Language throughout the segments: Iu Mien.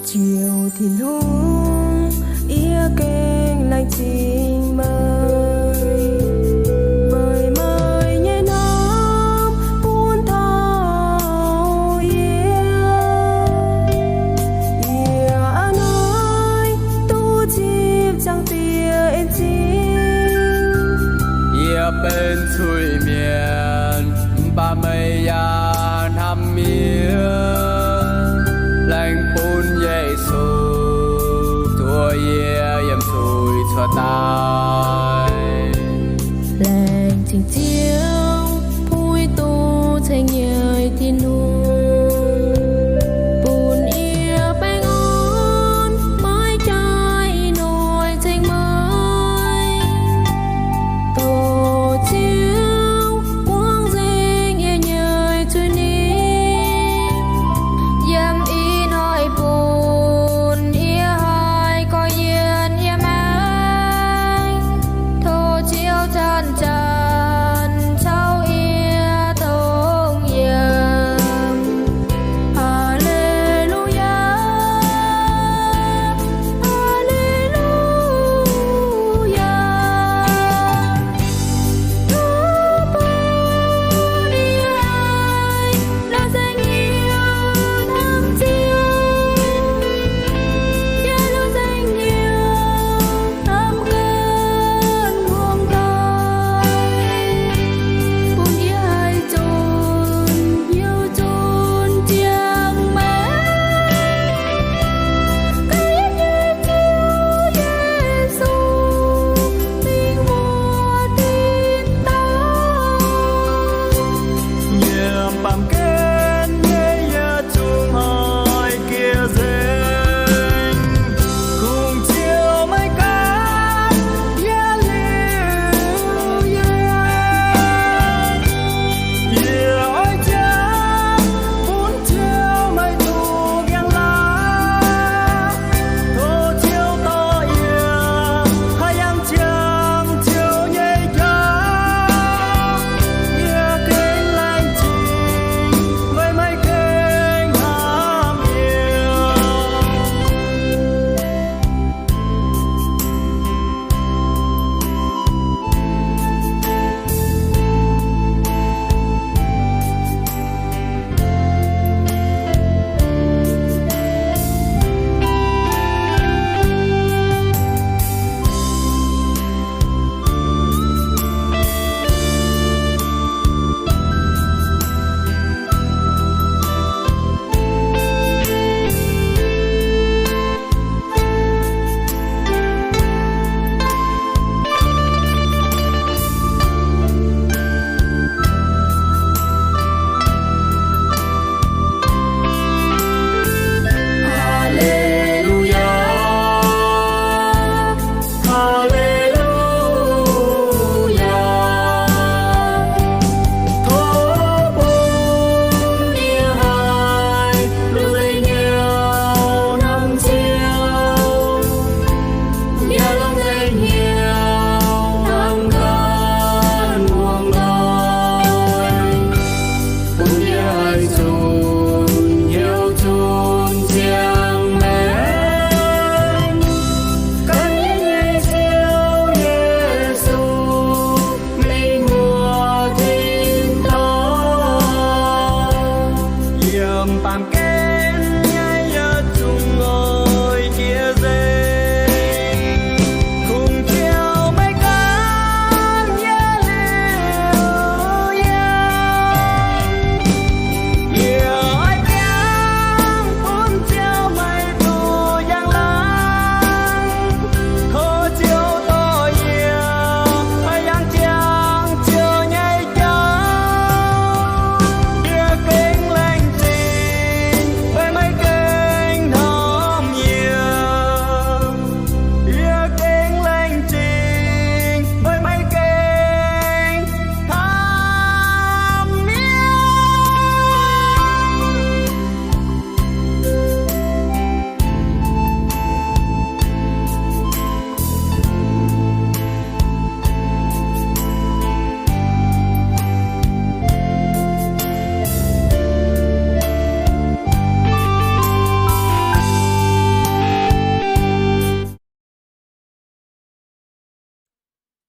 Ziouv Tin-Hungh, yie gengh laengz zingh meih, weic meih nyei norm bun taux yie. Yie a'hneiv duqv zipv ziangh diex en zingh. Yie benx cuiv mienh, mv baac meih yaac hnamv yie, laengz bun Yesu zuov yie yiem zuiz cuotv daaih. Laengz zingh Ziouv, puix duqv ceng nyei Tin-Hungh, bun yie baengh orn maiv jaaix ih hnoi ceng meih. Tov Ziouv buangv nzengc yie nyei zuiz-nipc, yiem ih hnoi bun yie haih gorx-yienh yiem maah.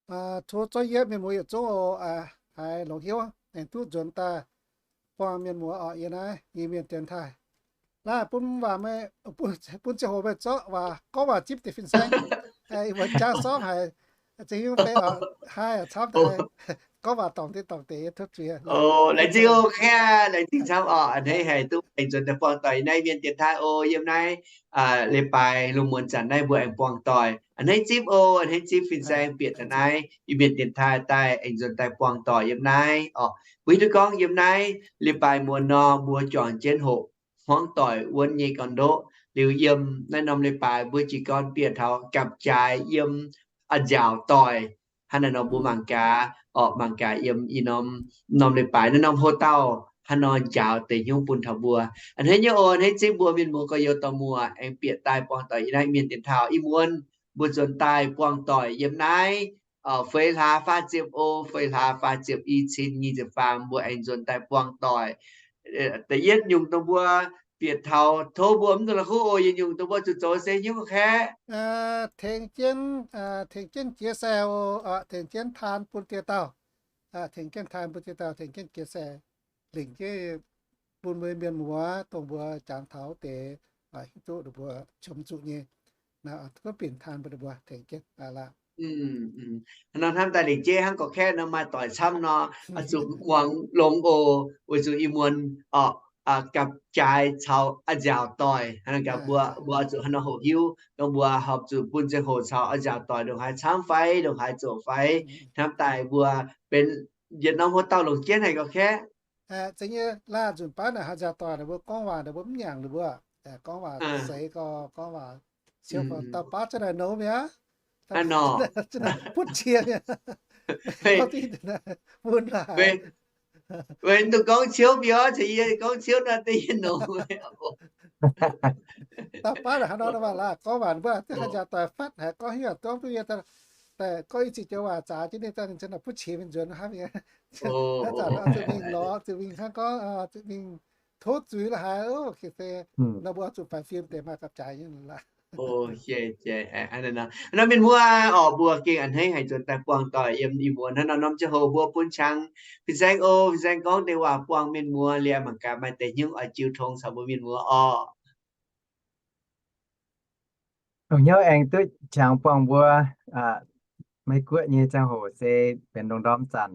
Tov zorqv yie mienh muoz yietc zungv oc, haiz longx hnyouv aengx duqv nzuonx daaih buangh mienh muoz oc. Yie naaiv Iu-Mienh dienx taaih, laaih bun waac meih, bun ziangh hoc meih zorqv waac gorngv waac zipv deix fin-saeng, ih muonz jangv sorngv haic, zingh nyungc bei oc, haih camv daaih gorngv waac dorngc deix dorngc deix, yie tov zuiz. Laengz zingh oc, laengz zingh camv oc, a'hneiv haiz duqv aengx nzuonx daaih buangh doic yiem naaiv Iu-Mienh dienx taaih oc. Yiem naaiv leiz-baaix lungh muonz zanc naaiv mbuo aengx buangh doic, a'hneiv zipv oc, a'hneiv zipv fin-saeng bieqc taux naaiv Iu-Mienh dienx taaih daaih aengx nzuonx daaih buangh doic yiem naaiv oc. Mbuo hiuv duqv gorngv yiem naaiv leiz-baaix muonz nor mbuo juangc jienv hoqc hmuangv doic wuonv nyei gauh ndoqv. Liuz yiem naaiv norm leiz-baaix mbuo jiez gorn bieqc taux gapv-jaaix yiem a'nziaauc doic. Hnangv naaiv nor mbuo mangc gaax oc, mangc gaax yiem i norm, norm leiz-baaix naaiv norm hoc-dauh hnangv nor njaaux deix hnyouv bun taux mbuo. A'hneiv nyei oc, a'hneiv zipv mbuo mienh muoz gorx-youz dorh muoc aengx bieqc daaih buangh doic yiem naaiv Iu-Mienh dienx taaih oc. Ih muonz mbuo nzuonx daaih buangh doic yiem naaiv feix hlaax faah ziepc o, feix hlaax faah ziepc i cin nyic ziepc faam mbuo aengx nzuonx daaih buangh doic. Da'yietv nyungc dongh mbuo bieqc taux tov mbuo mv dungx la'kuqv oc, yietc nyungc dongh mbuo zuqc zoux se hnyouv kaeqv, tengx jienv, tengx jienv jiex sai oc, tengx jienv taan bun dieh dauh, tengx jienv taan bun dieh dauh, tengx jienv jiex sai, lingc jienv bun mbuo mienh muoz dongh mbuo jangx taux deix, hiuv duqv ninh mbuo qiemx zuqc nyei, duqv binc taan bun ninh mbuo tengx jienv laaih. Nor hnamv daaih lingc jeiv hnangv gorqv-kaeqv nor maaih doic camv nor, oix zuqc muangx longx oc, weic zuqc ih muonz oc, gapv-jaaix caux a'nziaauc doic, hnangv naaiv gaax mbuo, mbuo oix zuqc hnangv nor hoqc hiuv dongh mbuo horpc zuqc bun ziangh hoc caux a'nziaauc doic ndongc haaix camv fai ndongc haaix zoqc fai. Hnamv daaih mbuo benx yietc norm hoc-dauh longc jienv haic gorqv-kaeqv. Zeiz nyei, laanh nzunc baav naaic a'nziaauc doic ninh mbuo gorngv waac ninh mbuo mv nyaangc ninh mbuo, gorngv waac seix gorx, gorngv waac ciouv gorx, dauh baav za'naaic nouz mi'aqv. Butv qiex mi'aqv. Mbuo naaic, weic duqv gorngv ciouv biauv, caux yie gorngv ciouv naaiv deix yie nouz. Dauh baav naaic hnangv nor waac laaix gorngv waac mbuo a'nziaauc doic fatv haic, gorngv hingv gorngv duqv yie daaih gorngv i ziex joux waac zaax jienv ninh daaih, ninh ziouc naaic butv qiex mingh nzuonx hnangv mi'aqv. Hnangv zanc oix zuqc mingh lorz, zuqc mingh hnangv gorngv zuqc mingh tov zuiz la'haaix, se nor mbuo oix zuqc faix fim deix maaih gapv-jaaix nyei laaix. Nor mienh muoz oc, mbuo gengh a'hneiv haic nzuonx daaih buangh doic yiem ih muonz hnangv nor norm ziangh hoc mbuo bun qangx fin-saeng oc, fin-saeng gorngv deix waac buangh mienh muoz liuz mangc gaax maaih deix hnyouv oix jiu tong caux mbuo mienh muoz oc. Longc hnyouv aengx duqv qangx buangh mbuo Meiv Guoqv nyei ziangh hoc se benx lungh ndorm zanc,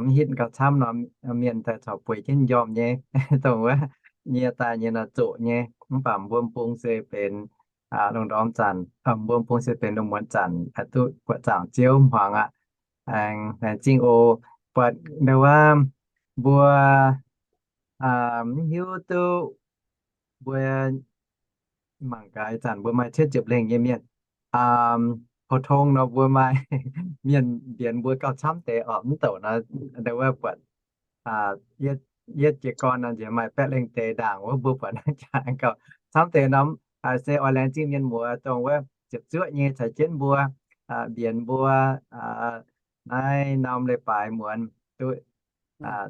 mv hitv gauh camv nor, mienh daaih corc bueix jienv njormh nyei, dongh wuov nyie daaih nyei nor zoqc nyei. Mv baac mbuo m'bung se benx lungh ndorm zanc, mbuo m'bung se benx lungh muonz zanc, duqv buatc zaangc Ziouv hmuangx aqv. Aengx laengz zingh oc. Buatc ndau wuov mbuo mv hiuv duqv mbuo mangc gaax ih zanc mbuo maaih cietv ziepc lengh nyei mienh. Pou-tong nor mbuo maaih mienh mbienx mbuo gauh camv deix oc. Mv douc nor, ndau wuov buatc yietv jiez gorn nor nziex maaih baeqv lengh deix ndaangc wuov mbuo buatc naaiv jaax gauh camv deix nor. Se oix laengz zingh mienh muoz dongh wuov ziepc zuoqv nyei caux jienv mbuo mbienx mbuo naaiv norm leiz-baaix muonz duqv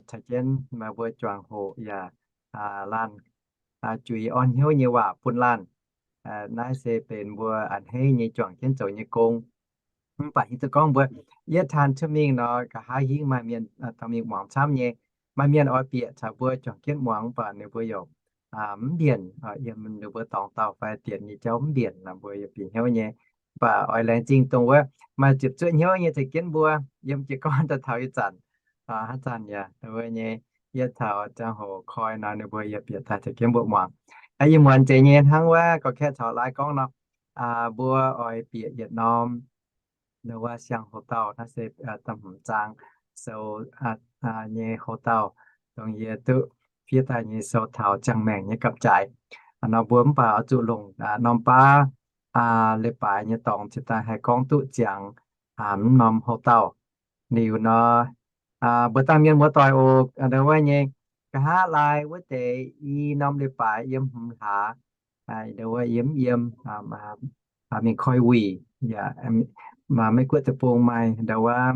caux jienv meih mbuo juangc hoc yaac laanh juix orn hnyouv nyei waac bun laanh. Naaiv se benx mbuo a'hneiv nyei juangc jienv zoux nyei gong. Mv baac hiuv duqv gorngv mbuo yietv taan cuotv mingh nor, nqa'haav hingv maaih mienh dorh mingh muangx camv nyei. Maaih mienh oix bieqc caux mbuo juangc jienv muangx, mv baac ninh mbuo yaac mv mbienc, yiem ninh mbuo dorngx dauh fai dienx nyei jauv mv mbienc nor, mbuo yaac bieqc hnyouv nyei. Mv baac oix laengz zingh dongh wuov maaih ziepc zuoqv hnyouv nyei caux jienv mbuo yiem jiez gorn daaih taux ih zanc. Haaix zanc yaac wuov nyei, yietv taux ziangh hoc koi nor, ninh mbuo yaac bieqc daaih caux jienv mbuo muangx. Ih muonz zeiz nyei hnangv wuov gorngv kaeqv caux laai gorngv nor, mbuo oix bieqc yietc norm wuov siang-houx-dauh, naaiv se da'hmz zaang sou nyei houx-dauh, dongh yie duqv fiev daaih nyei sou taux ziangh maengc nyei gapv-jaaix. Nor mbuo mv baac oix zuqc longc norm baav leiz-baaix nyei dorngx cingx daaih haih gorngv duqv ziangx mv norm houx-dauh. Liuz nor, mbuo dangh mienh muoz-doic oc, ndau wuov nyei, nqa'haav laai wuov deix i norm leiz-baaix yiem hmz hlaax, ndau wuov yiem, yiem mingh koi wuic, yaac Meiv Guoqv deic-bung maaih ndau wuov,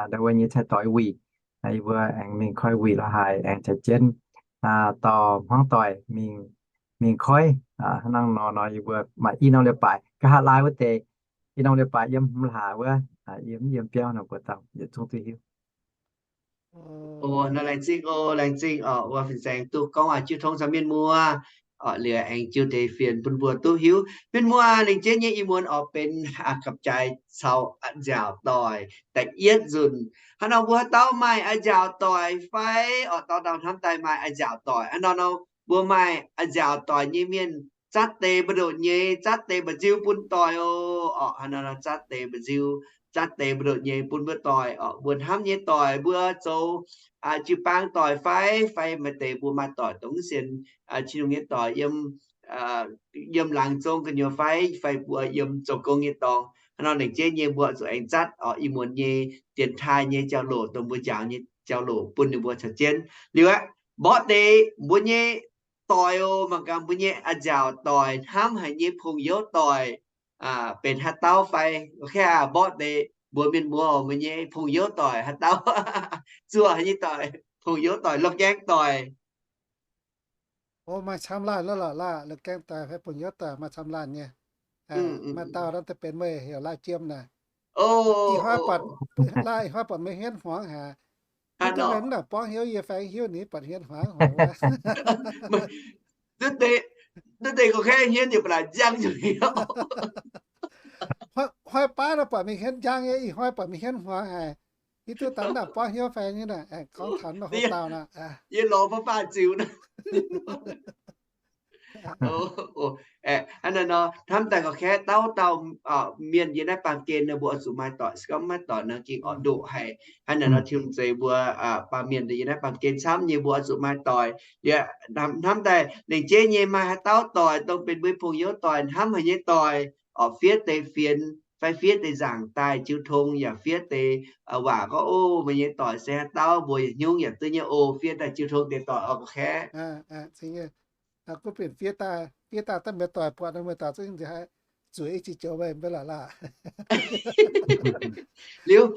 ndau wuov nyei cai-doix wuic. Yie mbuo aengx mingh koi wuic la'haaix aengx caux jienv dorh hmuangv doic mingh, mingh koiv. Hnangv nor nor yie mbuo maaih i norm leiz-baaix, nqa'haav laai wuov deix i norm leiz-baaix yiem hmz hlaax wuov, yiem, yiem biauv nor mbuo dauh yietc zungv duqv hiuv. O, nor laengz zingh o, laengz zingh oc. Wuov fin-saeng duqv gorngv waac jiu tong caux mienh muoz, oc, liuz aengx jiu deix fienx bun mbuo duqv hiuv. Mienh muoz, lengc jeiv nyei ih muonz oix benx gapv-jaaix caux a'nziaauc doic da'yietv nzunc. Hnangv nor mbuo haaix dauh maaih a'nziaauc doic fai oc, dauh dauh hnamv daaih maaih a'nziaauc doic. Hnangv nor nor mbuo maaih a'nziaauc doic nyei mienh zatv deix mba'ndoqc nyei, zatv deix mba'nziu bun doic oc. Oc, hnangv nor nor zatv deix mba'nziu, zatv deix mba'ndoqc nyei bun mbuo doic oc. Mbuo hnamv nyei doic, mbuo zoux jiu-baang doic fai, fai maaih deix mbuo maaih doic dongh sienx Tin-Hungh nyei doic yiem, yiem laangz zong gu'nyuoz fai, fai mbuo yiem zoux gong nyei dorngx. Hnangv nor lengc jeiv nyei mbuo zuqc aengx zatv oc ih muonz nyei dienx taaih nyei jauv-louc, dongh mbuo njaaux nyei jauv-louc bun ninh mbuo caux jienv. Liuz aqv, mborqv deix mbuo nyei doic oc, mangc gaax mbuo nyei a'nziaauc doic, hnamv haic nyei pong-youv doic, benx haaix dauh fai? Mborqv deix mbuox mienh muoz oc, mbuo nyei pong-youv doic haaix dauh? Zuoqc haic nyei doic, pong-youv doic, la'gaeng doic. O, maaih camv laanh lorqc, la'gaeng doic fai pong-youv doic maaih camv laanh nyei. Maaih dauh naaiv deix benx meih heuc Laih Jiem naaic. Ih hnoi buatc, Laih, ih hnoi buatc meih hienv hmuangx haic. Hiuv duqv meih mv nangc buangv hnyouv yie fai hiuv ninh buatc hienv hmuangx haic. Duqv deix gorqv-kaeqv hienv yie ba'laqc njang nyei. Hnoi baav nor buatc meih hienv njang nyei, ih hnoi buatc meih hienv hmuangx haic. Hiuv duqv dangh mv nangc buangv hnyouv fai nyei naaic, gorngv taux nor haaix dauh naaic. Yie lorz mv baac ziux. Hnangv naaiv nor, hnamv daaih gorqv-kaeqv dauh dauh mienh yiem naaiv baamh gen nor mbuo oix zuqc maaih doic, se gorngv mv maaih doic nor gengh oix ndoqc haic. Hnangv naaiv nor Tin-Hungh zeix mbuo baamh mienh yiem naaiv baamh gen camv nyei mbuo oix zuqc maaih doic. Yie hnamv daaih lengc jeiv nyei maaih haaix dauh doic dongh benx mbuo nyei pong-youv doic, hnamv haic nyei doic, oix fiev deix fienx fai fiev deix nzaangc daaih jiu tong yaac fiev deix waac gorngv, O, meih nyei doic se haaix dauh, mbuo yietc hnyungv yaac duqv nyei oc. Fiev daaih jiu tong deix doic oc, gorqv-kaeqv. Gunv bienh fiev daaih, fiev daaih daaih meih doic buatc nor meih doic zungv nziex haiz zueiz i ziex joux meih mv bei lorqc laah. Liuz,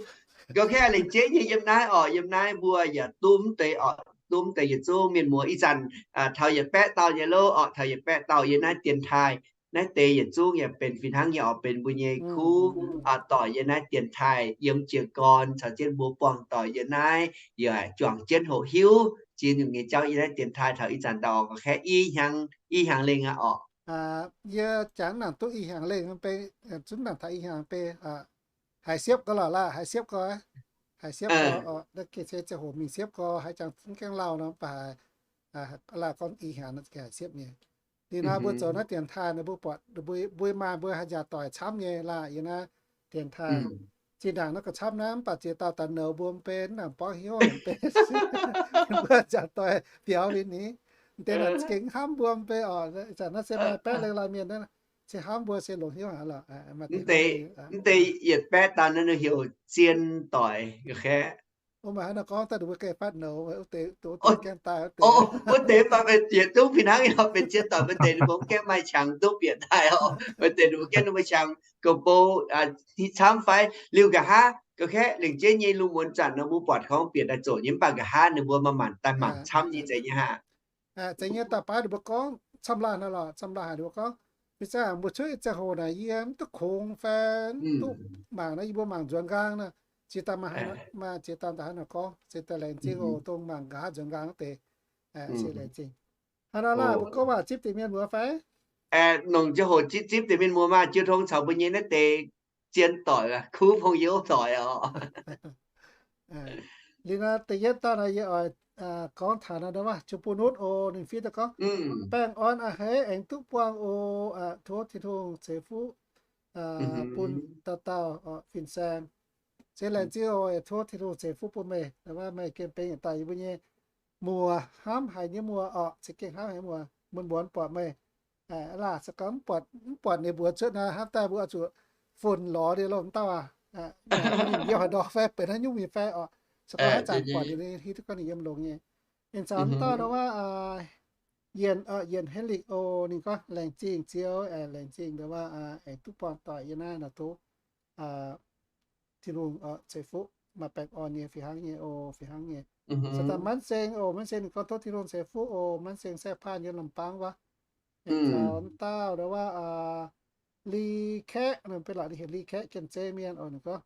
gorqv-kaeqv lengc jeiv nyei yiem naaiv oc, yiem naaiv mbuo yaac duqv mv deix oc, duqv mv deix yietc zungv mienh muoz ih zanc taux yietc baeqv dauh nyei lov oc, taux yietc baeqv dauh yiem naaiv dienx taaih. Naaiv deix yietc zungv yaac benx fih hnangv nyei oc, benx mbuo nyei kuv doic yiem naaiv dienx taaih, yiem jiez gorn caux jienv mbuo buangh doic yiem naaiv, yaac juangc jienv hoqc hiuv ziex nyungc nyei jauv yiem naaiv dienx taaih taux ih zanc ndau oc, gorqv-kaeqv i hnyangx, i hnyangx lengh aqv oc. Yie jangx nangc duqv i hnyangx lengh mv bei, zunv nangc taux i hnyangx bei, haiz siepv gorx lorqc laah, haiz siepv gorx, haiz siepv gorx, naaiv gengh se ziangh hoc mingh siepv gorx, haiz jangx mv gaengh lauh nor mv baac haiz, laah gorngv i hnyangx nor gengh haiz siepv nyei. Liuz nor mbuo zoux naaiv dienx taaih nor mbuo buatc, mbuo maaih mbuo haaix njaaux doic camv nyei laah yiem naaiv dienx taaih. Zinh ndaangc naaiv gauh camv naaiv mv baac ziex dauh daaih nouz mbuo mv bei, mv nangc buangv hnyouv mv bei, mbuo haaix njaaux doic biaux ninh, mv deix naaic gengh hnamv mbuo mv bei oc. Ih zanc naaiv se maaih baeqv lengh laanh mienh naaiv, se hnamv mbuo se longx hnyouv haic lorqc. Mv deix yietc baeqv dauh naaiv ninh heuc zien doic, gorqv-kaeqv. O, maaih haaix nor gorngv daaih ninh mbuo gengh fatv nouz, wuov deix, wuov deix gaengh daaih wuov deix. Wuov deix mv baac yietc zungv fih hnangv nyei, benx zien doic maaih deix ninh mbuo mv gaengh maaih qangx duqv bieqc daaih oc. Maaih deix ninh mbuo gaengh maaih qangx ga'bou camv fai. Liuz nqa'haav gorqv-kaeqv lengc jeiv nyei lungh muonz zanc nor mbuo buatc gorngv bieqc daaih zoqc nyei mv baac nqa'haav ninh mbuo maaih manc daaih mangc camv nyei zeiz nyei haah. Zeiz nyei, daaih baav ninh mbuo gorngv camv laanh nor lorqc, camv laanh haic ninh mbuo gorngv, ih zanc mbuo cuotv ziangh hoc naaic yie mv duqv kungx fai mv duqv mangc naaiv, yie mbuo mangc nzuonx nqaang nor. Ziex dauh maaih, maaih ziex dauh daaih hnangv naaic gorngv, se daaih laengz zingh oc, dongh mangc nqa'haav nzuonx nqaang wuov deix. Se laengz zingh. Hnangv nor laah, mbuo gorngv waac zipv deix mienh muoz fai? Longc ziangh hoc zipv deix mienh muoz maah, jiu tong caux mbuo nyei naaiv deix zien doic, kuv pong-youv doic oc. Liuz nor da'yietv dauh nor yie oix gorngv taux nor, wuov Jung Bun Nutv oc, ninh fiev daaih gorngv, Baengh orn a'hneiv aengx duqv buangh oc. Tov Tin-Hungh ceix fuqv bun dauh dauh fin-saeng. Se laengz zingh oc, tov Tin-Hungh ceix fuqv bun meih, wuov meih gengh benx yietc dauh yie mbuo nyei muoz, hnamv haic nyei muoz oc, za'gengh hnamv haic nyei muoz, mun muonz buatc meih. Laah se gorngv mv buatc, mv buatc ninh mbuox cuotv nor, hnamv daaih mbuo oix zuqc funx lorz liuz lomh dauh aac. Ninh yiem haaix ndorm fai benx haaix nyungc mingh fai oc. Se gorngv haaix zanc buatc ninh hiuv duqv gorngv ninh yiem longx nyei. Ninh caux mv dauh nor wuov, Yienc, Yienc Henrik oc, ninh gorngv, Laengz zingh Ziouv, laengz zingh ndau wuov aengx duqv buangh doic yiem naaiv nor tov Tin-Hungh ceix fuqv maaih baengh orn nyei fih hnangv nyei oc, fih hnangv nyei. Caux daaih Manv Seng oc, Manv Seng ninh gorngv tov Tin-Hungh ceix fuqv oc, Manv Seng แซ่พ่าน yiem Lambang wuov. Ninh caux mv dauh ndau wuov Li Kaeqv, ninh benx lorqc ninh heuc Li Kaeqv, Janx-Zei mienh oc, ninh gorngv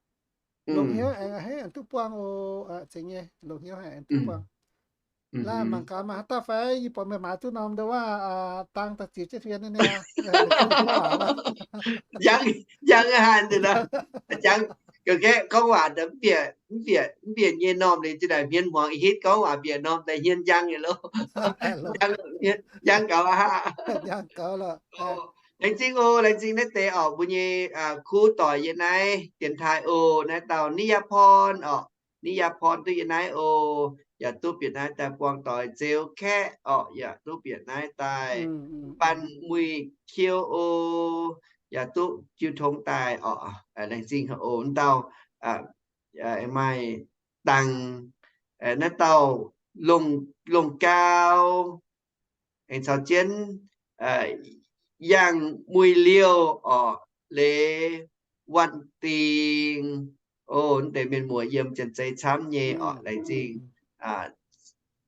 Longx hnyouv aengx, aengx duqv buangh oc. Zeiz nyei, longx hnyouv haic, aengx duqv buangh. Laaih mangc gaax maaih haaix dauh fai yie buatc meih maaiz duqv norm ndo wuov, dang daaih ziux jienv hmien nyei. Njang, njang haic nor. Njang, gorngv waac mv bieqc, mv bieqc nyei normh liuz, zinh ndaangc hmien hmuangx hitv gorngv waac bieqc normh daaih hmien njang nyei loh. Njang gaux aqv. Laengz zingh oc, laengz zingh naaiv deix oc, mbuo nyei kuv doic yiem naaiv dienx taaih oc, naaiv dauh Ni Yapon oc, Ni Yapon duqv yiem naaiv oc, yaac duqv bieqc naaiv daaih buangh doic. Zeux Kaeqv oc, yaac duqv bieqc naaiv daaih. Banh Muic Kiou oc, yaac duqv jiu tong daaih oc. Laengz zingh oc, naaiv dauh maaih dangx, naaiv dauh Longc, Longc Gau, aengx caux jienv Yangh Muic Liouh oc, Leiz Wanh Dingh. O, naaiv deix mienh muoz yiem janx-zei camv nyei oc, laengz zingh.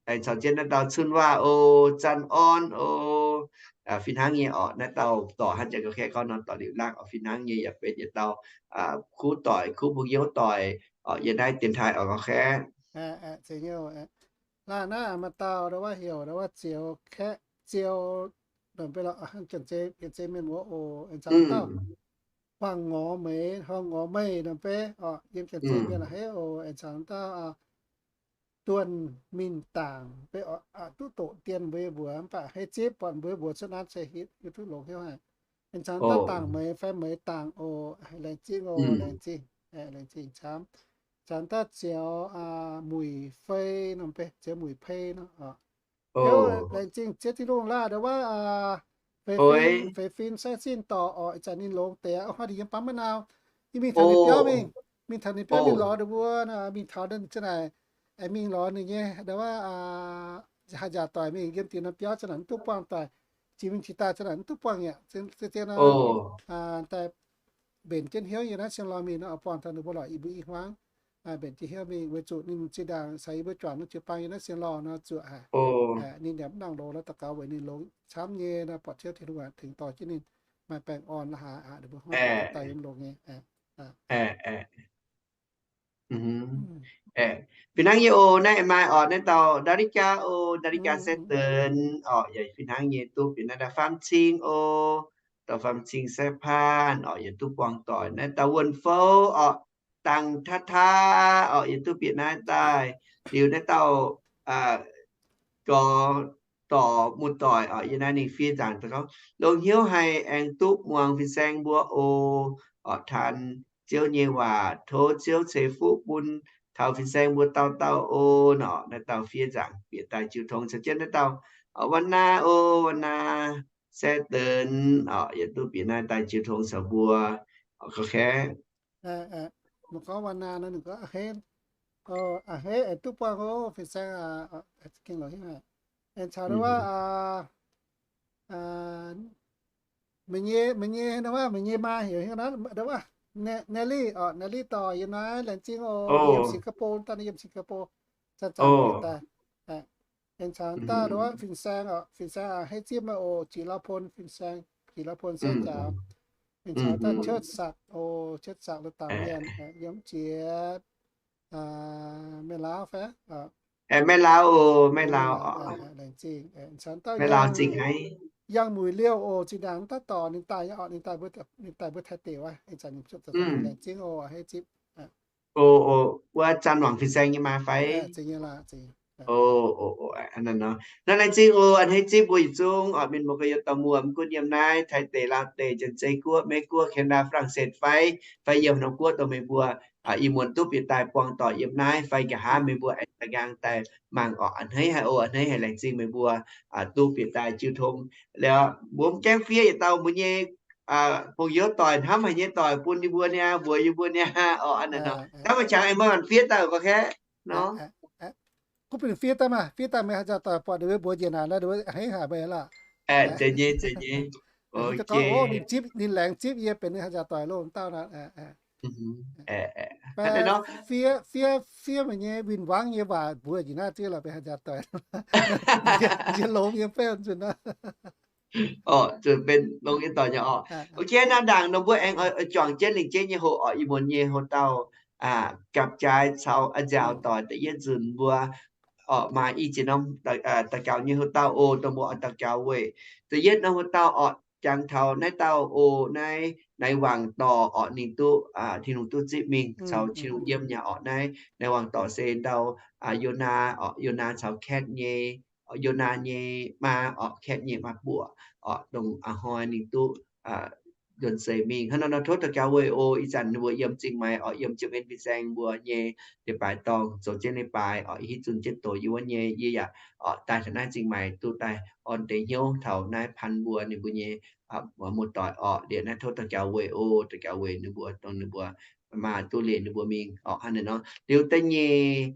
Aengx caux jienv naaiv dauh Cun Waac oc, Zanh Orn oc, fih hnangv nyei oc. Naaiv dauh dorc hnangv jangx gauh kaeqv gorngv nor, dorc Liuc Laangh oc, fih hnangv nyei yaac benx yietc dauh kuv doic, kuv bung youz doic oc, yiem naaiv dienx taaih oc gauh kaeqv. Laanh naaiv maaih dauh ndo wuov heuc ndo wuov Zeux Kaeqv, Zeux, nor beiv lorqc, janx-zei mienh muoz oc, aengx caux dauh Huaang Ngorc Meih, Huaang Ngorc Meih nor beiv oc, yiem janx-zei mienh la'heiv oc, aengx caux dauh Duonh Mingh Dangc beiv oc, duqv doqc dien mbuo mbuox, mv baac hei zipv buatc mbuo mbuox cuotv naaiv se hiuv duqv longx hnyouv haic. Aengx caux dauh Dangc Meih fai Meih Dangc oc, laengz zingh oc, laengz zingh, laengz zingh camv. Caux dauh Zeux Muic Fei nor beiv, Zeux Muic Fei nor oc. Laengz zingh Ziouv Tin-Hungh laanh ndo wuov, Feix Fin, Feix Fin Saengv Zinh Dorc oc, ih zanc ninh longx deix aqv, hnangv ninh yiem Bamv Maiv Nau. Yie mingh taux ninh biauv mingh, mingh taux ninh biauv mingh lorz ninh mbuo, mingh taux ninh za'naaic, aengx mingh lorz ninh nyei ndo wuov, haaix njaaux doic mingh yiem dingc norm biauv za'naaic mv duqv buangh doic, jiex mingh jiex daaih za'naaic mv duqv buangh yaac, zien nor, daaih mbenc jienv hnyouv yiem naaiv sien lorh mingh nor, buangh taux ninh mbuo lorqc, yie mbuo i hmuangv mbenc jienv hnyouv mingh, weic zuqc ninh zinh ndaangc caux yie mbuo juangc nor jiu-baang yiem naaiv sien lorh nor zuoqc haic. Ninh yaac mv nangh loz nor, daux gaux weic ninh longx camv nyei nor, buatc Ziouv Tin-Hungh tengx dorh jienv ninh maaih baengh orn la'haaix aqv, ninh mbuo hnangv daaih yiem longx nyei. Fih hnangv nyei oc, naaiv maaih oc, naaiv dauh Ndaligaa oc, Ndaligaa Saeqv Deix oc, yaac fih hnangv nyei duqv bieqc naaiv dauh Faam Cing oc, dauh Faam Cing Saeqv Paanh oc, yaac duqv buangh doic. Naaiv dauh Wuonh Fouv oc, Dangh Taav Taav oc, yaac duqv bieqc naaiv daaih. Liuz naaiv dauh gorx dorc muoz-doic oc, yiem naaiv ninh fiev nzaangc daaih gorngv, longx hnyouv haic aengx duqv muangx fin-saeng mbuo oc, oc, taan Ziouv nyei waac, tov Ziouv ceix fuqv bun taux fin-saeng mbuo dauh dauh oc. Nor naaiv dauh fiev nzaangc bieqc daaih jiu tong caux jienv naaiv dauh Wan Naa oc, Wan Naa Saeqv Deix oc, yaac duqv bieqc naaiv daaih jiu tong caux mbuo oc, gauh kaeqv. Mv gorngv Wan Naa nor, ninh gorngv, a'hneiv, a'hneiv aengx duqv buangh oc, fin-saeng aac, gengh longx hnyouv haic. Aengx caux ndo wuov, meih nyei, meih nyei ndo wuov, meih nyei maa heuc hnyouv ndo wuov, Nelly oc, Nelly dorh yiem naaiv, laengz zingh oc, yiem Singapore, daaih yiem Singapore, zanc-zanc bieqc daaih. Aengx caux daaih ndo wuov fin-saeng oc, fin-saeng a'hneiv zipv meih oc, Jiex Lauv Pon fin-saeng, Jiex Lauv Pon saeng njaaux. Aengx caux daaih Cietv Sakc oc, Cietv Sakc Lo Dangc Mienh, yiem jiex Maiv Lauv fai? Maiv Lauv oc, Maiv Lauv oc. Laengz zingh. Maiv Lauv zingh haic. Yangh Muic Liouh oc, zinh ndaangc daaih dorc ninh daaih nyei oc, ninh daaih mbuo Taiv deic wuov, ih zanc ninh laengz zingh oc, a'hneiv zipv. Oc, oc, wuov zanc wangc fin-saeng nyei maa fai? Naaiv laengz zingh oc, a'hneiv zipv mbuo yietc zungv oc, mienh muoz gorx-youz dauh muoz, mv gunv yiem naaiv Taiv deic, Laauv deic, Janx-Zei Guoqv, Meiv Guoqv, Canada, France fai, fai yiem norm guoqv dongh meih mbuo ih muonz duqv bieqc daaih buangh doic yiem naaiv fai nqa'haav meih mbuo aengx daaih nqaang daaih mangc oc. A'hneiv haic oc, a'hneiv haic, laengz zingh meih mbuo duqv bieqc daaih jiu tong. Liuz mbuo mv gaengh fiev yietc dauh mbuo nyei bung youz doic, hnamv haic nyei doic bun yie mbuo niaa, mbuox yie mbuo niaa oc. Hnangv maaih qangx aengx maiv fiev daaih oc, gauh kaeqv nor. Gunv bieqc fiev daaih maah, fiev daaih meih haaix njaaux doic buatc ninh mbuo mbuox njiec naaic nor, ninh mbuo a'hneiv haic meih lorqc. Zeiz nyei, zeiz nyei. Ninh zipv, ninh laengz zipv yie benx ninh haaix njaaux doic loh dauh nor. Fiev, fiev, fiev meih nyei win-wangv nyei waac mbuox njiec naaiv ziex lorqc benx haaix njaaux doic. Yie longx yiem fei nzunc nor. Oc, zuqc benx longx nyei doic nyei oc. Ok, naaiv ndaangc nor mbuo aengx oix juangc jienv lingc jeiv nyei hoc oc, ih muonz nyei hoc dauh gapv-jaaix caux a'nziaauc doic da'yietv nzunc mbuo oc maaih i ziex norm daux gaux nyei houx-dauh oc, dongh mbuo oix daux gaux weic da'yietv norm houx-dauh oc, jangx taux naaiv dauh oc, naaiv Naix Wangc Dorc oc, ninh duqv Tin-Hungh duqv zipv mingh caux Tin-Hungh yiem nyei oc. Naaiv Naix Wangc Dorc se ndau Yonaa oc, Yonaa caux Katv nyei, Yonaa nyei maa oc, Katv nyei maa-buoc oc, dongh a'hnoi ninh duqv nzuonx seix mingh. Hnangv nor nor tov daux gaux weic oc, ih zanc ninh mbuo yiem Zingh Maix oc, yiem Jiem En fin-saeng mbuo nyei leiz-baaix dorngh zoux jienv leiz-baaix oc, hitv zunh jienv doz yiem wuov nyei. Yie yaac oc daaih taux naaiv Zingh Maix duqv daaih orn deix hnyouv taux naaiv Pan mbuo ninh mbuo nyei muoz-doic oc. Liuz naaiv tov daux gaux weic oc, daux gaux weic ninh mbuo dongh ninh mbuo maa duqv liemh ninh mbuo mingh oc. Hnangv naaiv nor liuz da'nyeic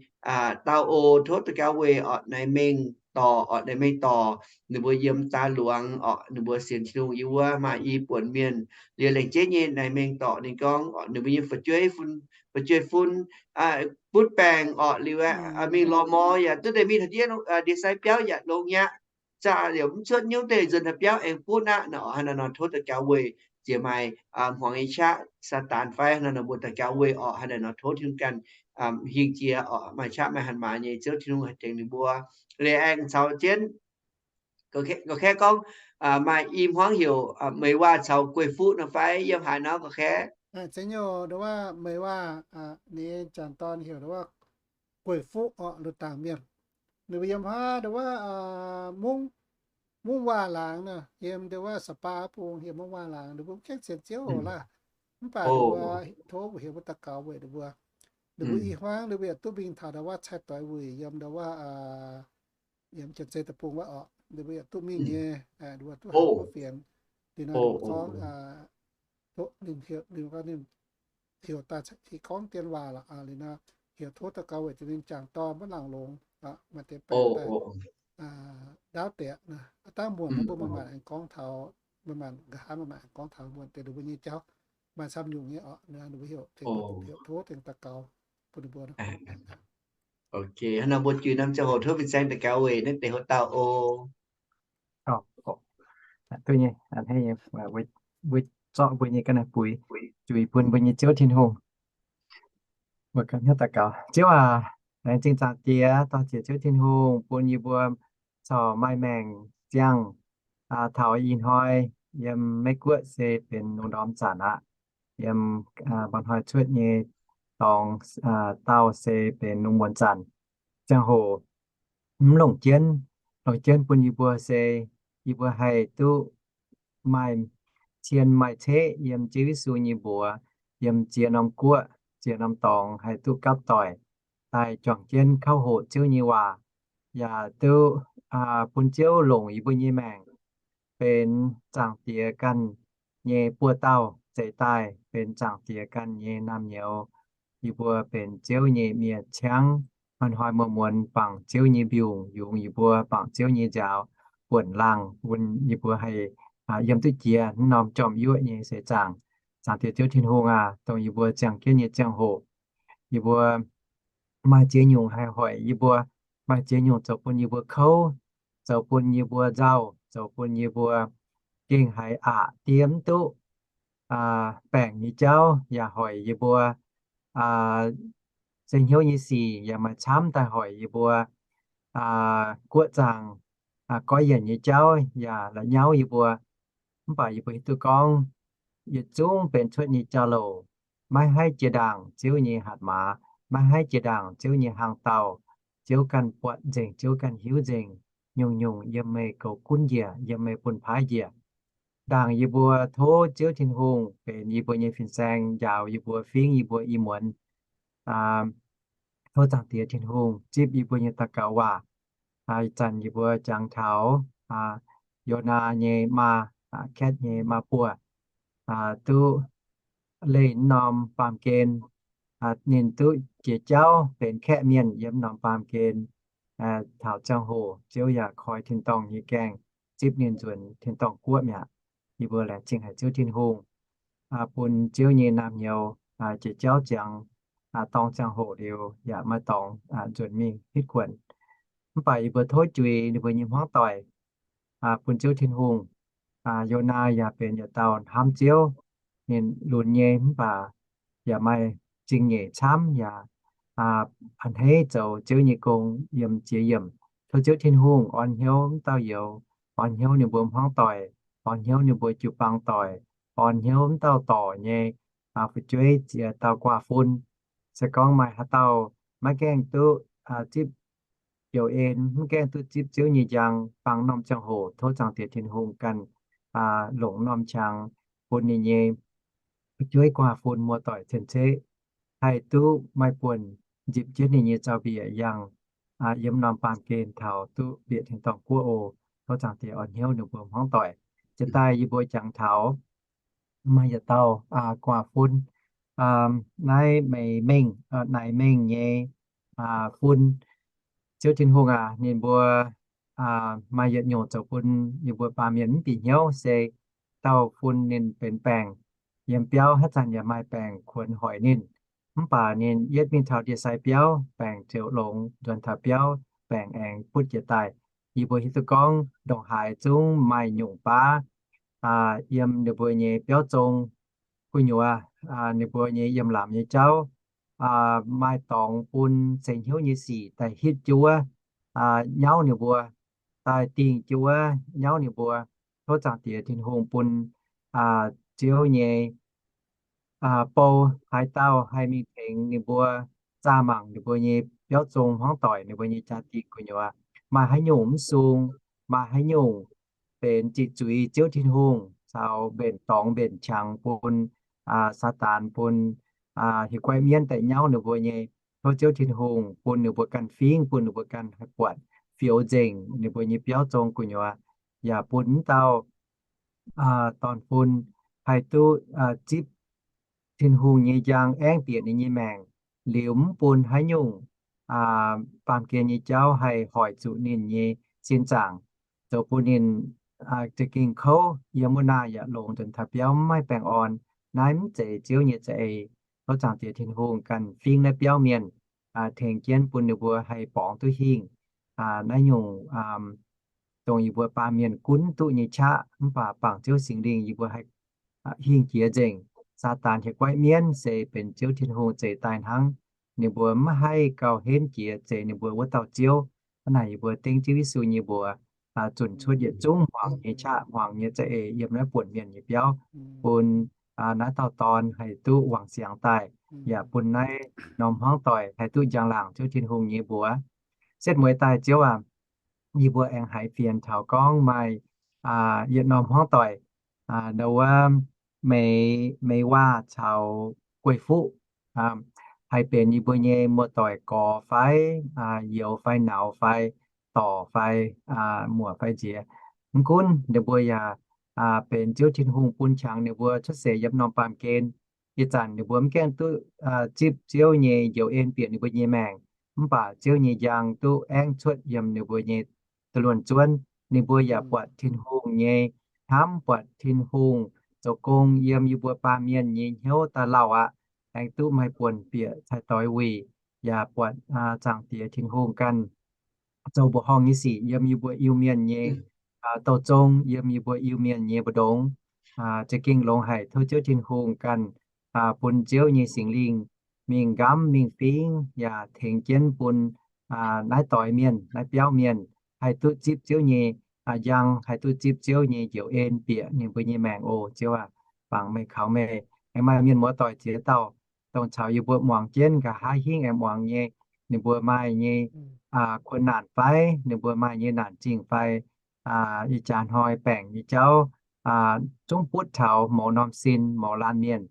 dauh oc, tov daux gaux weic oc, Naix Mengh Dorc oc, Naix Mengh Dorc ninh mbuo yiem Daa Luangz oc, ninh mbuo sienx Tin-Hungh yiem wuov maaih i buonc mienh. Liuz laengz jeiv nyei Naix Mengh Dorc ninh gorngv oc, ninh mbuo nyei fu'jueiv fun, fu'jueiv fun butv baengc oc, liuz aeqv, mingh lorz mor yaac duqv deix mingh taux ndiev ndie-sai biauv yaac longx aqv. Zaqc liuz mv cuotv nyungc deix nzuonx taux biauv aengx butv aqv nor. Hnangv naaiv nor tov daux gaux weic ziex maaih hmuangx nyei qaqv Saadaan fai hnangv naaiv nor mbuo daux gaux weic oc. Hnangv naaiv nor tov Tin-Hungh ganh hingh jiex oc, maaih qaqv maaih hatc maaz nyei Ziouv Tin-Hungh haih tengx ninh mbuo. Liuz aengx caux jienv gorx-kaeqv gorngv maaih i hmuangv heuc Meih Waac caux Gueiv Fuqv nor fai yiem haaix nor gorx-kaeqv? Zengc youh ndau wuov Meih Waac, ninh nyei jangc dorn heuc ndau wuov Gueiv Fuqv oc, Lu Dangc mienh. Ninh mbuo yiem haaix ndau wuov Mungv, Mungv Waac Laangz nor, yiem ndau wuov Sa'baa bung, yiem Mungv Waac Laangz. Ninh mbuo mv gaengh sienx Ziouv oc laaih. Mv baac ninh mbuo tov mbuo heuc mbuo daux gaux weic ninh mbuo. Ninh mbuo ih hmuangv ninh mbuo yaac duqv mingh taux ndau wuov cai doix wuic yiem ndau wuov, yiem Janx-Zei Deic-Bung wuov oc. Ninh mbuo yaac duqv mingh nyei, ninh mbuo duqv haiz wuov fienx. Liuz nor ninh mbuo gorngv, ninh heuc, ninh gorngv ninh heuc daaih caux gorngv dien waac lorqc. Liuz nor heuc tov daux gaux weic ninh jangx dorn maiv laangc longx, maaih deix baengc daaih ndaauv deix. Dangh muonc mbuo manc-manc aengx gorngv taux, manc-manc nqa'haav manc-manc aengx gorngv taux muonc deix ninh mbuo nyei jauv maaih camv nyungc nyei oc. Ninh mbuo heuc tov tengx daux gaux bun ninh mbuo. Ok, hnangv nor mbuo juix norm ziangh hoc tov fin-saeng daux gaux weic naaiv deix houx-dauh oc. Duqv nyei, mbuo zorqv mbuo nyei ga'naaiv buix juix bun mbuo nyei Ziouv Tin-Hungh. Mbuo ganh hnyouv daux gaux. Ziouv aac, laengz zingh Zaangc Diex, dorh jiex Ziouv Tin-Hungh bun yie mbuo corc maaih maengc ziangh taux ih hnoi yiem Meiv Guoqv se benx lungh ndorm zanc aqv. Yiem mba'hnoi cuotv nyei dorngx dauh se benx lungh muonz zanc. Ziangh hoc mv longc jienv, longc jienv bun yie mbuo se yie mbuo haih duqv maaih cien maaih ceqv yiem Ziouv Yesu nyei mbuox, yiem ziex norm guoqv, ziex norm dorngx haih duqv gapv doic daaih juangc jienv kauv hoqc Ziouv nyei waac, yaac duqv bun Ziouv longc yie mbuo nyei maengc benx Zaangc Diex ganh nyei buoz-dauh zeix daaih, benx Zaangc Diex ganh nyei naamh nyouz. Yie mbuo benx Ziouv nyei miev-ciangv, hnoi-hnoi muonz-muonz bangc Ziouv nyei mbiungc yungz yie mbuo, bangc Ziouv nyei nziaaux buonc laangh bun yie mbuo haih yiem duqv jiex naaiv norm jorm yuoqv nyei seix zaangc. Zaangc Diex Ziouv Tin-Hungh aac, dongh yie mbuo ziangh jienv nyei ziangh hoc, yie mbuo maaih ziex nyungc haih hoic yie mbuo, maaih ziex nyungc zoux bun yie mbuo kouv, zoux bun yie mbuo nzauh, zoux bun yie mbuo gengh haiz aqc diev mv duqv baengc nyei jauv, yaac hoic yie mbuo se hnyouv nyei sic, yaac maaih camv daaih hoic yie mbuo guoqv zaangc goiv yienc nyei jauv, yaac la'nyauv yie mbuo. Mv baac yie mbuo hiuv duqv gorngv yietc zungv benx cuotv nyei jauv-louc. Maiv haih jiex ndaangc Ziouv nyei hatc maaz, maiv haih jiex ndaangc Ziouv nyei hnaangx-daauh. Ziouv ganh buatc nzengc, Ziouv ganh hiuv nzengc. Nyungc-nyungc yiem meih goux gunv njiec, yiem meih bun paaiv njiec. Ndaangc yie mbuo tov Ziouv Tin-Hungh benx yie mbuo nyei fin-saeng, njaaux yie mbuo, fingx yie mbuo i muonz. Tov Zaangc Diex Tin-Hungh zipv yie mbuo nyei daux gaux waac. Ih zanc yie mbuo jangx taux Yonaa nyei maa, Kaeqv nyei maa-buoz, duqv leih norm baamh gen. Ninh duqv jiex jauv benx kaeqv mienh yiem norm baamh gen. Taux ziangh hoc Ziouv yaac koi tin-dorngh nyei gaengh zipv ninh nzuonx tin-dorngh guoqv mi'aqv. Yie mbuo laengz zingh haic Ziouv Tin-Hungh bun Ziouv nyei naamh nyouz jiex jauv ziangx dorng ziangh hoc liuz yaac maaih dorngx nzuonx mingh hitv kuonx. Mv baac yie mbuo tov juix ninh mbuo nyei hmuangv doic bun Ziouv Tin-Hungh. Yonaa yaac benx yietc dauh hnamv Ziouv, ninh lunx nyei mv baac yaac maaih zingh nyeic camv yaac a'hneiv zoux Ziouv nyei gong yiem jiex yiemc. Tov Ziouv Tin-Hungh orn hnyouv m'dauh youz, orn hnyouv ninh mbuo hmuangv doic, orn hnyouv ninh mbuo jiu-baang doic, orn hnyouv m'dauh dorc nyei fu'jueiv ziex dauh guaax fun. Se gorngv maaih haaix dauh maiv gaengh duqv zipv youz en, mv gaengh duqv zipv Ziouv nyei njang, bang norm ziangh hoc tov Zaangc Diex Tin-Hungh ganh longc norm qangx bun ninh nyei fu'jueiv guaax fun muoz-doic cien-ceqv haih duqv maaih buonc nzipc jienv ninh nyei zaux-mbiec yangh yiem norm baamh gen taux duqv bieqc tin-dorngh guoqv oc. Tov Zaangc Diex orn hnyouv ninh mbuo hmuangv doic. Jiex daaih yie mbuo jangx taux maaih yietc dauh guaax fun, naaiv Meix Mengh, Naaic Mengh nyei fun. Ziouv Tin-Hungh aac, ninh mbuo maaih yietc nyungc zoux bun yie mbuo baamh mienh mv bieqc hnyouv se dauh fun ninh benx baengc yiem biauv, haaix zanc yaac maaih baengc kuonx hoic ninh. Mv baac ninh yietv mingh taux ndie-sai biauv, baengc ziouc longx, nzuonx taux biauv, baengc aengx butv jiez daaih. Yie mbuo hiuv duqv gorngv ndongc haaix zungv maaih nyungc baav yiem ninh mbuo nyei biauv zong gu'nyuoz, ninh mbuo nyei yiem laamc nyei jauv maaih dorngx bun seix hnyouv nyei sic daaih hitv jienv wuov nyauv ninh mbuo, daaih dingh jienv wuov nyauv ninh mbuo. Tov Zaangc Diex Tin-Hungh bun Ziouv nyei bou haaix dauh haih mingh tengx ninh mbuo zaah mangc ninh mbuo nyei biauv zong hmuangv doic, ninh mbuo nyei jaa-dingh gu'nyuoz. Maaih haaix nyungc mv sung, maaih haaix nyungc benx ziqc zuiz Ziouv Tin-Hungh caux mbenc dorngx mbenc qangx bun Saadaan, bun hieh guaiv mienv daaih nyauv ninh mbuo nyei, tov Ziouv Tin-Hungh bun ninh mbuo ganh fingv, bun ninh mbuo ganh haih buatc fioux nzengc ninh mbuo nyei biauv zong gu'nyuoz, yaac bun m'dauh dorn-fun haih duqv zipv Tin-Hungh nyei njang aengv bieqc ninh nyei maengc, liuz mv bun haaix nyungc baamh gen nyei jauv haih hoic zuqc ninh nyei sin zaangc, zoux bun ninh za'gengh kouv yiem wuov naaic yaac longx nzuonx taux biauv mv maaih baengh orn. Naaiv mv zeiz Ziouv nyei za'eix. Tov Zaangc Diex Tin-Hungh ganh fingv naaiv biauv mienh, tengx jienv bun ninh mbuo haih borngz duqv hingh naaiv nyungc dongh yie mbuo baamh mienh gunv duqv nyei qaqv, mv baac bangc Ziouv Singx Lingh yie mbuo haih hingh jiex nzengc. Saadaan hieh guaiv mienv se benx Ziouv Tin-Hungh zeix daaih hnangv. Ninh mbuo maiv haih gauh henv jiex zeix ninh mbuo wuov dauh Ziouv. Hnangv naaic yie mbuo dengv Ziouv Yesu nyei mbuox zunc cuotv yietc zungv hmuangx nyei qaqv, hmuangx nyei za'eix yiem naaiv buonc mienh nyei biauv, bun naaiv dauh dorn haih duqv wangc siangx daaih, yaac bun naaiv norm hmuangv doic haih duqv njang-laangc Ziouv Tin-Hungh nyei mbuox. Setv mueiz daaih Ziouv aac, yie mbuo aengx haiz fienx taux gorngv maaih yietc norm hmuangv doic, ndau wuov Meix, Meix Waac caux Guei Fuqv, haih benx yie mbuo nyei muoz-doic gorx fai youz fai nauz fai dorc fai muoc fai nziex. Mv gunv ninh mbuo yaac benx Ziouv Tin-Hungh bun qangx ninh mbuo cuotv seix yiem norm baamh gen. Ih zanc ninh mbuo mv gaengh duqv zipv Ziouv nyei njoux en bieqc ninh mbuo nyei maengc, mv baac Ziouv nyei njang duqv aengv cuotv yiem ninh mbuo nyei duqv luonx zuonv. Ninh mbuo yaac buatc Tin-Hungh nyei hnamv, buatc Tin-Hungh zoux gong yiem yie mbuo baamh mienh nyei hnyouv daaih lauh aqv, aengx duqv maaih buonc bieqc cai doix wuic, yaac buatc Zaangc Diex Tin-Hungh ganh zoux mbuoqc horngh nyei sic yiem yie mbuo Iu-Mienh nyei douh zong, yiem yie mbuo Iu-Mienh nyei mbu'ndongx. Za'gengh longx haic, tov Ziouv Tin-Hungh ganh bun Ziouv nyei Singx Lingh mingh nqamv mingh fingv yaac tengx jienv bun naaiv doix mienh, naaiv biauv mienh haih duqv zipv Ziouv nyei njang, haih duqv zipv Ziouv nyei njoux en bieqc ninh mbuo nyei maengc oc. Ziouv aac, bangc meih kaux meih. Aengx maaih mienh muoz-doic ziex dauh, dongh caux yie mbuo muangx jienv nqa'haav hingv aengx muangx nyei, ninh mbuo maaih nyei kuonx naanc fai, ninh mbuo maaih nyei naanc zingh fai, ih jaax hnoi baengc nyei jauv zungv butv taux mouz norm sin, mouz laanh mienh.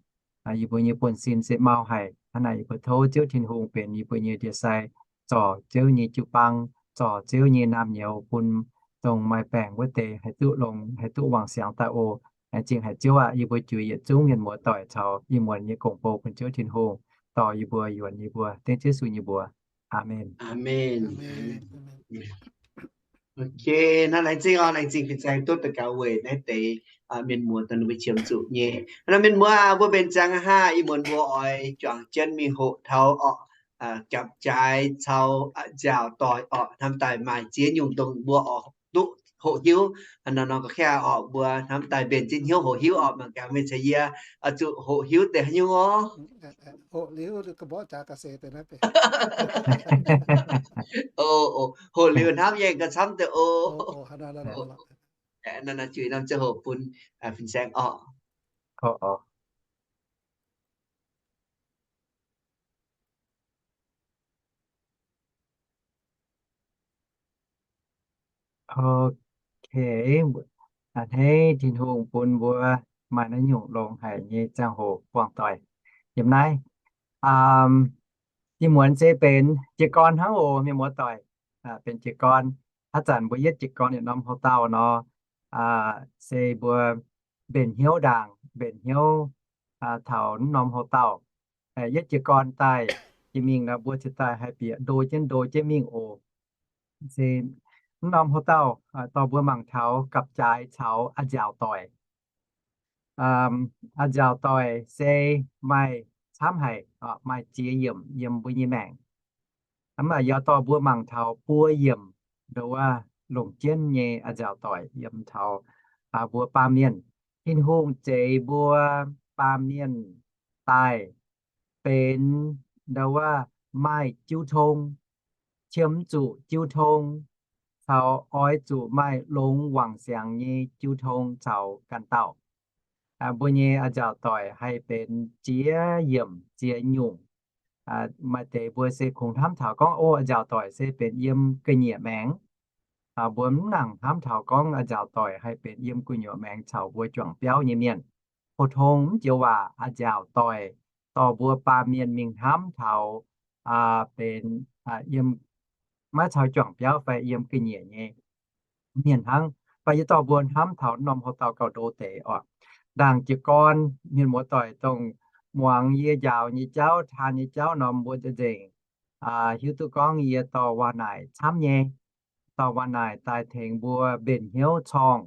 Yie mbuo nyei buonv-sin se mau haic. Hnangv naaic yie mbuo tov Ziouv Tin-Hungh benx yie mbuo nyei ndie-sai, zorc Ziouv nyei jiu-baang, zorc Ziouv nyei naamh nyouz bun dongh maaih baengc wuov deix haih duqv longx, haih duqv wangc siangx daaih oc. Laengz zingh haic Ziouv aac, yie mbuo juix yietc zungv mienh muoz-doic caux ih muonz nyei gong-bou bun Ziouv Tin-Hungh, dorh yie mbuo yuonx yie mbuo dengv Ziouv Yesu nyei mbuox. Aamen. Aamen. Ok, hnangv laengz zingh oc, laengz zingh fin-saeng duqv daux gaux weic naaiv deix mienh muoz dongh ninh mbuo qiemx zuqc nyei. Hnangv naaic mienh muoz aah, mbuo mbenc ziangx aqv haah, ih muonz mbuo oix juangc jienv mingh hoqc taux orqc, japc jaaix caux nziaauc doic orqc, hnamv daaih maaih ziex nyungc dongh mbuo oix duqv hoqc hiuv. Nor nor ga'kengh orqc, mbuo hnamv daaih mbenc jienv hnyouv hoqc hiuv orqc, mangc gaax meih caux yie oix zuqc hoqc hiuv deix haaix nyungc orv. Hoqc liuz mborqv jaax ga'seix deix naaiv benx. Hoqc liuz hnamv nyei ga'camv deix oc. Naaiv zuqc norm ziangh hoc bun fin-saeng orqc. Ok, a'hneiv Tin-Hungh bun mbuo maaih naaiv nyungc longx haic nyei ziangh hoc buangh doic yiem naaiv. Ih muonz se benx jiez gorn hnangv oc, mienh muoz-doic. Benx jiez gorn. Haaix zanc mbuo yietv jiez gorn yietc norm houx-dauh nor, se mbuo mbenc hnyouv ndaangc, mbenc hnyouv taux naaiv norm houx-dauh. Yietv jiez gorn daaih jiex mingh nor, mbuo ziouc daaih haih bieqc ndo jienv ndo jienv mingh oc. Se naaiv norm houx-dauh dorh mbuo mangc taux gapv-jaaix caux a'nziaauc doic. A'nziaauc doic se maaih camv haic, maaih ziex yiemc yiem mbuo nyei maengc. Mv baac yaac dorh mbuo mangc taux buo yiemc, nduov, longc jienv nyei a'nziaauc doic yiem taux mbuo baamh mienh. Tin-Hungh zeix mbuo baamh mienh daaih benx, nduov, maaih jiu tong, qiemx zuqc jiu tong, caux oix zuqc maaih longx wangc siangx nyei jiu tong caux ganh dauh. Mbuo nyei a'nziaauc doic haih benx ziex yiemc ziex nyungc. Maaih deix mbuo se kungx hnamv taux gorngv, o, a'nziaauc doic se benx yiem ga'nyiec maengx. Mbuo mv nangc hnamv taux gorngv a'nziaauc doic haih benx yiem gu'nyuoz maengx caux mbuo juangc biauv nyei mienh. Pou tong mv joux waac, a'nziaauc doic dorh mbuo baamh mienh mingh hnamv taux benx yiem, maiv caux juangc biauv fai yiem ga'nyiec nyei mienh hnangv. Mv baac yie dorh mbuo hnamv taux norm houx-dauh gauh ndo deix oc. Ndaangc jiez gorn mienh muoz-doic dongh muangx yie njaaux nyei jauv, taan nyei jauv nor, mbuo nzengc hiuv duqv gorngv yie dorh waac-naaic camv nyei. Dorh waac-naaic daaih tengx mbuo mbenc hnyouv corngh,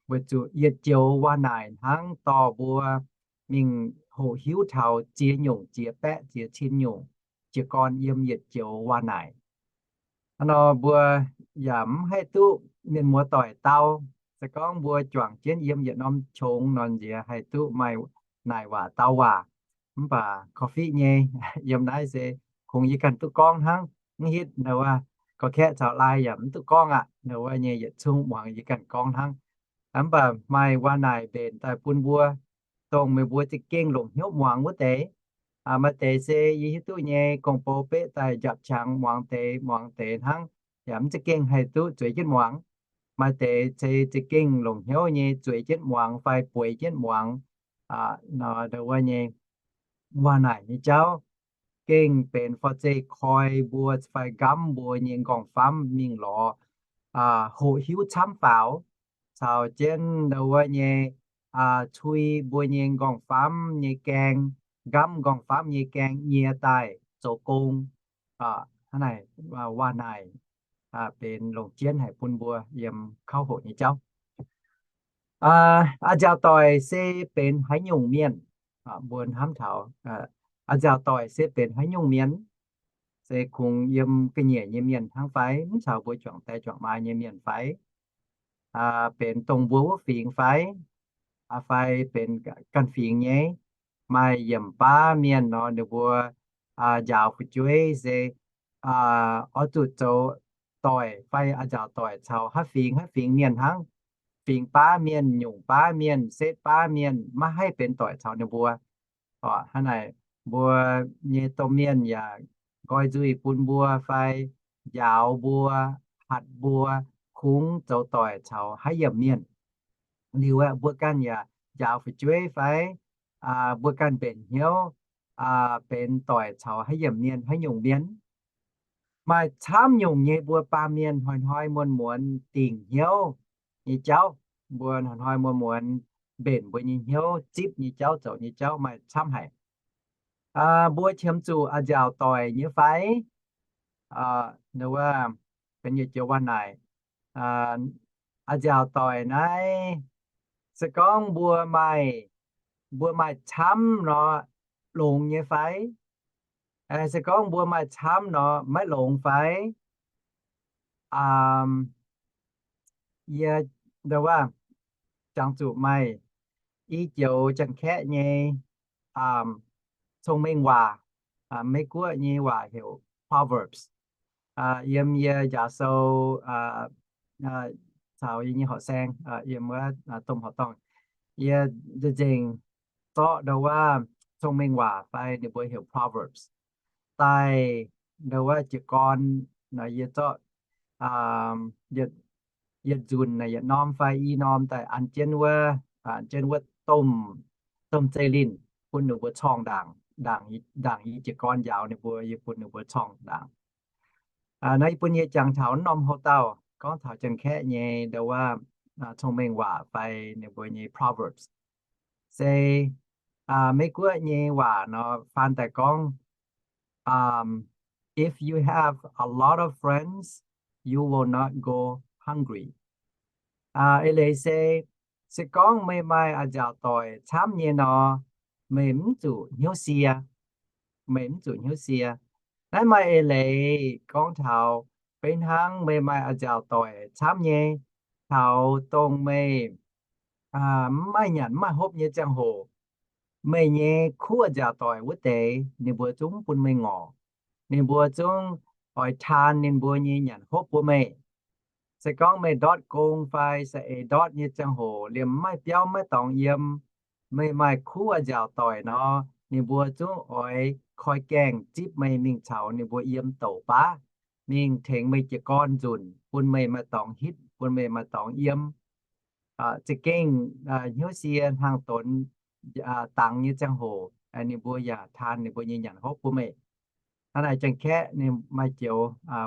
weic zuqc yietc joux waac-naaic hnangv dorh mbuo mingh hoqc hiuv taux ziex nyungc, ziex baeqv, ziex cin nyungc jiez gorn yiem yietc joux waac-naaic. Hnangv nor mbuo yaac mv haih duqv mienh muoz-doic dau. Se gorngv mbuo juangc jienv yiem yietc norm qongx nor, nziex haih duqv maaih naaic waac dau waac. Mv baac korv-fiqv nyei, yiem naaiv se kungx yie ganh duqv gorngv hnangv. Mv hitv nduov, gorx-kaeqv caux laai yaac mv duqv gorngv aqv. Nduov nyei yietc zungv muangx yie ganh gorngv hnangv. Mv baac maaih waac-naaic mbenc daaih bun mbuo, dongh meih mbuo za'gengh longc hnyouv muangx wuov deix. Maaih deix se yie hiuv duqv nyei, gong-bou beqv daaih njapc qangx muangx deix muangx deix hnangv, yaac mv za'gengh haih duqv zueiz jienv muangx. Maaih deix se za'gengh longc hnyouv nyei zueiz jienv muangx fai bueix jienv muangx. Nduov nyei waac-naaic nyei jauv gengh benx fai zeiz koi mbuo fai nqamv mbuo nyei nqorngv-famv mingh lorz hoqc hiuv camv faaux, caux jienv nduov nyei cui mbuo nyei nqorngv-famv nyei gaeng, nqamv nqorngv-famv nyei gaeng nyie daaih zoux gong. Hnangv naaic, waac-naaic benx longc jienv haic bun mbuo yiem kauv hoqc nyei jauv. A'nziaauc doic se benx haaix nyungc mienh? Mbuo hnamv taux a'nziaauc doic se benx haaix nyungc mienh? Se kungx yiem ga'nyiec nyei mienh hnangv fai? Mv caux mbuo juangc die juangc maa nyei mienh fai? Benx dongh mbuo wuov fingx fai? Fai benx ganh fingx nyei? Maaih yiemc baav mienh nor, ninh mbuo njaaux fu'jueiv se oix zuqc zoux doic fai a'nziaauc doic caux haaix fingx haaix fingx mienh hnangv. Fingx baav mienh, nyungc baav mienh, setv baav mienh, maiv haih benx doic caux ninh mbuo. Hnangv naaic, mbuo nyei domh mienh yaac nqoi nzuih bun mbuo fai njaaux mbuo, hatc mbuo kungx zoux doic caux haaix yiemc mienh. Liuz aeqv, mbuo ganh yaac njaaux fu'jueiv fai mbuo ganh mbenc hnyouv benx doic caux haaix yiemc mienh, haaix nyungc mienh. Maaih camv nyungc nyei mbuo baamh mienh hnoi-hnoi muonz-muonz dingc hnyouv nyei jauv. Mbuo hnoi-hnoi muonz-muonz mbenc mbuo nyei hnyouv zipv nyei jauv, zoux nyei jauv maaih camv haic. Mbuo qiemx zuqc a'nziaauc doic nyei fai? Nduov, benx yietc joux waac-naaic. A'nziaauc doic naaiv, se gorngv mbuo maaih, mbuo maaih camv nor, longx nyei fai? Se gorngv mbuo maaih camv nor, maiv longx fai? yie, ndo wuov, jangx zuqc maaih i joux Janx-Kaeqv nyei cong-mengh waac, Meiv-Guoqv nyei waac heuc proverbs. Yiem yie njaaux sou caux yie nyei horqc saeng, yiem wuov domh horqc dorngh, yie nzengc zorqv ndo wuov cong-mengh waac fai ninh mbuo heuc proverbs daaih ndo wuov jiez gorn nor, yie zorqv, yietc nzunc naaic yietc norm fai i norm daaih an jienv wuov, an jienv wuov domh, domh zeiv-lin bun ninh mbuo corng ndaangc, ndaangc yie jiez gorn njaaux ninh mbuo, yie bun ninh mbuo corng ndaangc. Naaiv bun yie jangx taux norm houv dauh gorngv taux Janx-Kaeqv nyei ndo wuov cong-mengh waac fai ninh mbuo nyei proverbs. Se Meiv-Guoqv nyei waac nor faan daaih gorngv, If you have a lot of friends, you will not go hungry. Eix leiz se, se gorngv meih maaih a'nziaauc doic camv nyei nor, meih mv zuqc hnyouv sie. Meih mv zuqc hnyouv sie. Naaiv maaih eix leiz gorngv taux, beiv hnangv meih maaih a'nziaauc doic camv nyei, taux dongh meih mv maaih nyanc mv maaih hopv nyei ziangh hoc, meih nyei kuv a'nziaauc doic wuov deix ninh mbuo zungv bun meih ngorc. Ninh mbuo zungv oix taan ninh mbuo nyei nyanc hopv bun meih. Se gorngv meih ndortv gong fai saeng-eix ndortv nyei ziangh hoc liemh mv maaih biauv maiv dorngx yiem, meih maaih kuv a'nziaauc doic nor, ninh mbuo zungv oix koi gaengh zipv meih mingh caux ninh mbuo yiem douc baav, mingh tengx meih jiez gorn nzunc, bun meih maaih dorngx hitv, bun meih maaih dorngx yiem. Za'gengh hnyouv sie hnaangx donx dangx nyei ziangh hoc, ninh mbuo yaac taan ninh mbuo nyei nyanc hopv bun meih. Hnangv naaic Janx-Kaeqv ninh maaih joux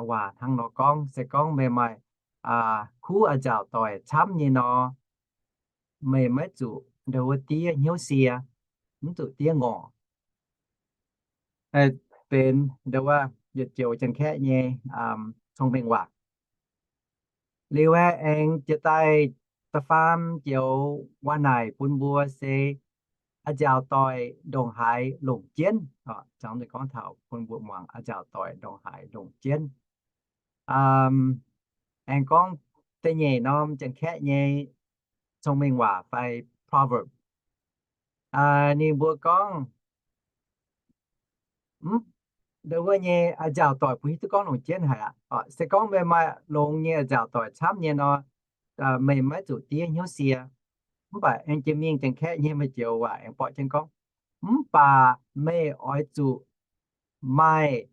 waac hnangv nor gorngv, se gorngv meih maaih kuv a'nziaauc doic camv nyei nor, meih maiv zuqc ndo wuov diev hnyouv sie, mv zuqc diev ngorc. Benx ndo wuov yietc joux Janx-Kaeqv nyei cong-mengh waac. Liuz aengx jiex daaih da'faam joux waac naaic bun mbuo se a'nziaauc doic ndongc haaix longc jienv. Gorngv taux bun mbuo muangx a'nziaauc doic ndongc haaix longc jienv. Aengx gorngv da'nyeic norm Janx-Kaeqv nyei cong-mengh waac fai proverb. Ninh mbuo gorngv, ndo wuov nyei a'nziaauc doic bun hiuv duqv gorngv longc jienv haic aqv. Se gorngv meih maaih longx nyei a'nziaauc doic camv nyei nor, meih maiv zuqc diev hnyouv sie. Mv baac aengx jiex mingh Janx-Kaeqv nyei maaih joux waac aengx borqv jienv gorngv, mv baac meih oix zuqc maaih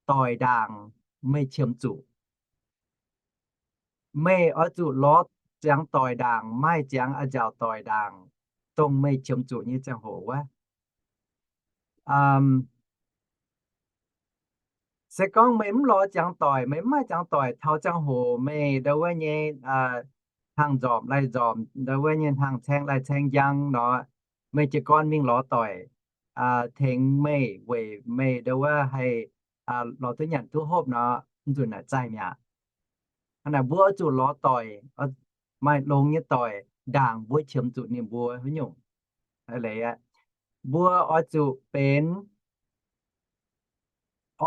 doic ndaangc meih qiemx zuqc. Meih oix zuqc lorz ziangx doic ndaangc, maaih ziangx a'nziaauc doic ndaangc, dongh meih qiemx zuqc nyei ziangh hoc wuov. Se gorngv meih mv lorz ziangx doic, meih mv maaih ziangx doic, taux ziangh hoc meih ndo wuov nyei hnaangx nzormc lai nzormc, ndo wuov nyei hnaangx caeng lai caeng njang nor, meih jiez gorn mingh lorz doic tengx meih weic meih ndo wuov haih lorz duqv nyanc duqv hopv nor, mv nzunc naaic zaih mi'aqv. Hnangv naaic mbuo oix zuqc lorz doic, maaih longx nyei doic ndaangc mbuo qiemx zuqc ninh mbuo wuov nyungc. Leiz aqv, mbuo oix zuqc benx,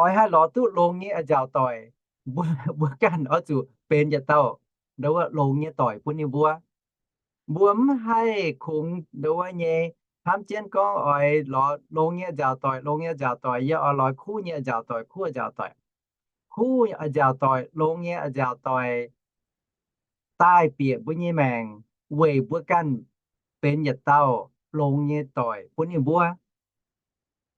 oix haih lorz duqv longx nyei a'nziaauc doic, mbuo, mbuo ganh oix zuqc benx yietc dauh ndo wuov longx nyei doic bun ninh mbuo. Mbuo mv haih kungx ndo wuov nyei hnamv jienv gorngv oix lorz longx nyei a'nziaauc doic, longx nyei a'nziaauc doic, yie oix lorz kuv nyei a'nziaauc doic, kuv a'nziaauc doic. Kuv a'nziaauc doic, longx nyei a'nziaauc doic daaih bieqc mbuo nyei maengc weic mbuo ganh benx yietc dauh longx nyei doic bun ninh mbuo.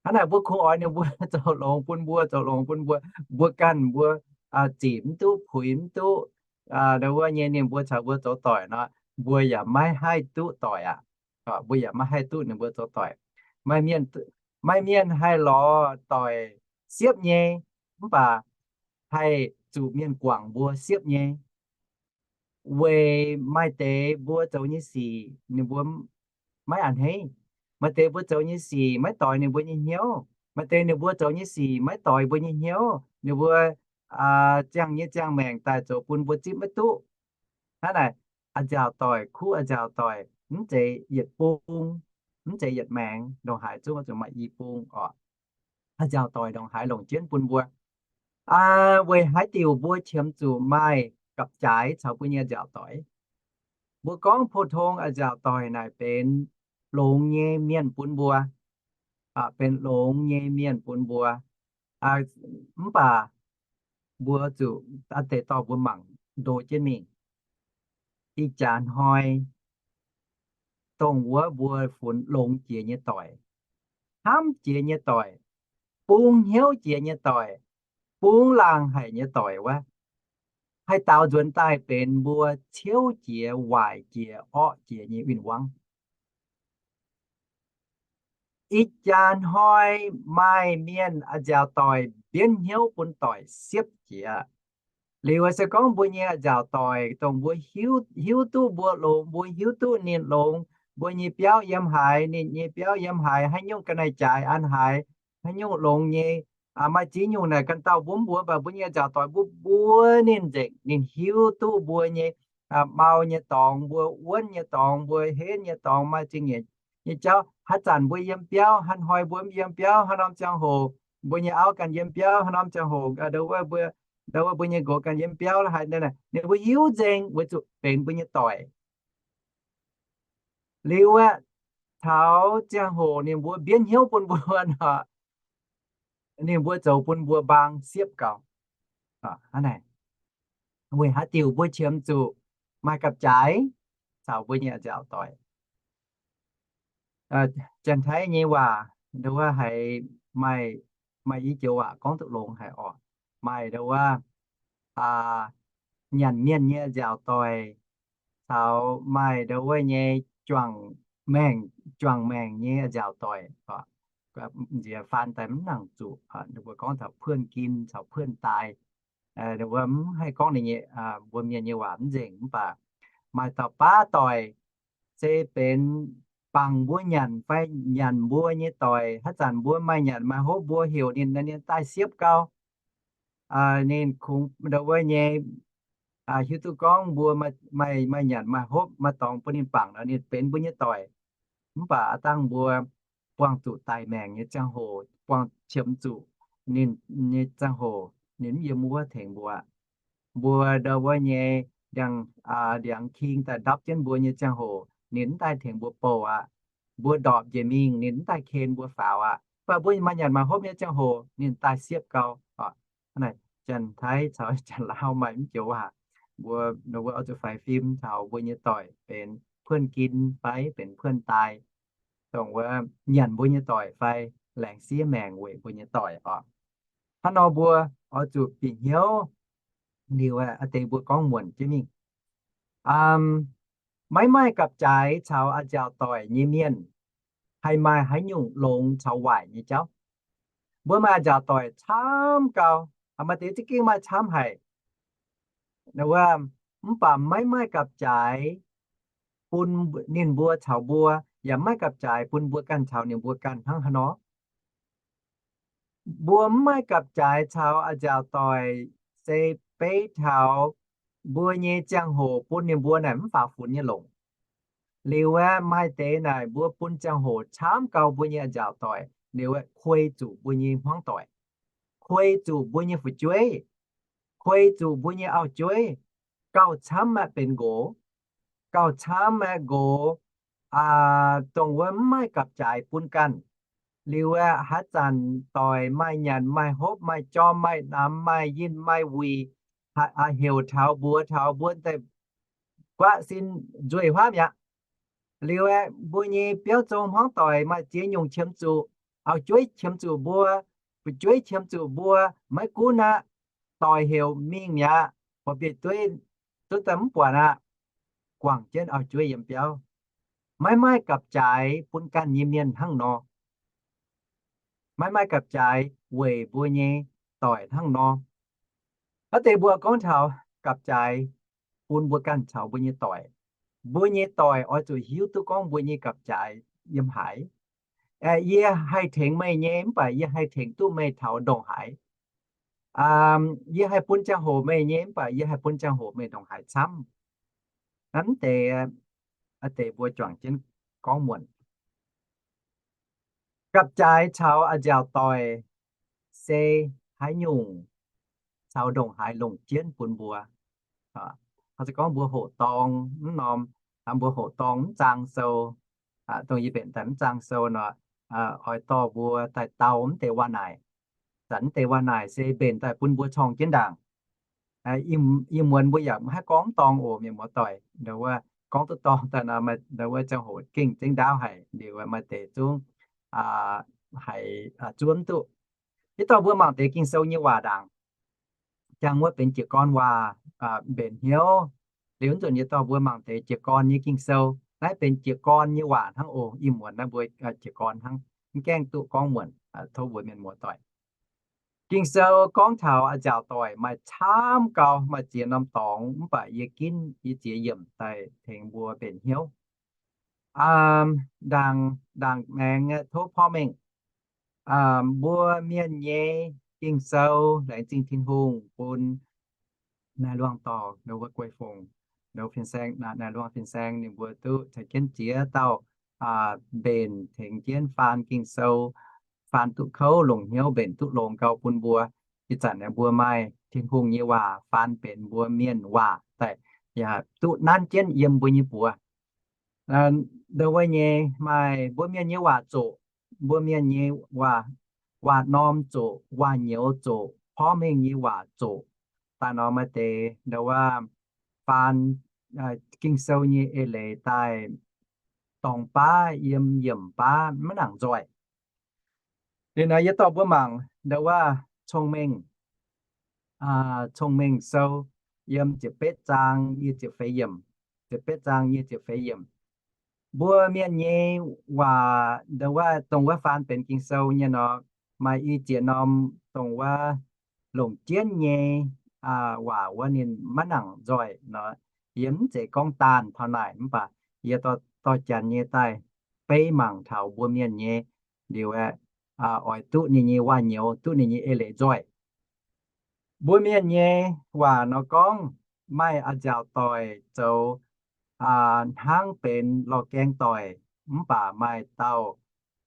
Hnangv naaic mbuo kungx oix ninh mbuo zoux longx bun mbuo, zoux longx bun mbuo. Mbuo ganh mbuo zic mv duqv, puix mv duqv, ndo wuov nyei ninh mbuo caux mbuo zoux doic nor, mbuo yaac maiv haih duqv doic aqv. Mbuo yaac maiv haih duqv ninh mbuo zoux doic. Maaih mienh, maaih mienh haih lorz doic siepv nyei, mv baac haih zuqc mienh guangc mbuo siepv nyei. Weic maaih deix mbuo zoux nyei sic ninh mbuo maiv a'hneiv. Maaih deix mbuo zoux nyei sic maiv doix ninh mbuo nyei hnyouv. Maaih deix ninh mbuo zoux nyei sic maiv doix mbuo nyei hnyouv. Ninh mbuo ziangh nyei ziangh maengc daaih zoux bun mbuo zipv maiv duqv. Hnangv naaic, a'nziaauc doic, kuv a'nziaauc doic, mv zeiz yietc bung, mv zeiz yietc maengx, ndongc haaix zungv zuqc maaih i bung oc. A'nziaauc doic ndongc haaix longc jienv bun mbuo. Weic haaix diuc mbuo qiemx zuqc maaih gapv-jaaix caux mbuo nyei a'nziaauc doic? Mbuo gorngv pou-tong a'nziaauc doic naaic benx longx nyei mienh bun mbuo, benx longx nyei mienh bun mbuo. Mv baac mbuo zuqc a'deix dorh mbuo mangc ndo jienv mingh. Ih jaax hnoi dongh wuov mbuo funx longx jiex nyei doic, hnamv jiex nyei doic, bungx hnyouv jiex nyei doic, bungx laangh haic nyei doic wuov, haih daaux nzuonx daaih benx mbuo ciouv jiex, waaic jiex, orqv jiex nyei win-wangv. Ih jaax hnoi maaih mienh a'nziaauc doic mbienv hnyouv bun doic siepv jiex. Liuz se gorngv mbuo nyei a'nziaauc doic dongh mbuo hiuv duqv mbuo longx, mbuo hiuv duqv ninh longx, mbuo nyei biauv yiem haaix, ninh nyei biauv yiem haaix, haaix nyungc ga'naaiv-jaaix an haaix, haaix nyungc longx nyei, maaih ziex nyungc naaic ganh dauh mbuo mv mbuox, mv baac mbuo nyei a'nziaauc doic mbuo mbuox ninh nzengc. Ninh hiuv duqv mbuo nyei mau nyei dorngx, mbuo wuonv nyei dorngx, mbuo henv nyei dorngx, maaih zingh nyeic nyei jauv. Haaix zanc mbuo yiem biauv, haaix hnoi mbuo mv yiem biauv, haaix norm ziangh hoc mbuo nyei auv ganh yiem biauv, haaix norm ziangh hoc ndau wuov mbuo nyei nqox ganh yiem biauv, haaix ninh mbuo hiuv nzengc weic zuqc benx mbuo nyei doic. Liuz aeqv, taux ziangh hoc ninh mbuo mbienv hnyouv bun mbuo nor, ninh mbuo zoux bun mbuo mbaang siepv gau. Weic haaix diuc mbuo qiemx zuqc maaih gapv-jaaix caux mbuo nyei a'nziaauc doic? Janx-Taiv nyei waac ndau wuov haiz maaih, maaih i joux waac gorngv duqv longx haic oc. Maaih ndau wuov nyanc mienh nyei a'nziaauc doic, caux maaih ndau wuov nyei juangc maengc, juangc maengc nyei a'nziaauc doic. Nziex faan daaih mv nangc zuqc, ninh mbuo gorngv taux เพื่อนกิน caux เพื่อนตาย. Ninh mbuo mv haih gorngv ninh nyei, mbuo mienh nyei waac mv nzengc, mv baac maaih dauh baav doic se benx bangc mbuo nyanc fai nyanc mbuo nyei doic. Haaix zanc mbuo maaih nyanc maaih hopv mbuo heuc ninh, ninh daaih siepv gau. Ninh kungx ndau wuov nyei hiuv duqv gorngv mbuo maaih, maaih nyanc maaih hopv maaih dorngx bun ninh bangc nor, ninh benx mbuo nyei doic. Mv baac aav dangh mbuo buangh zuqc daic maengc nyei ziangh hoc, buangh qiemx zuqc ninh nyei ziangh hoc, ninh mv yiem wuov tengx mbuo. Mbuo ndau wuov nyei ndiangx, ndiangx king daaih ndapv jienv mbuo nyei ziangh hoc, ninh mv daaih tengx mbuo bouh aqv. Mbuo ndorpc njiec mingh, ninh mv daaih ken mbuo faaux aqv. Mv baac mbuo maaih nyanc maaih hopv nyei ziangh hoc, ninh daaih siepv gau. Janx-Taiv caux Janx-Lauv maaih mv joux waac, mbuo, mbuo oix zuqc faix fim taux mbuo nyei doic benx เพื่อนกิน fai benx เพื่อนตาย, dongh wuov nyanc mbuo nyei doic fai laengz siev maengc weic mbuo nyei doic oc. Hnangv nor mbuo oix zuqc bieqc hnyouv liuz, a'deix mbuo gorngv muonc jienv mingh. Maiv maaih gapv-jaaix caux a'nziaauc doic nyei mienh haih maaih haaix nyungc longx caux waaic nyei jauv? Mbuo maaih a'nziaauc doic camv gau, maaih deix za'gengh maaih camv haic. Mv baac maiv maaih gapv-jaaix bun ninh mbuo caux mbuo, yaac maiv gapv-jaaix bun mbuo ganh caux ninh mbuo ganh hnangv haaix nor. Mbuo mv maaih gapv-jaaix caux a'nziaauc doic se beiv taux mbuo nyei ziangh hoc bun ninh mbuo naaic mv faaux funx nyei longc. Liuz aeqv, maaih deix naaic mbuo bun ziangh hoc camv gau mbuo nyei a'nziaauc doic, liuz aeqv, kuei zuqc mbuo nyei hmuangv doic, kuei zuqc mbuo nyei fu'jueiv, kuei zuqc mbuo nyei auv-jueiv, gauh camv aeqv benx nqox, gauh camv aeqv nqox, dongh wuov mv maaih gapv-jaaix bun ganh. Liuz aeqv, haaix zanc doic maaih nyanc maaih hopv maaih jorm maaih namx maaih yinh maaih wuic, heuc taux mbuox taux mbuo daaih guaatv sin nzueih huaamv mi'aqv. Liuz aeqv, mbuo nyei biauv zong hmuangv doic maaih ziex nyungc qiemx zuqc, auv-jueiv qiemx zuqc mbuo, fu'jueiv qiemx zuqc mbuo, maiv gunv aqv, doic heuc mingh mi'aqv, bieqc dueiv zunv daaih mv buatc aqv, guangc jienv auv-jueiv yiem biauv. Maiv maaih gapv-jaaix bun ganh nyei mienh hnangv nor. Maiv maaih gapv-jaaix weic mbuo nyei doic hnangv nor. Aav deix mbuo gorngv taux gapv-jaaix bun mbuo ganh caux mbuo nyei doic. Mbuo nyei doic oix zuqc hiuv duqv gorngv mbuo nyei gapv-jaaix yiem haaix. Yie haih tengx meih nyei, mv baac yie haih tengx duqv meih taux ndongc haaix. Yie haih bun ziangh hoc meih nyei, mv baac yie haih bun ziangh hoc meih ndongc haaix camv. Naaiv deix, aav deix mbuo juangc jienv gorngv muonc. Gapv-jaaix caux a'nziaauc doic se haaix nyungc caux ndongc haaix longc jienv bun mbuo. Gorngv mbuo hoqc dorng mv norm, mbuo hoqc dorngh mv zaang sou, dongh yie mbenc daaih mv zaang sou nor, oix dorh mbuo daaih dau mv deix waac-naaic. Zanc mv deix waac-naaic se mbenc daaih bun mbuo corng jienv ndaangc. Ih muonz mbuo yaac maiv haih gorngv mv dorngh oc, mienh muoz-doic. Ndo wuov gorngv duqv dorngh daaih nor, ndo wuov ziangh hoc gengh zengv ndaauv haic, liuz maaih deix zungv haiz zuov mv duqv. Yie dorh mbuo mangc deix Ging-Sou nyei waac ndaangc. Jangx wuov benx jiez gorn waac mbenc hnyouv. Liuz nzunc yie dorh mbuo mangc deix jiez gorn nyei Ging-Sou. Naaiv benx jiez gorn nyei waac hnangv oc. Ih muonz naaiv mbuo jiez gorn hnangv, mv gaengh duqv gorngv muonc, tov mbuo mienh muoz-doic. Ging-Sou gorngv taux a'nziaauc doic maaih camv gau, maaih ziex norm dorngx, mv baac yie ginv yie ziex yiemc daaih tengx mbuo mbenc hnyouv. Ndaangc, ndaangc maengx tov porv mengh mbuo mienh nyei Ging-Sou, laengz zingh Tin-Hungh bun naaiv luangh dorngx, ndo wuov guei fongc, ndo fin-saeng, naaiv luangh fin-saeng ninh mbuo duqv caux jienv ziex dauh mbenc tengx jienv faan Ging-Sou, faan duqv kouv longc hnyouv mbenc duqv longx gau bun mbuo. Ih zanc naaiv mbuo maaih Tin-Hungh nyei waac faan benx mbuo mienh waac daaih, yaac duqv nanv jienv yiem mbuo nyei buoz. Ndo wuov nyei maaih mbuo mienh nyei waac zoqc, mbuo mienh nyei waac, waac-norm zoqc, waac-nyouz zoqc, porv mengh nyei waac zoqc. Daaih nor maaih deix ndo wuov faan Ging-Sou nyei eix leiz daaih dorngx baav yiem yiemc baav maiv nangc nzoih. Liuz nor yie dorh mbuo mangc ndo wuov Cong-Mengh, Cong-Mengh Sou yiem ziepc betv zaang nyic ziepc feix yiemc, ziepc betv zaang nyic ziepc feix yiemc. Mbuo mienh nyei waac ndo wuov, dongh wuov faan benx Ging-Sou nyei nor, maaih i ziex norm dongh wuov longc jienv nyei waac wuov ninh maiv nangc nzoih nor. Yie mv zeiz gorngv daanh taux naaic, mv baac yie dorh janx nyei daaih beiv mangc taux mbuo mienh nyei, liuz aeqv, oix duqv ninh nyei waac-nyouz, duqv ninh nyei eix leiz nzoih. Mbuo mienh nyei waac nor gorngv, maaih a'nziaauc doic zoux hnangv benx lorh gaeng doic, mv baac maaih dauh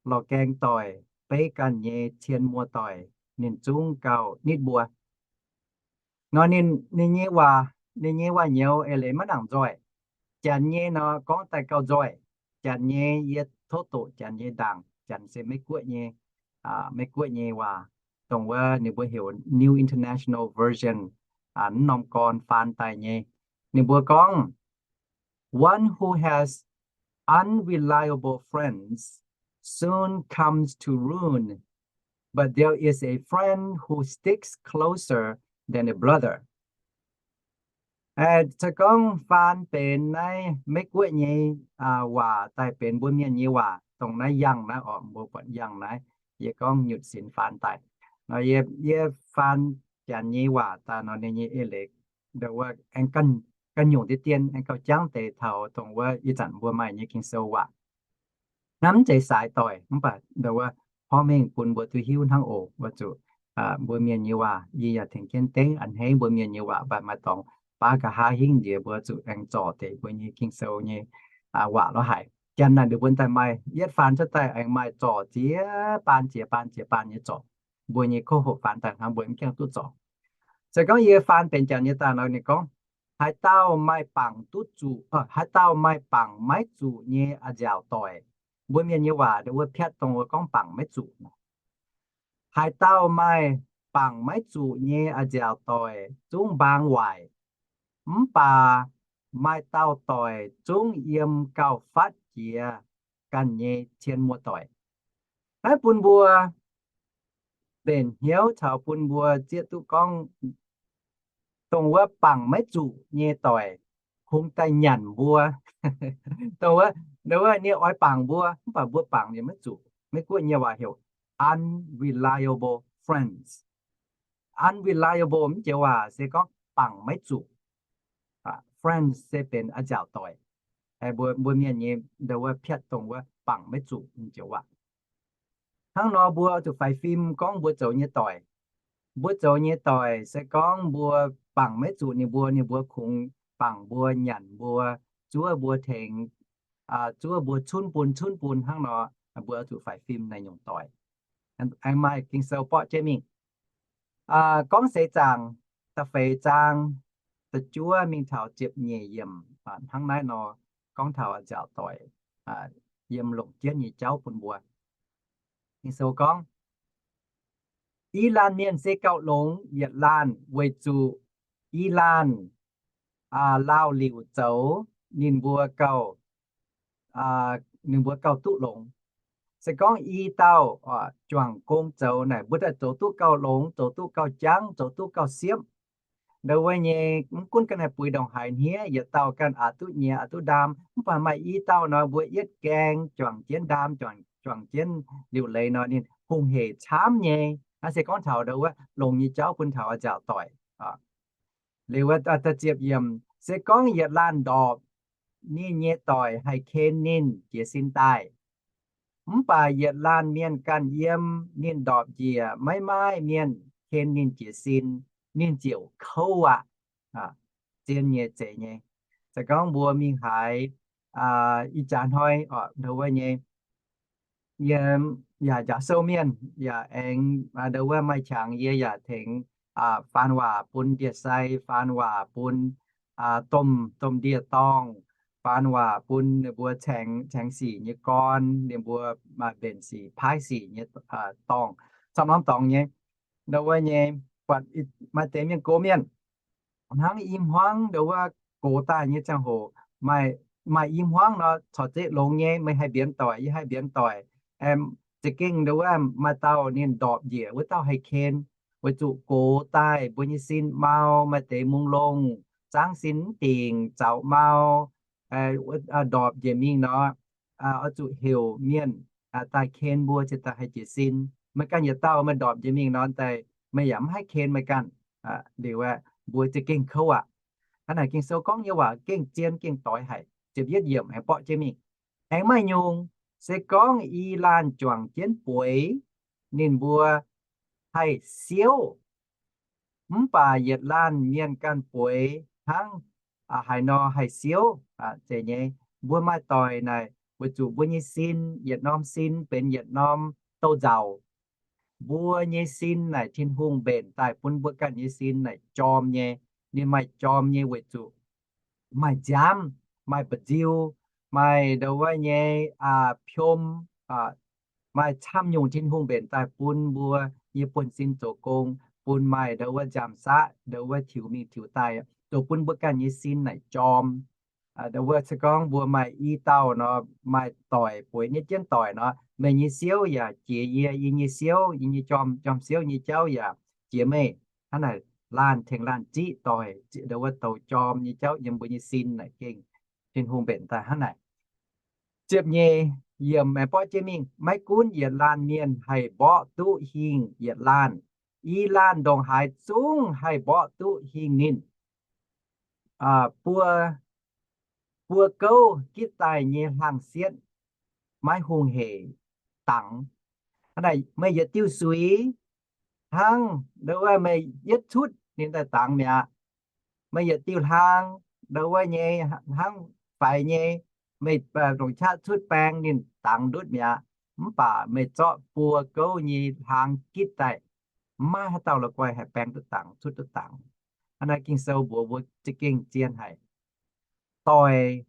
lorh gaeng doic beiv ganh nyei cien muoz-doic, ninh zungv gauh nitv mbuo. Nor ninh, ninh nyei waac, ninh nyei waac-nyouz eix leiz maiv nangc nzoih. Janx nyei nor gorngv daaih gauh nzoih. Janx nyei yie tov doqc janx nyei ndaangc. Janx se Meiv-Guoqv nyei, Meiv-Guoqv nyei waac, dongh wuov ninh mbuo heuc New International Version, mv norm gorn faan daaih nyei. Ninh mbuo gorngv, One who has unreliable friends soon comes to ruin, but there is a friend who sticks closer than a brother. Se gorngv faan benx naaiv Meiv-Guoqv nyei waac daaih benx mbuo mienh nyei waac, dongh naaiv yangh naaiv orqc, mbuo buatc yangh naaiv, yie gorngv nyutc sinx faan daaih. Nor yie, yie faan janx nyei waac daaih nor ninh nyei eix leiz ndo wuov aengx ganh nyungc deix dien aengx gauh jangv deix taux dongh wuov ih zanc mbuo maaih nyei Ging-Sou waac. Naaiv mv zeiz saaix doic, mv baac ndo wuov porv mengh bun mbuo duqv hiuv hnangv oc. Wuov zuqc mbuo mienh nyei waac, yie yaac tengx jienv dengv a'hneiv mbuo mienh nyei waac, mv baac maaih dorngx baav nqa'haav hingv nziex mbuo zuqc aengx zorc deix mbuo nyei Ging-Sou nyei waac lorz haic. Janx naaic ninh mbuo daaih maaih yietv faan cuotv daaih aengx maaih zorc ziex baan ziex baan ziex baan nyei zorc. Mbuo nyei kouv hoqc faan daaih hnangv mbuo mv gaengh duqv zorc. Se gorngv yie faan benx janx nyei daaih nor ninh gorngv, haaix dauh maaih bangc duqv zuqc, haaix dauh maaih bangc maiv zuqc nyei a'nziaauc doic. Mbuo mienh nyei waac ndo wuov piatv dongh wuov gorngv bangc maiv zuqc. Haaix dauh maaih bangc maiv zuqc nyei a'nziaauc doic zungv mbaang waaic, mv baac maaih dauh doic zungv yiem gauh fatv jiex ganh nyei cien muoz-doic. Naaiv bun mbuo mbenc hnyouv caux bun mbuo zieqv duqv gorngv, dongh wuov bangc maiv zuqc nyei doic kungx daaih nyanc mbuo. Dongh wuov, wuov ninh oix bangc mbuo, mv baac mbuo bangc ninh maiv zuqc. Meiv-Guoqv nyei waac heuc unreliable friends. Unreliable mv joux waac se gorngv bangc maiv zuqc. Friends se benx a'nziaauc doic. Mbuo, mbuo mienh nyei ndo wuov piatv dongh wuov bangc maiv zuqc joux waac. Hnangv nor mbuo zuqc faix fim gorngv mbuo zoux nyei doic. Mbuo zoux nyei doic se gorngv mbuo bangc maiv zuqc ninh mbuo, ninh mbuo kungx bangc mbuo, nyanc mbuo, zuov mbuo tengx, zuov mbuo cunv bun cunv bun hnangv nor, mbuo zuqc faix fim naaiv nyungc doic. Aengx maaih Ging-Sou borqv jienv mingh. Gorngv Seix Zaangc da'feix zaang da'juov mingh taux ziepc nyeic yiemc hnangv naaiv nor, gorngv taux nziaauc doic yiem longc jienv nyei jauv bun mbuo. Ging-Sou gorngv, i laanh mienh se gauh longx yietc laanh weic zuqc i laanh laauh liuc zoux ninh mbuo gauh, ninh mbuo gauh duqv longx. Se gorngv i dauh juangc gong zoux naaic, mbuo daaih zoux duqv gauh longx, zoux duqv gauh jangv, zoux duqv gauh siepv. Ndau wuov nyei, mv gunv ga'naaiv buix ndongc haaix hniev, yietc dauh ganh aqc duqv nyiex aqc duqv ndaam, mv baac maaih i dauh nor mbuo yietv gaeng juangc jienv ndaam, juangc jienv liuc leiz nor ninh hungh heic camv nyei. Naaiv se gorngv taux ndau wuov longx nyei jauv bun taux nziaauc doic. Liuz ziepc yiemc, se gorngv yietc laanh ndorpc, ninh nyei doic haih ken ninh jiez sin daaih. Mv baac yietc laanh mienh ganh yiem, ninh ndorpc njiec, maiv maaih mienh ken ninh jiez sin, ninh ziouc kouv aqv. Zien nyei, zeiz nyei. Se gorngv mbuo mingh haaix, ih jaax hnoi ndau wuov nyei, yie yaac njaaux sou mienh yaac aengx ndau wuov maaih qangx yie yaac tengx faan waac bun ndie-sai, faan waac bun domh, domh ndie-dorngh, faan waac bun ninh mbuo caengx, caengx sic nyei gorn, ninh mbuo maaih mbenc sic, paaiv sic nyei dorngh, camv norm dorngx nyei. Ndau wuov nyei, buatc maaih deix mienh gox mienh hnangv i hmuangv ndau wuov gox daaih nyei ziangh hoc, maaih i hmuangv nor corc zeiz longx nyei, meih haih mbienx doic, yie haih mbienx doic. Za'gengh ndau wuov maaih dauh ninh ndorpc njiec, wuov dauh haih ken, weic zuqc gox daaih mbuo nyei sin mau, maaih deix mungh longh, zaangv sin mv dingc, zaux mau, ndorpc njiec mingh nor, oix zuqc heuc mienh daaih ken mbuo cingx daaih haih jiez sin. Meih ganh yietc dauh meih ndorpc njiec mingh nor daaih, meih yaac mv haih ken meih ganh. Liuz aeqv, mbuo za'gengh kouv aqv. Hnangv naaic Ging-Sou gorngv nyei waac gengh zien gengh doix haic. Ziepc yietv yiemc aengx borqv jienv mingh. Aengx maaih nyungc, se gorngv i laanh juangc jienv bueix, ninh mbuo haih siouv. Mv baac yietc laanh mienh ganh bueix hnangv haaix nor haih siouv. Zeiz nyei, mbuo maaih doic naaic weic zuqc mbuo nyei sin, yietc norm sin benx yietc norm douz-nzauc. Mbuo nyei sin naaic Tin-Hungh mbenc daaih bun mbuo ganh nyei sin naaic jorm nyei. Ninh maaih jorm nyei weic zuqc maaih nziaamv, maaih mba'nziu, maaih ndau wuov nyei piom, maaih camv nyungc Tin-Hungh mbenc daaih bun mbuo nyei buonv-sin zoux gong, bun maaih ndau wuov nziaamv-saqv, ndau wuov tiux mingh tiux daaih, zoux bun mbuo ganh nyei sin naaic jorm. Ndau wuov se gorngv mbuo maaih i dauh nor, maaih doic bueix nietv jienv doic nor, meih nyei siouv yaac jiex yie, yie nyei siouv, yie nyei jorm, jorm siouv nyei jauv yaac jiex meih. Hnangv naaic laanh tengx laanh ziqv doic, ndau wuov douz jorm nyei jauv yiem mbuo nyei sin naaic gengh Tin-Hungh mbenc daaih hnangv naaic. Ziepc nyeic yiemc aengx borqv jienv mingh, maiv gunv yietc laanh mienh haih mborqv duqv hingh yietc laanh, i laanh ndongc haaix zungv haih mborqv duqv hingh ninh. Buo, buo gouv gitv daaih nyei hlang-sietv maiv hungh heic dangx. Hnangv naaic meih yietc diuh suix hnangv ndau wuov meih yietv cutv ninh daaih dangx mi'aqv. Meih yietc diuh hlaang ndau wuov nyei hnangv faix nyei, meih longc qaqv cutv baeng ninh dangx ndutv mi'aqv. Mv baac meih zorqv buo gouv nyei hlaang gitv daaih, maiv haaix dauh la'guaih haih baeng duqv dangx, cutv duqv dangx. Hnangv naaiv Ging-Sou mbuox mbuo za'gengh zien haic. Doic,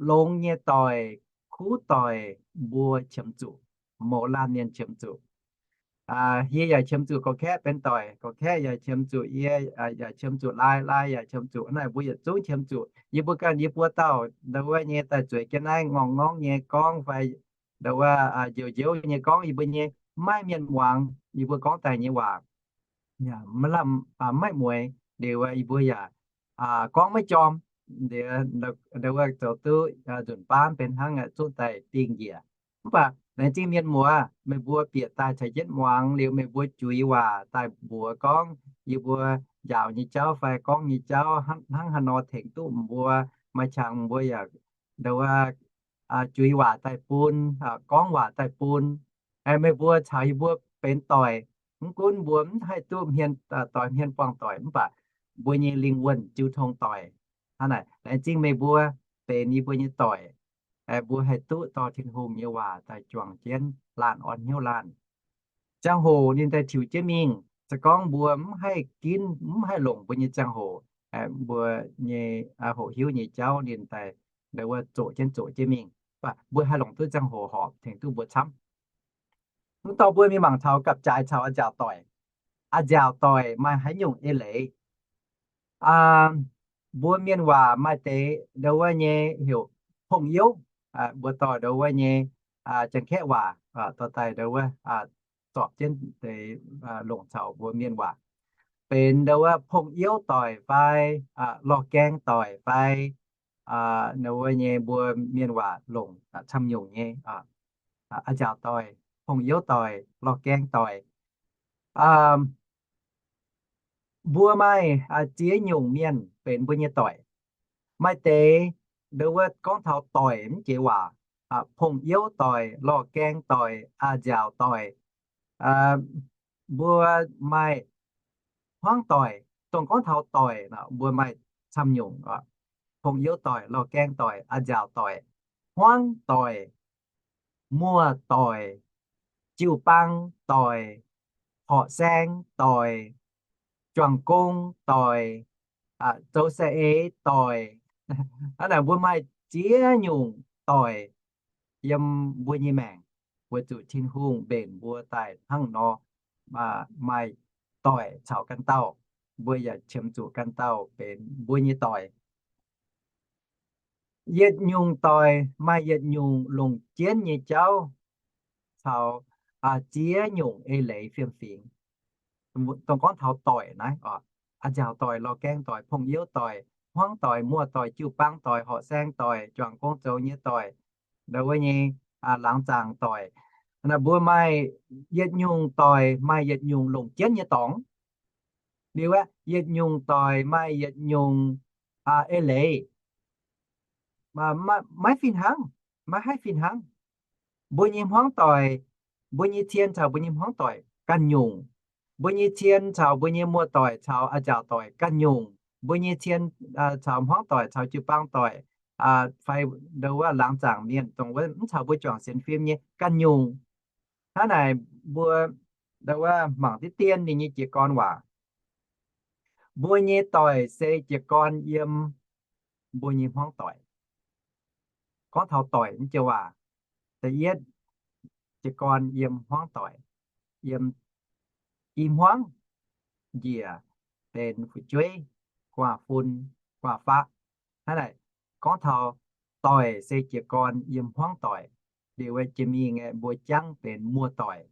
longx nyei doic, kuv doic, mbuo qiemx zuqc, mouz laanh mienh qiemx zuqc. Yie yaac qiemx zuqc gorqv-kaeqv benx doic, gorqv-kaeqv yaac qiemx zuqc yie, yaac qiemx zuqc lai, lai yaac qiemx zuqc. Hnangv naaic mbuo yietc zungv qiemx zuqc. Yie mbuo ganh, yie mbuo dauh ndau wuov nyei daaih zueiz jienv naaiv ngorngh ngorngv nyei gorngv fai ndau wuov njoux njoux nyei gorngv yie mbuo nyei, maiv mienh muangx yie mbuo gorngv daaih nyei waac. Maiv lamh, maiv mueiz liuz yie mbuo yaac gorngv maiv jorm. Ndau wuov zoux duqv nzunc baav benx hnangv zungv daaih dingh njiec. Mv baac laengz zingh mienh muoz, meih mbuo bieqc daaih caux jienv muangx liuz meih mbuo juix waac daaih mbuox gorngv yie mbuo njaaux nyei jauv fai gorngv nyei jauv hnangv haaix nor tengx duqv mbuo, maaih qangx mbuo yaac ndau wuov juix waac daaih bun, gorngv waac daaih bun. Meih mbuo caux yie mbuo benx doic, mv gunv mbuo mv haih duqv hmien, doix hmien buangh doic, mv baac mbuo nyei lingh wuonh jiu tong doic. Hnangv naaic laengz zingh meih mbuo benx yie mbuo nyei doic, mbuo haih duqv dorh Tin-Hungh nyei waac daaih juangc jienv laanh orn hnyouv laanh. Ziangh hoc ninh daaih tiux jienv mingh, se gorngv mbuo mv haih ginv, mv haih longc mbuo nyei ziangh hoc, mbuo nyei hoqc hiuv nyei jauv ninh daaih ndau wuov zoqc jienv zoqc jienv mingh. Mv baac mbuo haih longc duqv ziangh hoc horpc tengx duqv mbuo camv. Mv dorh mbuo mingh mangc taux gapv-jaaix caux a'nziaauc doic. A'nziaauc doic maaih haaix nyungc eix leiz? Mbuo mienh waac maaih deix ndau wuov nyei heuc 朋友, mbuo dorh ndau wuov nyei Janx-Kaeqv waac dorh daaih ndau wuov zorpc jienv deix longc caux mbuo mienh waac, benx ndau wuov 朋友 doic fai lorh gaeng doic fai ndau wuov nyei mbuo mienh waac longc camv nyungc nyei a'nziaauc doic, 朋友 doic, lorh gaeng doic. Mbuo maaih ziex nyungc mienh benx mbuo nyei doic. Maaih deix ndau wuov gorngv taux doic mv jiex waac, 朋友 doic, lorh gaeng doic, a'nziaauc doic. Mbuo maaih hmuangv doic. Dongh gorngv taux doic nor, mbuo maaih camv nyungc, 朋友 doic, lorh gaeng doic, a'nziaauc doic, hmuangv doic, muoz-doic, jiu-baang doic, horqc saeng doic, juangc gong doic, zoux saeng-eix doic. Hnangv naaic mbuo maaih ziex nyungc doic yiem mbuo nyei maengc, weic zuqc Tin-Hungh mbenc mbuo daaih hnangv nor, maaih doic caux ganh dauh, mbuo yaac qiemx zuqc ganh dauh benx mbuo nyei doic. Yietc nyungc doic maaih yietc nyungc longc jienv nyei jauv caux ziex nyungc eix leiz fiem-fingx. Dongh gorngv taux doic naaiv, a'nziaauc doic, lorh gaeng doic, 朋友 doic, hmuangv doic, muoz-doic, jiu-baang doic, horqc saeng doic, juangc gong zoux nyei doic, ndau wuov nyei laangz zaangc doic. Mbuo maaih yietc nyungc doic maaih yietc nyungc longc jienv nyei dorngx. Liuz aeqv, yietc nyungc doic maaih yietc nyungc eix leiz. Maiv fih hnangv, maiv haih fih hnangv. Mbuo nyei hmuangv doic, mbuo nyei cien caux mbuo nyei hmuangv doic ganh nyungc. Mbuo nyei cien caux mbuo nyei muoz-doic caux a'nziaauc doic ganh nyungc. Mbuo nyei cien caux hmuangv doic caux jiu-baang doic fai ndau wuov laangz zaangc mienh, dongh wuov mv caux mbuo juangc sienx fim nyei ganh nyungc. Hnangv naaic mbuo ndau wuov mangc diqv dien ninh nyei jiez gorn waac. Mbuo nyei doic se jiez gorn yiem mbuo nyei hmuangv doic. Gorngv taux doic mv joux waac, da'yietv jiez gorn yiem hmuangv doic, yiem i hmuangv njiec benx fu'jueiv, guaav fun, guaav faqv. Hnangv naaic, gorngv taux doic se jiez gorn yiem hmuangv doic. Liuz jiex mingh mbuo jangv benx muoz-doic.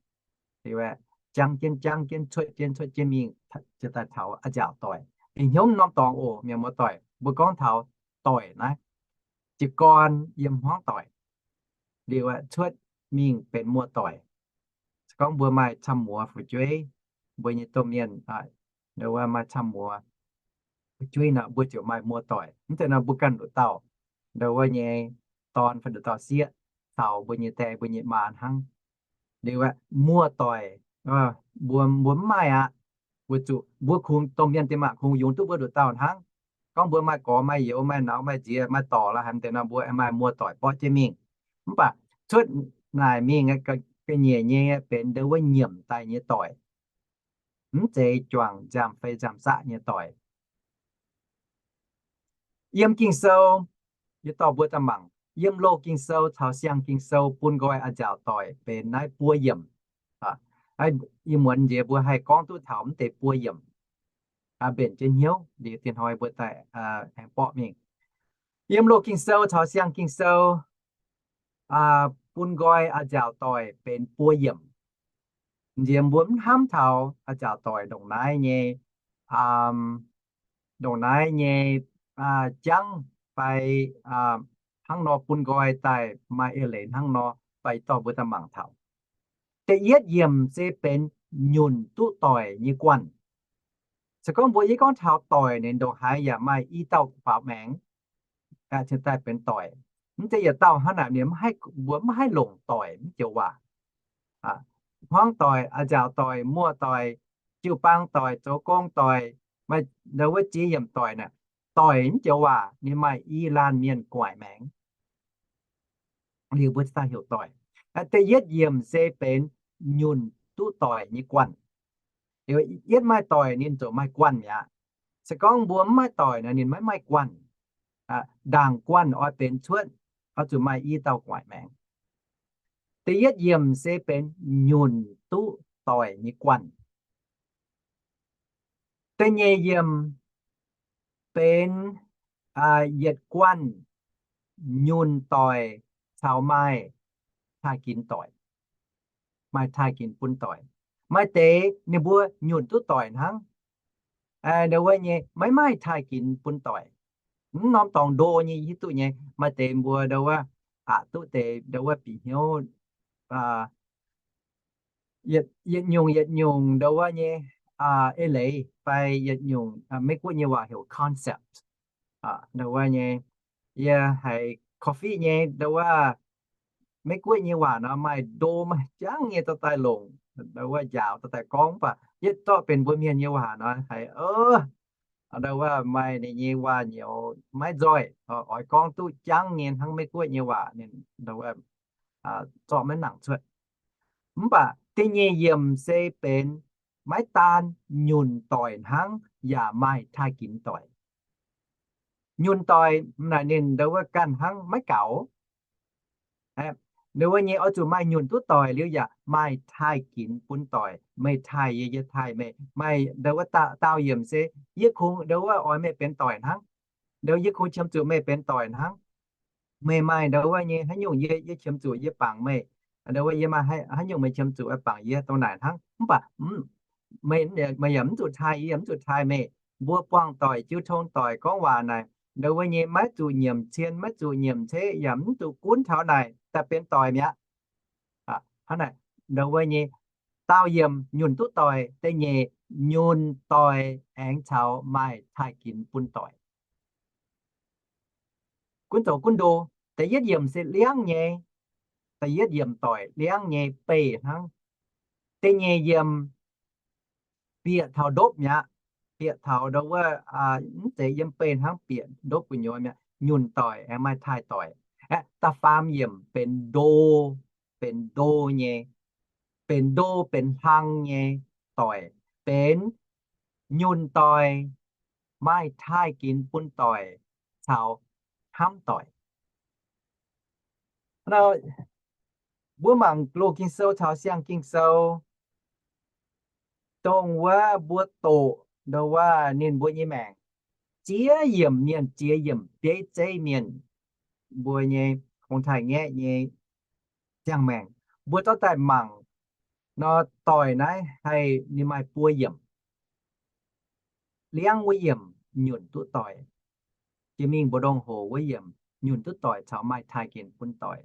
Liuz jangv jienv jangv jienv cuotv jienv cuotv jienv mingh, ziouc daaih taux a'nziaauc doic. Bieqc hnyouv norm dorngx oc, mienh muoz-doic, mbuo gorngv taux doic naaiv, jiez gorn yiem hmuangv doic, liuz cuotv mingh benx muoz-doic. Se gorngv mbuo maaih camv muoz fu'jueiv, mbuo nyei domh mienh maaih camv muoz fu'jueiv nor, mbuo ziouc maaih muoz-doic. Mv zeiz nor mbuo ganh nduqc dauh, ndau wuov nyei dorn fai nduqc dauh sieqv caux mbuo nyei die mbuo nyei maa hnangv. Liuz muoz-doic, mbuo, mbuo mv maaih aqv. Weic zuqc mbuo kungx domh mienh diex maac kungx yungz duqv mbuo nduqc dauh hnangv. Gorngv mbuo maaih gorx maaih youz maaih nauz maaih nziex maaih dorc lorqc, haaix deix nor mbuo maaih muoz-doic borqv jienv mingh. Mv baac cuotv naaic mingh ga'nyiec nyei benx ndau wuov nyiemc daaih nyei doic, mv zeiz juangc nziaamv-fei nziaamv-saqv nyei doic. Yiem Ging-Sou, yie dorh mbuo daaih mangc, yiem Loz-Ging-Sou caux Siang-Ging-Sou bun nqoi a'nziaauc doic benx naaiv buo yiemc. Ih muonz nziex mbuo haih gorngv duqv taux mv deix buo yiemc, mbenc jienv hnyouv liuz diex hnoi mbuo daaih aengx borqv mingh. Yiem Loz-Ging-Sou caux Siang-Ging-Sou bun nqoi a'nziaauc doic benx buo yiemc. Nziex mbuo mv hnamv taux a'nziaauc doic ndongc naaiv nyei, ndongc naaiv nyei jangv fai hnangv nor bun nqoi daaih maaih eix leiz hnangv nor, fai dorh mbuo daaih mangc taux. Da'yietv yiemc se benx nyunc duqv doic nyei guanh. Se gorngv mbuo yie gorngv taux doic, ninh ndongc haaix yaac maaih i dauh faaux maengx cingx daaih benx doic. Mv zeiz yietc dauh hnangv naaic, ninh mbuo mv haih longc doic mv joux waac. Hmuangv doic, a'nziaauc doic, muoz-doic, jiu-baang doic, zoux gong doic, maaih ndau wuov ziex yiemc doic naaic. Doic mv joux waac ninh maaih i laanh mienh guaaic maengx, liuz mbuo cingx daaih heuc doic. Da'yietv yiemc se benx nyunc duqv doic nyei guanh. Yietv maaih doic ninh ziouc maaih guanh mi'aqv. Se gorngv mbuo mv maaih doic nor ninh maiv maaih guanh. Ndaangc guanh oix benx cuotv, oix zuqc maaih i dauh gu'nguaaic maengx. Da'yietv yiemc se benx nyunc duqv doic nyei guanh. Da'nyeic yiemc benx yietc guanh nyunc doic caux maaih taaih ginx doic, maaih taaih ginx bun doic. Maaih deix ninh mbuo nyunc duqv doic hnangv, ndau wuov nyei maiv maaih taaih ginx bun doic. Mv norm dorngx ndo nyei hiuv duqv nyei. Maaih deix mbuo ndau wuov aqc duqv deix ndau wuov bieqc hnyouv yietc nyungc yietc nyungc ndau wuov nyei eix leiz fai yietc nyungc, Meiv-Guoqv nyei waac heuc concept. Ndau wuov nyei yie haiz coffee nyei ndau wuov Meiv-Guoqv nyei waac nor maaih ndo maaih jangv nyei dorh daaih longc, ndau wuov njaaux dorh daaih gorngv, mv baac yietv zorqv benx mbuo mienh nyei waac nor haiz ndau wuov maaih ninh nyei waac nyouz maiv nzoih, oix gorngv duqv jangv nyei hnangv Meiv-Guoqv nyei waac ninh ndau wuov zorqv maiv nangc cuotv. Mv baac da'nyeic yiemc se benx maiv daan nyunc doic hnangv yaac maaih taaih ginx doic. Nyunc doic naaic ninh ndau wuov ganh hnangv maiv gaux. Ndau wuov nyei oix zuqc maaih nyunc duqv doic liuz yaac maaih taaih ginx bun doic. Meih taaih yie, yie taaih meih. Maaih ndau wuov daauh yiemc se yie kungx ndau wuov oix meih benx doic hnangv. Ndau yie kungx qiemx zuqc meih benx doic hnangv. Meih maaih ndau wuov nyei haaix nyungc yie, yie qiemx zuqc yie bangc meih. Ndau wuov yie maaih haaix nyungc meih qiemx zuqc bangc yie dongh naaic hnangv. Mv baac meih yaac mv zuqc taaih yie, yie yaac mv zuqc taaih meih. Mbuo buangh doic, jiu tong doic, gorngv waac naaic, ndau wuov nyei maiv zuqc nyiemc cien, maiv zuqc nyiemc ceqv, yaac mv zuqc gunv taux naaic daaih benx doic mi'aqv. Hnangv naaic, ndau wuov nyei daauh yiemc nyunc duqv doic, da'nyeic nyunc doic aengx caux maaih taaih ginx bun doic. Gunv zoux gunv ndo, da'yietv yiemc se liangv nyei. Da'yietv yiemc doic liangv nyei beih hnangv. Da'nyeic yiemc bieqc taux ndopv mi'aqv. Bieqc taux ndau wuov mv zeiz yiem beih hnangv, bieqc ndopv gu'nyuoz mi'aqv. Nyunc doic aengx maaih taaih doic. Aeqv, da'faam yiemc benx ndo, benx ndo nyei, benx ndo benx hlang nyei doic, benx nyunc doic, maaih taaih ginx bun doic caux hnamv doic. Mbuo mangc loz Ging-Sou caux siang Ging-Sou, dongh wuov mbuo doqc ndau wuov ninh mbuo nyei maengc, ziex yiemc mienh, ziex yiemc bieiv zeiv mienh, mbuo nyei ong-taaix-ngaeqv nyei ziangh maengc, mbuo dorh daaih mangc nor, doic naaiv haih ninh maaih buo yiemc. Liangv wuov yiemc nyunc duqv doic, jiex mingh mbu'ndongx hoc wuov yiemc nyunc duqv doic caux maaih taaih ginx bun doic.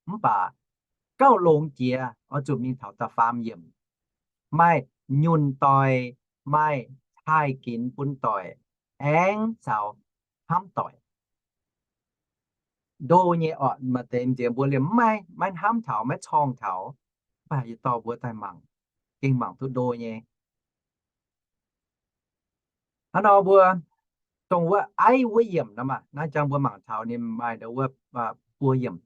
Mv baac gauh longx jiex oix zuqc mingh taux da'faam yiemc, maaih nyunc doic, maaih taaih ginx bun doic, aengx caux hnamv doic. Ndo nyei orqc, maaih deix m'nziex mbuo liemh maiv, maiv hnamv taux, maiv corngh taux, mv baac yietc dorh mbuo daaih mangc, gengh mangc duqv ndo nyei. Hnangv nor mbuo dongh wuov aiv wuov yiemc nor maah, naaiv jangx mbuo mangc taux ninh maaih ndau wuov buo yiemc.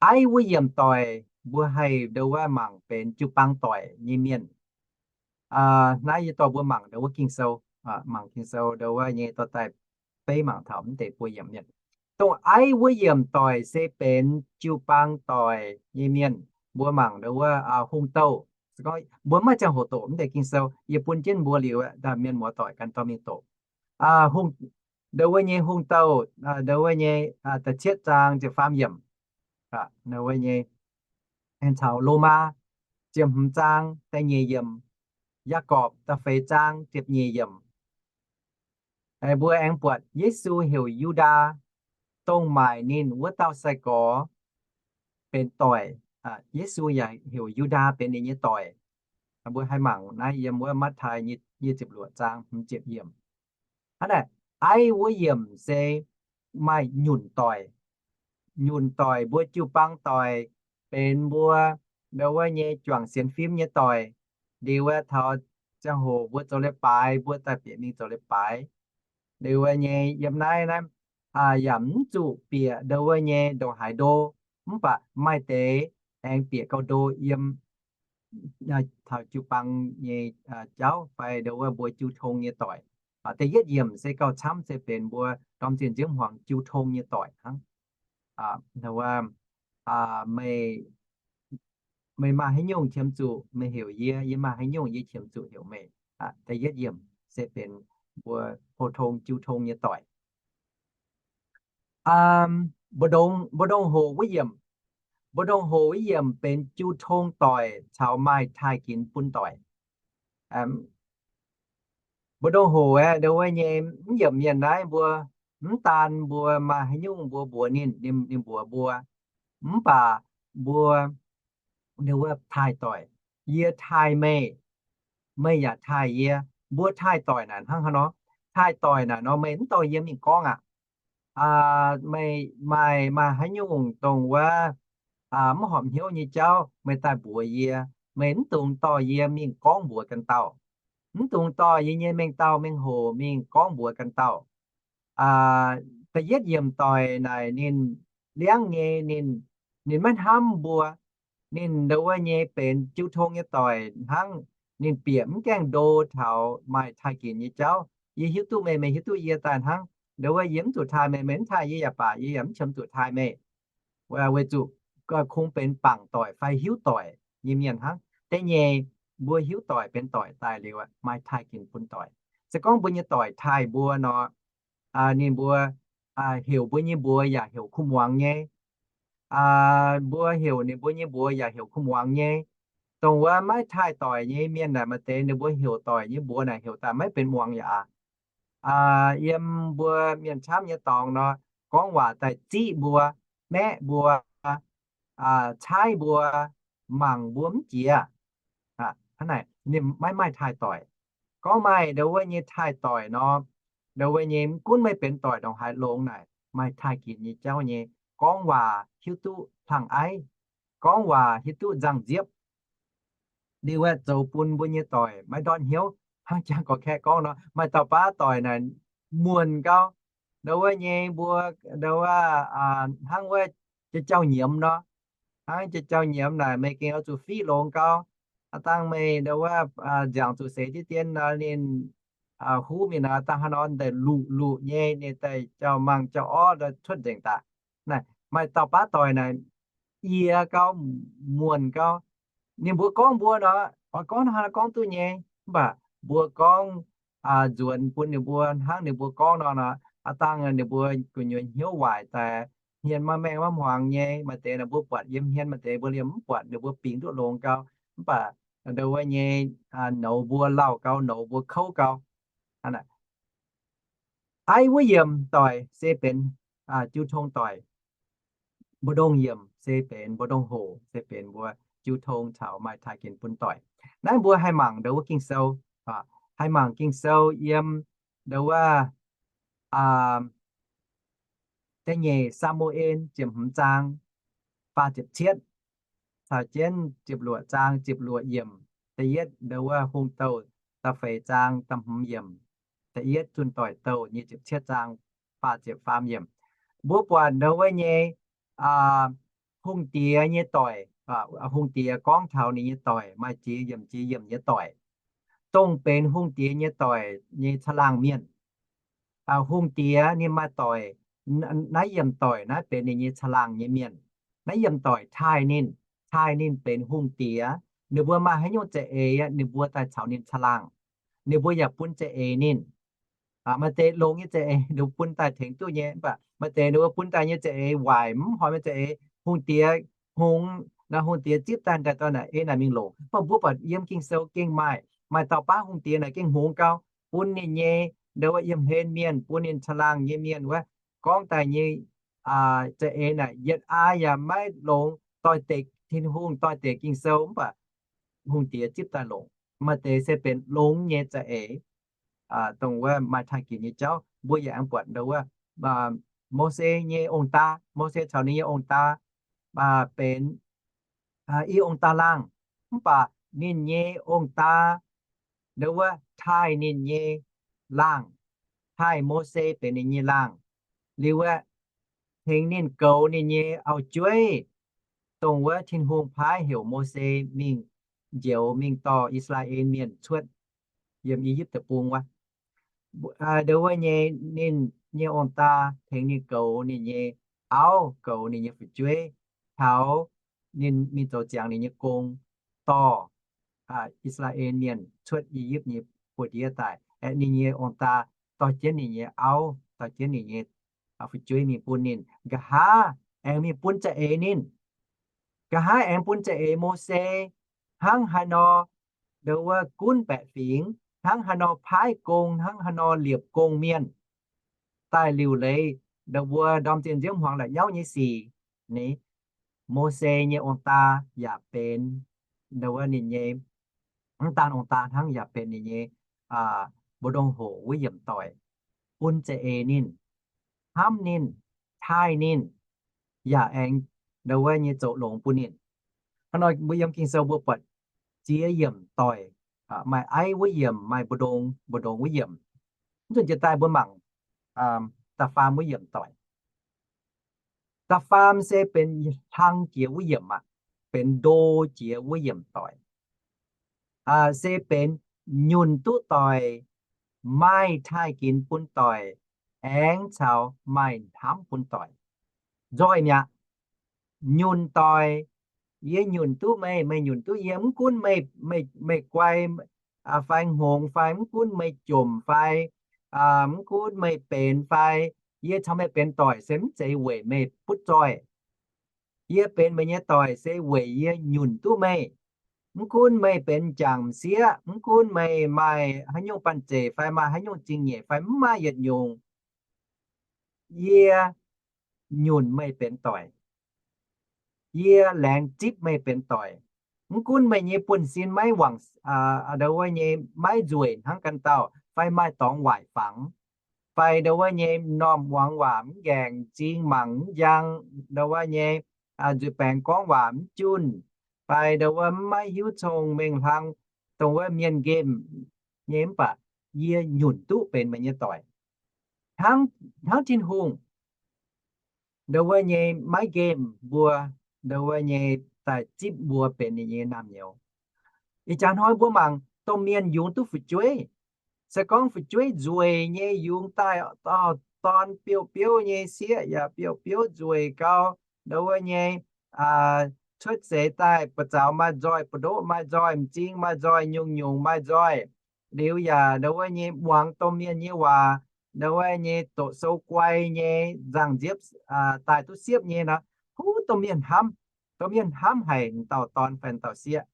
Aiv wuov yiemc doic mbuo haih ndau wuov mangc benx jiu-baang doic nyei mienh. Naaiv yie dorh mbuo mangc ndau wuov Ging-Sou, mangc Ging-Sou ndau wuov nyei dorh daaih beiv mangc taux mv deix buo yiemc mienh. Dongh aiv wuov yiemc doic se benx jiu-baang doic nyei mienh. Mbuo mangc ndau wuov hungh douh. Se gorngv mbuo maiv ziangh hoc doqc mv deix Ging-Sou, yie bun jienv mbuo liuz, mienh muoz doic ganh dorh mingh doqc. Ndau wuov nyei hungh douh, ndau wuov nyei da'cietv zaang ziepc faam yiemc, ndau wuov nyei aengx caux Lomaa ziepc hmz zaang da'nyeic yiemc, Yaagorpc da'feix zaang ziepc nyeic yiemc. Mbuo aengx buatc Yesu heuc Yu^ndaa, dongh maaic ninh wuov dauh sai-gorx benx doic. Yesu yaac heuc Yu^ndaa benx ninh nyei doic. Mbuo haih mangc naaiv yiem wuov Matv^taai nyic ziepc luoqc zaang hmz ziepc yiemc. Hnangv naaic, aiv wuov yiemc se maaih nyunc doic. Nyunc doic, mbuo jiu-baang doic, benx mbuo ndau wuov nyei juangc sienx fim nyei doic. Liuz wuov taux ziangh hoc mbuo zoux leiz-baaix, mbuo daaih bieqc mingh zoux leiz-baaix. Liuz wuov nyei yiem naaiv naaiv yaac mv zuqc bieqc ndau wuov nyei ndongc haaix ndo, mv baac maaih deix aengx bieqc gauh ndo yiem taux jiu-baang nyei jauv fai ndau wuov mbuo jiu tong nyei doic. Da'yietv yiemc se gauh camv, se benx mbuo ndorm zinh nziouv hmuangx jiu tong nyei doic hnangv. Meih maaih haaix nyungc qiemx zuqc meih heuc yie, yie maaih haaix nyungc yie qiemx zuqc heuc meih. Da'yietv yiemc se benx mbuo pou tong jiu tong nyei doic. Mbu'ndongx hoc wuov yiemc, mbu'ndongx hoc wuov yiemc benx jiu tong doic caux maaih taaih ginx bun doic. Mbu'ndongx hoc aeqv, ndau wuov nyei mv yiemc mienh naaiv mbuo, mv daan mbuo maaih haaix nyungc mbuo mbuox ninh, ninh mbuox mbuo, mv baac mbuo ndau wuov taaih doic. Yie taaih meih, meih yaac taaih yie. Mbuo taaih doic naaic hnangv haaix nor? Taaih doic naaic nor meih mv dorh yie mingh gorngv aqv. Meih maaih, maaih haaix nyungc dongh wuov mv horpc hnyouv nyei jauv meih daaih mbuox yie. Meih mv dungx dorh yie mingh gorngv mbuox ganh dauh. Mv dungx dorh yie nyei mengh dauh mengh hoc mingh gorngv mbuox ganh dauh. Da'yietv yiemc doic naaic ninh liangv nyei, ninh, ninh maiv hnamv mbuo. Ninh ndau wuov nyei benx jiu tong nyei doic hnangv. Ninh bieqc mv gaengh ndo taux maaih taaih ginx nyei jauv. Yie hiuv duqv meih, meih hiuv duqv yie daaih hnangv. Ndau wuov yie mv zuqc taaih meih, meih mv taaih yie yaac baac, yie yaac mv qiemx zuqc taaih meih. Weic zuqc kungx benx bangc doic fai hiuv doic nyei mienh hnangv. Da'nyeic, mbuo hiuv doic benx doic daaih liuz maaih taaih ginx bun doic. Se gorngv mbuo nyei doic taaih mbuo nor, ninh mbuo heuc mbuo nyei mbuox yaac heuc kuv muangx nyei. Mbuo heuc ninh mbuo nyei mbuox yaac heuc kuv muangx nyei. Dongh wuov maiv taaih doic nyei mienh naaic, maaih deix ninh mbuo heuc doic nyei mbuox naaic heuc daaih maiv benx muangx yaac aqv. Yiem mbuo mienh camv nyei dorngx nor, gorngv waac daaih ziqv mbuo, maeqv mbuo, caaiv mbuo, mangc mbuo mv jiex. Hnangv naaic ninh maiv maaih taaih doic. Gorngv maaih ndau wuov nyei taaih doic nor, ndau wuov nyei mv gunv meih benx doic ndongc haaix longx naaic, maaih taaih ginx nyei jauv nyei, gorngv waac hiuv duqv hlang aiv, gorngv waac hiuv duqv nzangc nziepv. Liuz aeqv, zoux bun mbuo nyei doic maiv ndortv hnyouv. Hnangv jangx gorx-kaeqv gorngv nor, maaih dauh baav doic naaic muonc gau, ndau wuov nyei mbuo, ndau wuov, hnangv wuov jauv-jauv nyiemz nor, hnangv jauv-jauv nyiemz naaic meih gengh oix zuqc fiqv longx gau. Aav dangh meih ndau wuov nziangc zuqc seix diev dien nor, ninh huv mingh nor, dangh haaix nor daaih luqc luqc nyei, ninh daaih jauv-mangh jauv-orv cuotv nzengc daaih. Naaic maaih dauh baav doic naaic yie gau, muonc gau. Ninh mbuo gorngv mbuo nor, oix gorngv hnangv haaix nor gorngv duqv nyei, mv baac mbuo gorngv nzuonx bun ninh mbuo hnangv ninh mbuo gorngv nor, aav dangh ninh mbuo gu'nyuoz hnyouv waaic daaih, hmien maiv maengh maiv hmuangx nyei. Maaih deix ninh mbuo buatc yiem hmien, maaih deix mbuo liemh mv buatc, ninh mbuo bingx duqv longx gau, mv baac ndau wuov nyei nouz mbuo lauh gau, nouz mbuo kouv gau. Aiv wuov yiemc doic se benx jiu tong doic. Mbu'ndongx yiemc se benx, mbu'ndongx hoc se benx mbuo jiu tong caux maaih taaih ginx bun doic. Naaiv mbuo haih mangc ndau wuov Ging-Sou, haih mangc Ging-Sou yiem ndau wuov da'nyeic Saa^mu^en ziepc hmz zaang faah ziepc cietv caux jienv ziepc luoqc zaang ziepc luoqc yiemc. Da'yietv ndau wuov Hungh Douh da'feix zaang da'hmz yiemc. Da'yietv Zunh Doic Douh nyic ziepc cietv zaang faah ziepc faam yiemc. Mbuo buatc ndau wuov nyei hungh diex nyei doic, hungh diex gorngv taux ninh nyei doic, maaih ziex yiemc ziex yiemc nyei doic, dongh benx hungh diex nyei doic nyei caangh laangh mienh. Hungh diex ninh maaih doic, naaiv yiemc doic naaiv benx ninh nyei caangh laangh nyei mienh. Naaiv yiemc doic taaih ninh, taaih ninh benx hungh diex. Ninh mbuo maaih haaix nyungc za'eix, ninh mbuo daaih caux ninh caangh laangh. Ninh mbuo yaac bun za'eix ninh. Maaih deix longx nyei za'eix ninh mbuo bun daaih tengx duqv nyei, mv baac maaih deix ninh mbuo bun daaih nyei za'eix waaic mv horpc nyei za'eix. Hungh diex hngongx, naaiv hungh diex zipv daaih daaih dorh naaic ei naaic mingh longc. Mv baac mbuo buatc yiem Ging-Sou gengh maaih, maaih dauh baav hungh diex naaic gengh hngongx gau, bun ninh nyei ndau wuov yiem hlen mienh, bun ninh caangh laangh nyei mienh wuov gorngv daaih nyei za'eix naaic yietc aa yaac maiv longx, doix-dekc Tin-Hungh, doix-dekc Ging-Sou, mv baac hungh diex zipv daaih longc. Maaih deix se benx longx nyei za'eix, dongh wuov maaih taaih ginx nyei jauv. Mbuo yaac aengx buatc ndau wuov Mose nyei ong-daa, Mose caux ninh nyei ong-daa benx i ong-daa laangh, mv baac ninh nyei ong-daa ndau wuov taaih ninh nyei laangh, taaih Mose benx ninh nyei laangh. Liuz aeqv, tengx ninh goux ninh nyei auv-jueiv, dongh wuov Tin-Hungh paaiv heuc Mose mingh njoux mingh dorh I^saa^laa^en Mienh cuotv yiem I^yipv Deic-Bung wuov. Ndau wuov nyei, ninh nyei ong-daa tengx ninh goux ninh nyei auv, goux ninh nyei fu'jueiv, taux ninh mingh zoux ziangx ninh nyei gong, dorh I^saa^laa^en Mienh cuotv I^yipv nyei buoz-ndiev daaih. Aeqv, ninh nyei ong-daa dorh jienv ninh nyei auv, dorh jienv ninh nyei fu'jueiv mingh bun ninh. Nqa'haav aengx mingh bun za'eix ninh. Nqa'haav aengx bun za'eix Mose hnangv haaix nor ndau wuov gunv baeqc fingx, hnangv haaix nor paaiv gong, hnangv haaix nor liepc gong mienh, daaih liuc leiz ndau mbuo ndorm zienh nziouv hmuangx la'nyauv nyei sic. Ni, Mose nyei ong-daa yaac benx ndau wuov ninh nyei, mv daan ong-daa hnangv, yaac benx ninh nyei mbu'ndongx hoc wuov yiemc doic, bun za'eix ninh, hnamv ninh, taaih ninh, yaac aengx ndau wuov nyei zoux longx bun ninh. Hnangv nor mbuo yiem Ging-Sou mbuo buatc ziex yiemc doic, maaih aiv wuov yiemc, maaih mbu'ndongx, mbu'ndongx wuov yiemc. Mv nzunc jiex daaih mbuo mangc da'faam wuov yiemc doic. Da'faam se benx hlang jiex wuov yiemc aqv, benx ndo jiex wuov yiemc doic. Se benx nyunc duqv doic, maaih taaih ginx bun doic, aengx caux maaih hnamv bun doic. Nzoih mi'aqv. Nyunc doic, yie nyunc duqv meih, meih nyunc duqv yie. Mv gunv meih, meih guai fai hngongx fai, mv gunv meih jomc fai, mv gunv meih benx fai, yie caux meih benx doic se mv zeiz weic meih butv zoih. Yie benx meih nyei doic se weic yie nyunc duqv meih. Mv gunv meih benx m'jangc m'sieqv, mv gunv meih maaih haaix nyungc banh zeic fai maaih haaix nyungc zingh nyeic fai mv maaih yietc nyungc, yie nyunc meih benx doic. Yie laengz zipv meih benx doic. Mv gunv meih nyei buonv-sin maiv wangc, ndau wuov nyei maiv nzueic hnangv ganh dauh, fai maaih dorngx waaic fangx, fai ndau wuov nyei m'normh muangx waac mv nqaengc, m'zing mangc mv njang, ndau wuov nyei nzuih baengx gorngv waac mv junh, fai ndau wuov mv maiv hiuv cong-mengh hlang, dongh wuov mienh nqemh nyei, mv baac yie nyunc duqv benx meih nyei doic. Hnangv, hnangv Tin-Hungh ndau wuov nyei maiv nqemh mbuo, ndau wuov nyei daaih zipv mbuo benx ninh nyei naamh nyouz. Ih jaax hnoi mbuo mangc domh mienh yungz duqv fu'jueiv. Se gorngv fu'jueiv nzueic nyei yungz daaih, dorn biouv-biouv nyei, sieqv yaac biouv-biouv nzueic gau, ndau wuov nyei cuotv seix daaih buoz-zaux maaih nzoih, buoz-ndoqv maaih nzoih, m'zing maaih nzoih, nyungc-nyungc maaih nzoih, liuz yaac ndau wuov nyei muangx domh mienh nyei waac, ndau wuov nyei doqc sou guai nyei, nzangc-nziepv daaih duqv siepv nyei nor, huv, domh mienh hnamv, domh mienh hnamv haic dauh dorn fai dauh sieqv.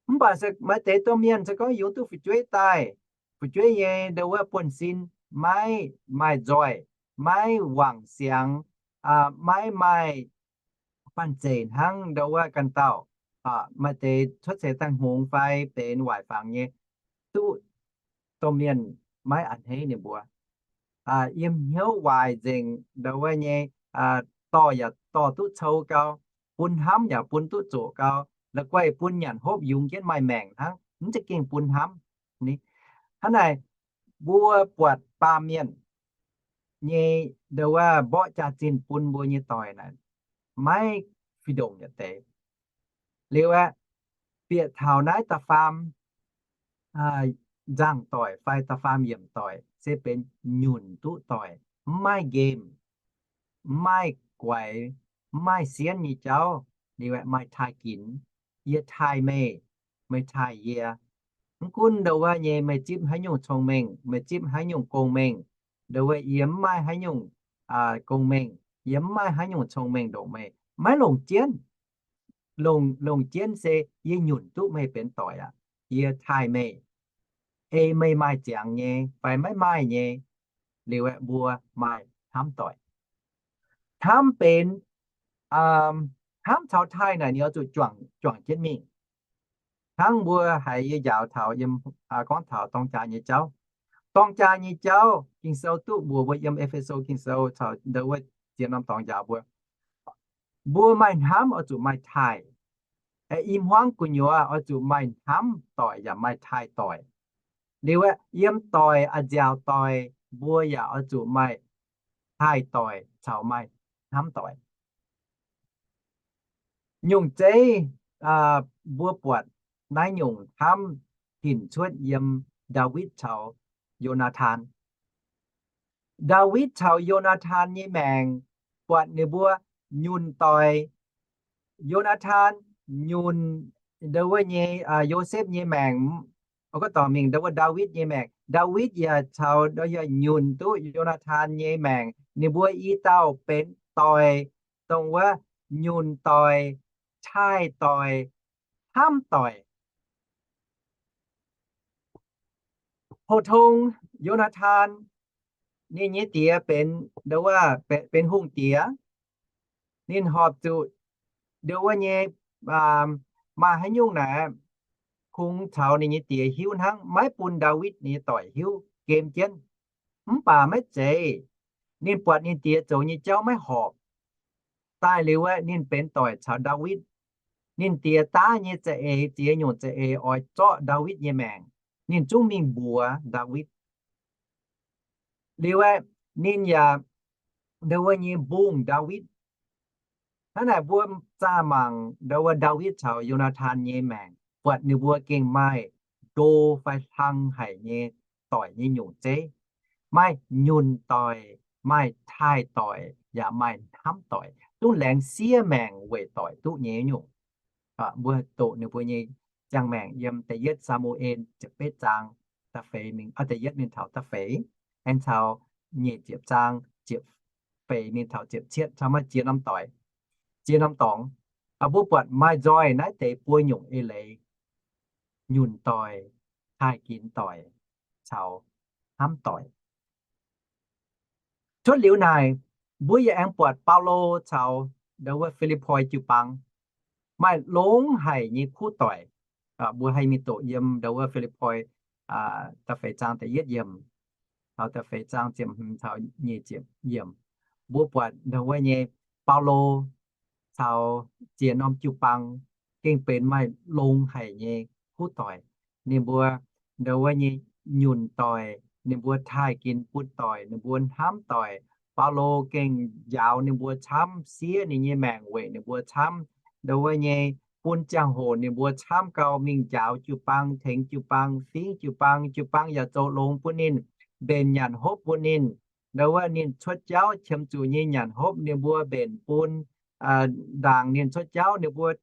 Mv baac maaih deix domh mienh se gorngv yungz duqv fu'jueiv daaih, fu'jueiv nyei ndau wuov buonv-sin maiv maaih nzoih, maiv wangc siangx, maiv maaih banh zeic hnangv ndau wuov ganh dauh. Maaih deix cuotv seix daaih hngongx fai benx waaic fangx nyei, duqv domh mienh maiv a'hneiv ninh mbuo. Yiem hnyouv waaic nzengc ndau wuov nyei, dorh yaac dorh duqv cou gau, bun hnamv yaac bun duqv zoqc gau, la'guaih bun nyanc hopv yungz jienv maaih maengc hnangv, mv za'gengh bun hnamv. Hnangv naaic, mbuo buatc baamh mienh nyei ndau wuov mborqv jaax-zinh bun mbuo nyei doic naaic, maiv fih ndongc yietc deix. Liuz aeqv, bieqc taux naaiv da'faam nzangc doic fai da'faam yiemc doic se benx nyunc duqv doic, mv maaih nqemh, mv maaih guaix, mv maaih sienv nyei jauv. Liuz aeqv, maaih taaih ginx, yie taaih meih, meih taaih yie. Mv gunv ndau wuov nyei meih zipv haaix nyungc cong-mengh, meih zipv haaix nyungc gong-mengh, ndau wuov yie mv maaih haaix nyungc gong-mengh, yie mv maaih haaix nyungc cong-mengh ndongc meih, maiv longc jienv. Longc, longc jienv se yie nyunc duqv meih benx doic aqv. Yie taaih meih, ei meih maaih ziangx nyei fai maiv maaih nyei. Liuz aeqv, mbuo maaih hnamv doic. Hnamv benx, hnamv caux taaih naaic ninh oix zuqc juangc, juangc jienv mingh. Hnangv mbuo haiz yie njaaux taux yiem, gorngv taux dorng jaax nyei jauv. Dorng jaax nyei jauv, Ging-Sou duqv mbuox mbuo yiem E^fe^so Ging-Sou caux ndau wuov ziex norm dorngx njaaux mbuo, mbuo maaih hnamv oix zuqc maaih taaih. I hmuangv gu'nyuoz oix zuqc maaih hnamv doic yaac maaih taaih doic. Liuz aeqv, yiem doic, a'nziaauc doic, mbuo yaac oix zuqc maaih taaih doic caux maaih hnamv doic. Nyungc zeiv mbuo buatc naaiv nyungc hnamv hinc cuotv yiem Ndaawitv caux Yo^naa^tan. Ndaawitv caux Yo^naa^tan nyei maengc buatc ninh mbuo nyunc doic. Yo^naa^tan nyunc ndau wuov nyei, Yosepv nyei maengc, gorngv dorngc mingh ndau wuov Ndaawitv nyei maengc. Ndaawitv yaac caux, yaac nyunc duqv Yo^naa^tan nyei maengc. Ninh mbuo i dauh benx doic, dongh wuov nyunc doic, taaih doic, hnamv doic. Pou tong Yo^naa^tan, ninh nyei diex benx, ndau wuov, benx hungh diex. Ninh horpc zuqc ndau wuov nyei, maaih haaix nyungc naaic, kungx caux ninh nyei diex hiuv hnangv, maiv bun Ndaawitv ninh nyei doic hiuv, gem jienv. Mv baac maiv zeiz, ninh buatc ninh diex zoux nyei jauv maiv horpc. Daaih liuz aeqv, ninh benx doic caux Ndaawitv. Ninh diex daav nyei za'eix, ziex nyungc za'eix oix zorqv Ndaawitv nyei maengc. Ninh zungv mingh mbuox Ndaawitv. Liuz aeqv, ninh yaac ndau wuov nyei mbungh Ndaawitv. Hnangv naaic mbuo zaah mangc ndau wuov Ndaawitv caux Yo^naa^tan nyei maengc, buatc ninh mbuo gengh maaih ndo fai hlang haic nyei doic nyei nyungc zeiv. Maaih nyunc doic, maaih taaih doic, yaac maaih hnamv doic, zungv laengz siev maengc weic doic duqv nyei nyungc. Mbuo doqc ninh mbuo nyei ziangh maengc yiem da'yietv Saa^mu^en ziepc betv zaang da'feix mingh, da'yietv mingh taux da'feix, aengx caux nyic ziepc zaang ziepc feix mingh taux ziepc cietv, caux maaih ziex norm doic, ziex norm dorngx. Mbuo buatc maaih nzoih naaiv deix buo nyungc eix leiz: nyunc doic, taaih ginx doic, caux hnamv doic. Cuotv liuz naaic, mbuo yaac aengx buatc Baulo caux ndau wuov Fi^lipv^poi jiu-baang maaih longx haic nyei kuv doic. Mbuo haih mingh doqc yiem ndau wuov Fi^lipv^poi da'feix zaang da'yietv yiemc, caux da'feix zaang ziepc hmz taux nyic ziepc yiemc. Mbuo buatc ndau wuov nyei Baulo caux ziex norm jiu-baang gengh benx maaih longx haic nyei kuv doic. Ninh mbuo ndau wuov nyei nyunc doic, ninh mbuo taaih ginx bun doic, ninh mbuo hnamv doic. Baulo gengh njaaux ninh mbuo camv, siev ninh nyei maengc weic ninh mbuo camv. Ndau wuov nyei bun ziangh hoc ninh mbuo camv gau mingh njaaux jiu-baang, tengx jiu-baang, fingx jiu-baang, jiu-baang yaac zoux longx bun ninh, mbenc nyanc hopv bun ninh. Ndau wuov ninh cuotv jauv qiemx zuqc nyei nyanc hopv ninh mbuo mbenc bun. Ndaangc ninh cuotv jauv ninh mbuo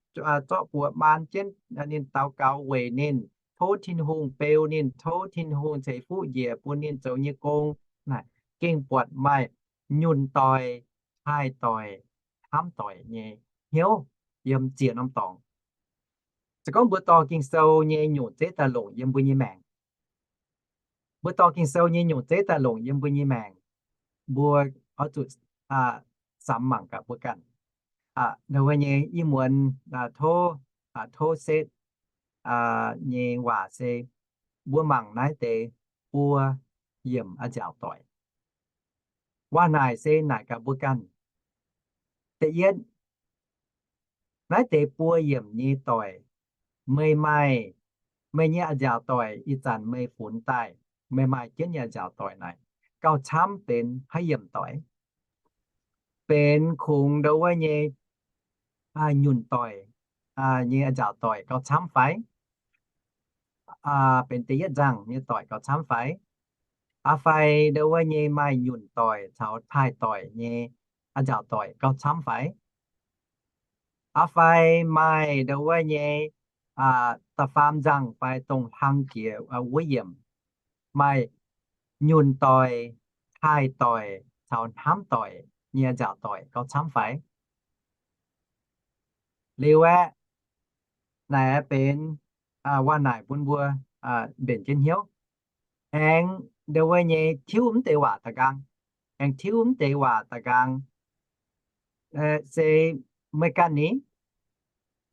zorqv buoz maan jienv, ninh daux gaux weic ninh, tov Tin-Hungh beu ninh, tov Tin-Hungh ceix fuqv njiec bun ninh zoux nyei gong. Naaic gengh buatc maaih nyunc doic, taaih doic, hnamv doic nyei hnyouv yiem ziex norm dorngx. Se gorngv mbuo dorh Ging-Sou nyei nyungc zeiv daaih longc yiem mbuo nyei maengc, mbuo dorh Ging-Sou nyei nyungc zeiv daaih longc yiem mbuo nyei maengc, mbuo oix zuqc samx mangc gaax mbuo ganh. Ndau wuov nyei ih muonz tov, tov setv nyei waac se mbuo mangc naaiv deix buo yiemc a'nziaauc doic. Waac naaic se naaic gaax mbuo ganh. Da'yietv, naaiv deix buo yiemc nyei doic, meih maaih, meih nyei a'nziaauc doic ih zanc meih funx daaih, meih maaih jienv nyei a'nziaauc doic naaic, gauh camv benx haaix yiemc doic? Benx kungx ndau wuov nyei nyunc doic nyei a'nziaauc doic gauh camv fai? Benx da'yietv nzangh nyei doic gauh camv fai? Aa fai ndau wuov nyei maaih nyunc doic caux taaih doic nyei a'nziaauc doic gauh camv fai? Aa fai maaih ndau wuov nyei da'faam nzangh fai dongh hlang jiex wuov yiemc, maaih nyunc doic, taaih doic caux hnamv doic nyei a'nziaauc doic gauh camv fai? Liuz aeqv, naaic benx waac naaic bun mbuo mbenc jienv hnyouv. Aengx ndau wuov nyei tiuv mv deix waac da'nqaang, aengx tiuv mv deix waac da'nqaang se meih ganh ni,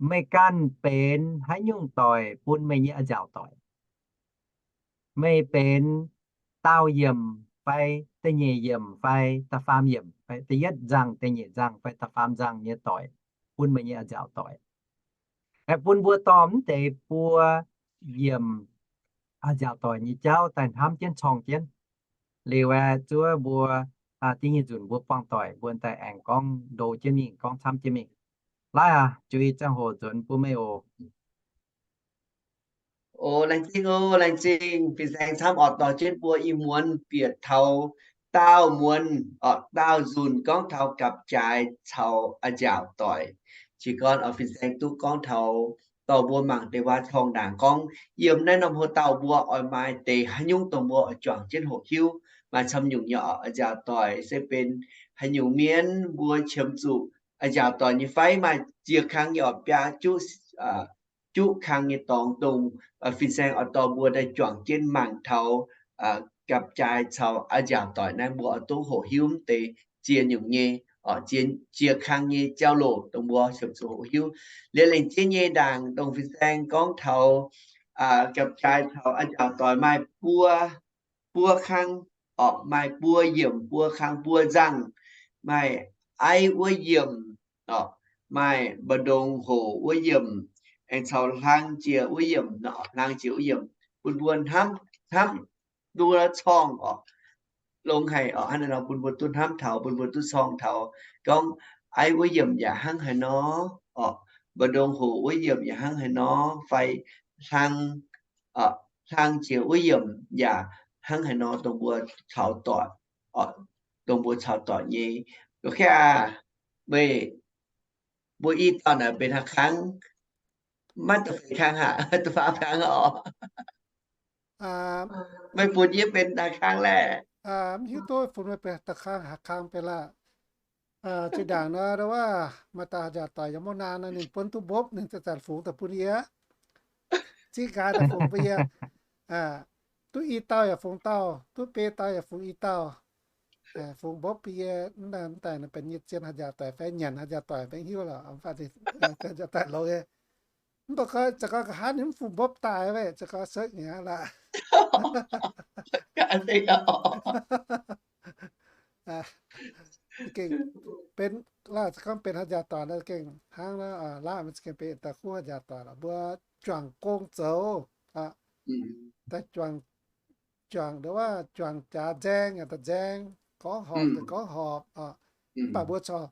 meih ganh benx haaix nyungc doic bun meih nyei a'nziaauc doic? Meih benx daauh yiemc fai da'nyeic yiemc fai da'faam yiemc fai da'yietv nzangh, da'nyeic nzangh fai da'faam nzangh nyei doic bun meih nyei a'nziaauc doic? Aeqv, bun mbuo dorh mv deix buo yiemc a'nziaauc doic nyei jauv daaih hnamv jienv corng jienv. Liuz aeqv, zuov mbuo da'nyeic nzunc mbuo buangh doic mbuo daaih aengx gorngv ndo jienv mingh, gorngv camv jienv mingh. Laaix aac, juiz ziangh hoc nzuonx bun meih oc. O, laengz zingh o, laengz zingh. Fin-saeng camv oix dorh jienv mbuo ih muonz bieqc taux daauh muonz, oc, daauh nzunc gorngv taux gapv-jaaix caux a'nziaauc doic. Jiez gorn oix fin-saeng duqv gorngv taux dorh mbuo mangc deix waac-corng ndaangc gorngv yiem naaiv norm hoc dauh mbuo oix maaih deix haaix nyungc dongh mbuo oix juangc jienv hoqc hiuv, maaih camv nyungc nyei oc. A'nziaauc doic se benx haaix nyungc mienh mbuo qiemx zuqc a'nziaauc doic nyei fai maaih ziex kang nyei oc, biaa juqv juqv kang nyei dorngx dongh fin-saeng oix dorh mbuo daaih juangc jienv mangc taux gapv-jaaix caux a'nziaauc doic naaiv, mbuo oix duqv hoqc hiuv mv deix ziex nyungc nyei, ziex kang nyei jauv-louc dongh mbuo qiemx zuqc hoqc hiuv. Liuz lengc jeiv nyei ndaangc dongh fin-saeng gorngv taux gapv-jaaix caux a'nziaauc doic maaih buo buo kang, oc, maaih buo yiemc, buo kang, buo nzangh, maaih aiv wuov yiemc, oc, maaih mbu'ndongx hoc wuov yiemc, aengx caux hlang jiex wuov yiemc, hlang jiex wuov yiemc, bun mbuo hnamv, hnamv duqv corng, oc, longx haic, oc, hnangv naaiv nor bun mbuo duqv hnamv taux, bun mbuo duqv corng taux gorngv aiv wuov yiemc yaac hnangv haaix nor, oc, mbu'ndongx hoc wuov yiemc yaac hnangv haaix nor, fai hlang, hlang jiex wuov yiemc yaac hnangv haaix nor, dongh mbuo caux doic, dongh mbuo caux doic nyei. Oc, meih mbuo i dauh naaic benx haaix kang? Maiv da'feix kang haic, da'faam kang oc. Meih bun yie benx haaix kang laeh? Mv hiuv duqv funx meih benx da'faam kang, haaix kang benx laeh. Zinh ndaangc nor, ndau wuov maaih dauh haaix jaax doic yaac mv naan nor, ninh bun duqv mbopv, ninh zanc-zanc fungx daaih bun yie. Zinh nqa'haav daaih fungx bun yie. Duqv i dauh yaac fungx dauh, duqv biei dauh yaac fungx i dauh. Fungx mbopv bun yie, mv daaih, mv daaih benx nyei zien haaix jaax doic fai nyanc haaix jaax doic maiv hiuv lorqc, mv baac ninh haaix jaax doic longx nyei. Mv baac za'gengh nqa'haav ninh mv fungx mbopv daaih, za'gengh sekv mi'aqv laah. Gengh benx, laah, za'gengh benx haaix jaax doic nor, gengh hnangv naaiv, laah, maiv za'gengh benx daaih kuv haaix jaax doic lorqc. Mbuo juangc gong zoux, daaih juangc, juangc, ndau wuov juangc jaax nzaeng yaac daaih nzaeng, gorngv horpc daaih gorngv horpc. Mv baac mbuo corc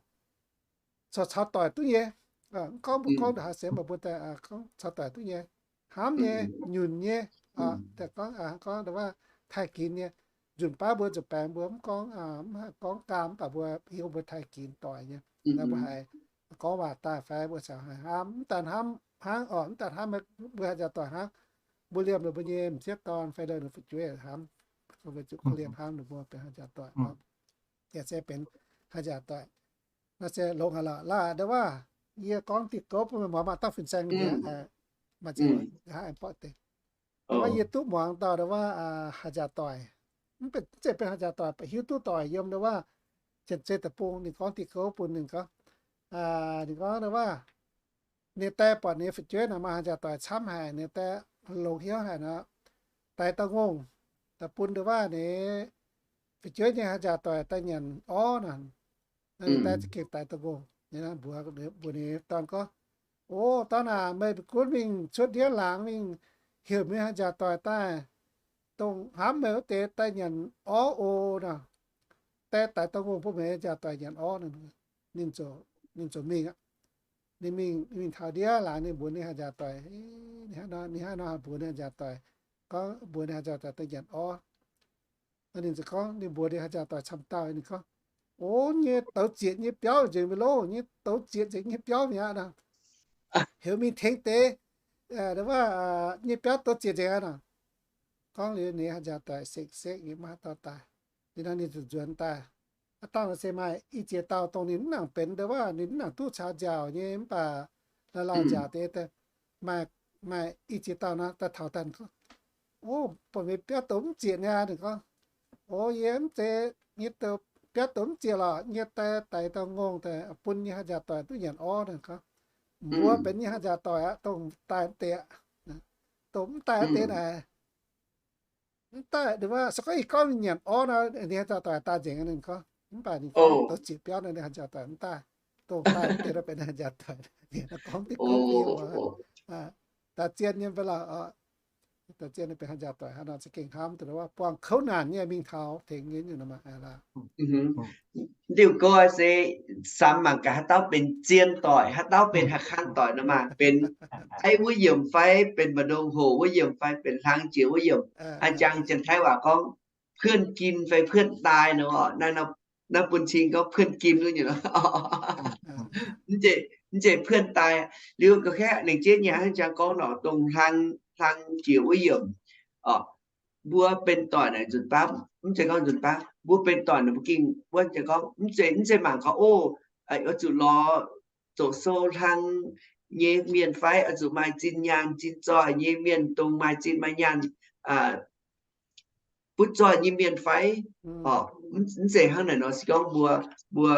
caux doic duqv nyei. Mv gorngv mbuo gorngv ndongc haaix sienx, mv baac mbuo daaih gorngv caux doic duqv nyei. Hnamv nyei, nyunc nyei, daaih gorngv, gorngv ndau wuov taaih ginx nyei. Nzunc baav mbuo nzuih baengx mbuo mv gorngv, mv haih gorngv gaam, mv baac mbuo hiuv mbuo taaih ginx doic nyei. Naaiv mbuo haiz gorngv waac daaih fai mbuo caux haiz hnamv, mv daaih hnamv hnangv oc, mv daaih hnamv mbuo haaix jaax doic hnangv. Mbuo liemh ninh mbuo nyei m'sieqv dorn fai ninh fu'jueiv hnamv, weic zuqc korv-lienh hnamv ninh mbuo benx haaix jaax doic. Yaac se benx haaix jaax doic. Naaiv se longx haic lorqc. Laah, ndau wuov yie gorngv diuh gouv bun meih muangx, maaih dauh fin-saeng, maaih ziex, nqa'haav aengx borqv deix. Ndau wuov yie duqv muangx dauh ndau wuov haaix jaax doic, mv zeiz benx haaix jaax doic, baac hiuv duqv doic yiem ndau wuov Janx-Zei Deic-Bung, ninh gorngv diuh gouv bun, ninh gorngv, ninh gorngv ndau wuov ninh die buatc ninh fu'jueiv naaic maaih haaix jaax doic camv haic, ninh die longx hnyouv haic nor, daix dauh ngongh daaih bun ndau wuov ninh fu'jueiv nyei haaix jaax doic daaih nyanc orv naaic. Ninh die za'gengh daix dauh ngongh, mbuox, mbuox ninh dorn gorngv, O dorn aac, meih mv gunv mingh cuotv ndiev laangz mingh heuc meih haaix jaax doic daaih, dongh hnamv meih wuov deix daaih nyanc orv oc nor. Die daix dauh ngongh bun meih haaix jaax doic nyanc orv. Ninh ziouc mingh aqv. Ninh mingh, mingh taux ndiev laangz, ninh mbuox ninh haaix jaax doic, ninh hnangv nor, ninh hnangv nor mbuox ninh haaix jaax doic, gorngv mbuox ninh haaix jaax doic daaih nyanc orv. Ninh ziouc gorngv, ninh mbuox ninh haaix jaax doic camv dauh, ninh gorngv, O, nyei douz zieqc nyei biauv nzengc mi'aqv loh, nyei douz zieqc nzengc nyei biauv mi'aqv nor. Heuc mingh tengx deix, ndau wuov, nyei biauv douz zieqc nzengc aqv nor. Gorngv liuz ninh haaix jaax doic sekv-sekv nyei maiv haaix dauh daaih. Liuz nor ninh ziouc nzuonx daaih. Aav dangh se maaih i ziex dauh dongh ninh mv nangc benx ndau wuov, ninh mv nangc duqv caux nziaauc nyei, mv baac lauh lauh nziaauc deix, maaih, maaih i ziex dauh nor daaih taux daaih gorngv, O, buatc meih biauv douz mv zieqc niaa. Ninh gorngv, O, yie mv zeiz, nyei biauv douz mv zieqc lorqc, nyei die daix dauh ngongh daaih bun nyei haaix jaax doic duqv nyanc orv. Ninh gorngv, Mbuo benx nyei haaix jaax doic aqv, dongh daaih mv deix aqv, dongh mv daaih mv deix naaic. Mv daaih, ninh wuov se gorngv ih gorngv ninh nyanc orv nor, ninh haaix jaax doic daaih nzengc. Ninh gorngv, mv baac ninh gorngv douz zieqc biauv nor, ninh haaix jaax doic mv daaih, dongh daaih mv deix nor benx haaix jaax doic. Ninh gorngv diuh gouv bun yie muangx, daaih zien nyei mv baac lorqc. Doix-zien benx hnangv njaaux doic hnangv nor za'gengh hnamv duqv wuov buangh kouv naanc nyei mingh taux tengx nyei nyungc nor maah. Diuh gorx se samx mangc gaax haaix dauh benx zien doic, haaix dauh benx haaix kang doic nor maah, benx aiv wuov yiemc fai benx mba'ndongx hoc wuov yiemc fai benx hlang jiex wuov yiemc. Haaix jangx Janx-Taiv waac gorngv เพื่อนกิน fai เพื่อนตาย nor, naaiv bun cing gorngv เพื่อนกิน wuov nyungc. Mv zeiz เพื่อนตาย. Liuz ga'kaeqv lengc jeiv nyei hnangv jangx gorngv nor dongh hlang, hlang jiex wuov yiemc. Mbuo benx doic naaic nzunc baav, mv zeiz gorngv nzunc baav, mbuo benx doic naaic mbuo gengh wuov jangx gorngv mv zeiz, mv zeiz mangc gaax, o, oix zuqc lorz zoqc sou hlang nyei mienh fai oix zuqc maaih zinh nyaanh zinh zoih nyei mienh, dongh maaih zinh maaih nyaanh butv zoih nyei mienh fai. Mv zeiz hnangv naaic nor, se gorngv mbuo, mbuo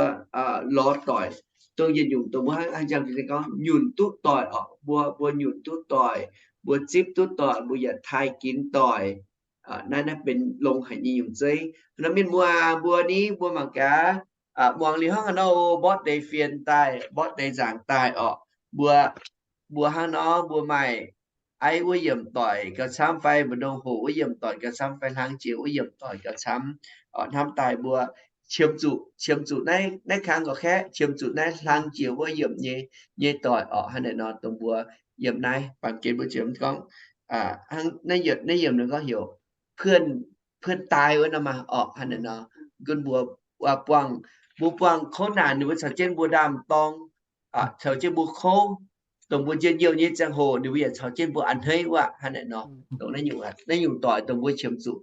lorz doic dongh yietc nyungc dongh mbuo hnangv jangx gorngv nyunc duqv doic oc. Mbuo, mbuo nyunc duqv doic, mbuo zipv duqv doic, mbuo yaac taaih ginx doic. Naaiv, naaiv benx longx haic nyei nyungc zeiv. Nor mienh muoz, mbuo ni mbuo mangc gaax, muangx liuz hnangv haaix nor, mborqv deix fienx daaih, mborqv deix nzaangc daaih oc. Mbuo, mbuo hnangv nor mbuo maaih aiv wuov yiemc doic gauh camv fai mba'ndongx hoc wuov yiemc doic gauh camv fai hlang jiex wuov yiemc doic gauh camv, hnamv daaih mbuo qiemx zuqc, qiemx zuqc naaiv, naaiv kang gauh kaeqv, qiemx zuqc naaiv hlang jiex wuov yiemc nyei, nyei doic oc. Hnangv naaic nor dongh mbuo yiem naaiv baamh gen mbuo ziouc gorngv, naaiv yiemc nor gorngv heuc เพื่อนตาย wuov nor maah oc. Hnangv naaic nor gunv mbuo buangh, mbuo buangh kouv naanc ninh mbuo caux jienv mbuo ndaam-dorng, caux jienv mbuo kouv, dongh mbuo njien-youh nyei ziangh hoc ninh mbuo yaac caux jienv mbuo a'hneiv wuov. Hnangv naaic nor dongh naaiv nyungc doic dongh mbuo qiemx zuqc.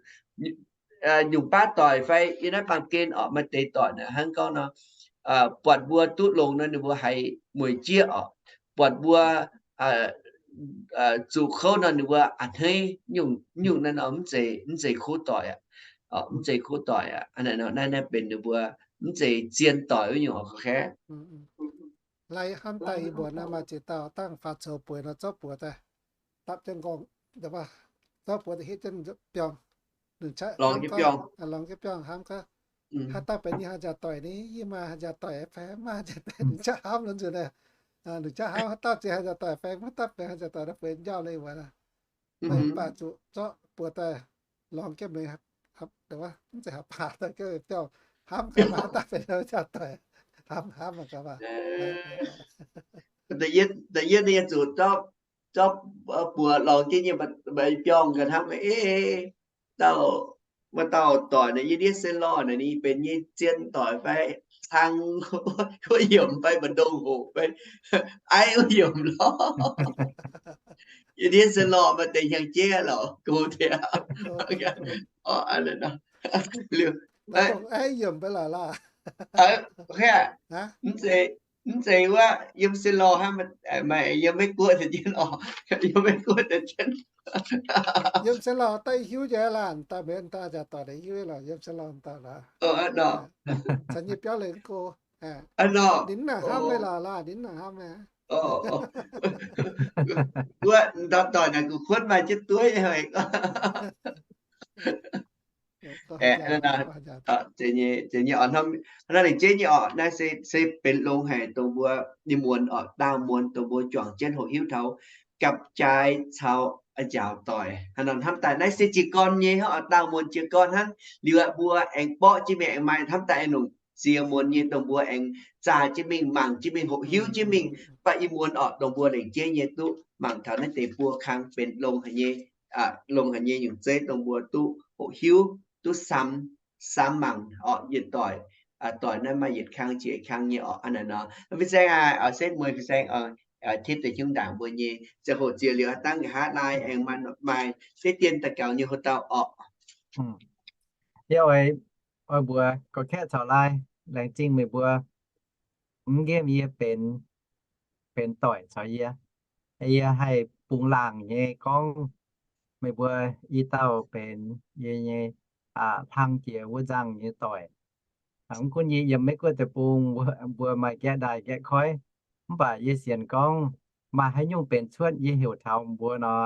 Nyungc baav doic fai yiem naaiv baamh gen oc, maaih deix doic naaic hnangv gorngv nor, buatc mbuo duqv longx nor ninh mbuo haiz mueic jieqv oc. Buatc mbuo zuqc kouv nor ninh mbuo a'hneiv. Nyungc naaiv nor mv zeiz, mv zeiz kuv doic aqv. Mv zeiz kuv doic aqv. Naaiv, naaiv benx ninh mbuo mv zeiz zien doic wuov nyungc oc. Laih hnamv daaih ih mbuox naaiv maaih ziex dauh dangh faaux coux bueix nor zorqv buoz daaih dapv jienv nqorngv, zorqv buoz daaih hitv jienv biorngh, lorngx jienv biorngh hnamv gaax, haaix dauh benx nyei haaix njaaux doic ni, yie maaih haaix njaaux doic fai maaih haaix njaaux doic, ninh qaqv hnamv nor nzunc naaiv. Ninh qaqv hnamv haaix dauh ziex haaix njaaux doic fai maiv dauh benx haaix njaaux doic nor bueix njaaux leiz wuov. Mv baac zuqc zorqv buoz daaih lorngx jienv mingh, mv zeiz haaix baac daaih jienv biauh hnamv gaax maaih haaix dauh benx haaix njaaux doic, hnamv hnamv gaax maaih. Da'yietv, da'yietv ninh zuqc zorqv, zorqv buoz lorngx jienv nyei, biorngh gaax hnamv, ei, dauh, wuov dauh doic naaic yie ndiev se lorh naaic ninh benx nyei zien doic fai hlang wuov yiemc fai mba'ndongx hoc fai aiv wuov yiemc lorh. Yie ndiev se lorh maaih deix hnyangx jeiv lorh go diex. Liuz, mv zeiz, mv zeiz wuov yiem se lorh hnangv, maaih yiem Meiv Guoqv deix jienv oc, yiem Meiv Guoqv deix jienv. Yiem se lorh daaih hiuv njaaiv laanh, daaih mbenc daaih njaaux doic deix hiuv lorh, yiem se lorh daaih lorh. Caux nyei biauv leiz go. Ninh mv nangc hnamv meih lorh laanh, ninh mv nangc hnamv meih. Wuov ndau doic naaic gu'kuotv maaih jienv dueiv haic. Hnangv naaic, hnangv naaic jeiv nyei oc, naaiv se, se benx longx haic dongh mbuo nyei muonz oc, daauh muonz dongh mbuo juangc jienv hoqc hiuv taux gapv-jaaix caux njaaux doic. Hnangv naaic hnamv daaih naaiv se jiez gorn nyei hnangv oc, daauh muonz jiez gorn hnangv. Liuz aqv mbuo aengx borqv jienv mingh, aengx maaih hnamv daaih aengx longc ziex muonz nyei dongh mbuo aengx zaah jienv mingh, mangc jienv mingh, hoqc hiuv jienv mingh. Mv baac ih muonz oc dongh mbuo lengc jeiv nyei duqv mangc taux naaiv deix buo kang benx longx haic nyei, longx haic nyei nyungc zeiv dongh mbuo duqv hoqc hiuv, duqv samx, samx mangc oc. Yietc doic, doic naaiv maaih yietc kang jiex kang nyei oc. Hnangv naaic nor, fin-saeng aac, setv mueiz fin-saeng oc, titv deix hiuv ndaangc mbuo nyei ziangh hoc ziex liuz aqv, dangv nqa'haav laai aengx maaih, maaih setv dien daux gaux nyei hoc dauh oc. Yie oix, oix mbuox gorqv-kaeqv caux laai, laengz zingh meih mbuo mv nqemh yie benx, benx doic caux yie. Yie haih bungx laangc nyei gorngv meih mbuo i dauh benx yie nyei hlang jiex wuov nzangh nyei doic. Mv gunv yie yiem Meiv Guoqv deic-bung, mbuo maaih nqaeqv ndaaih nqaeqv koiv, mv baac yie sienx gorngv maaih haaix nyungc benx cuotv yie heuc taux mbuo nor,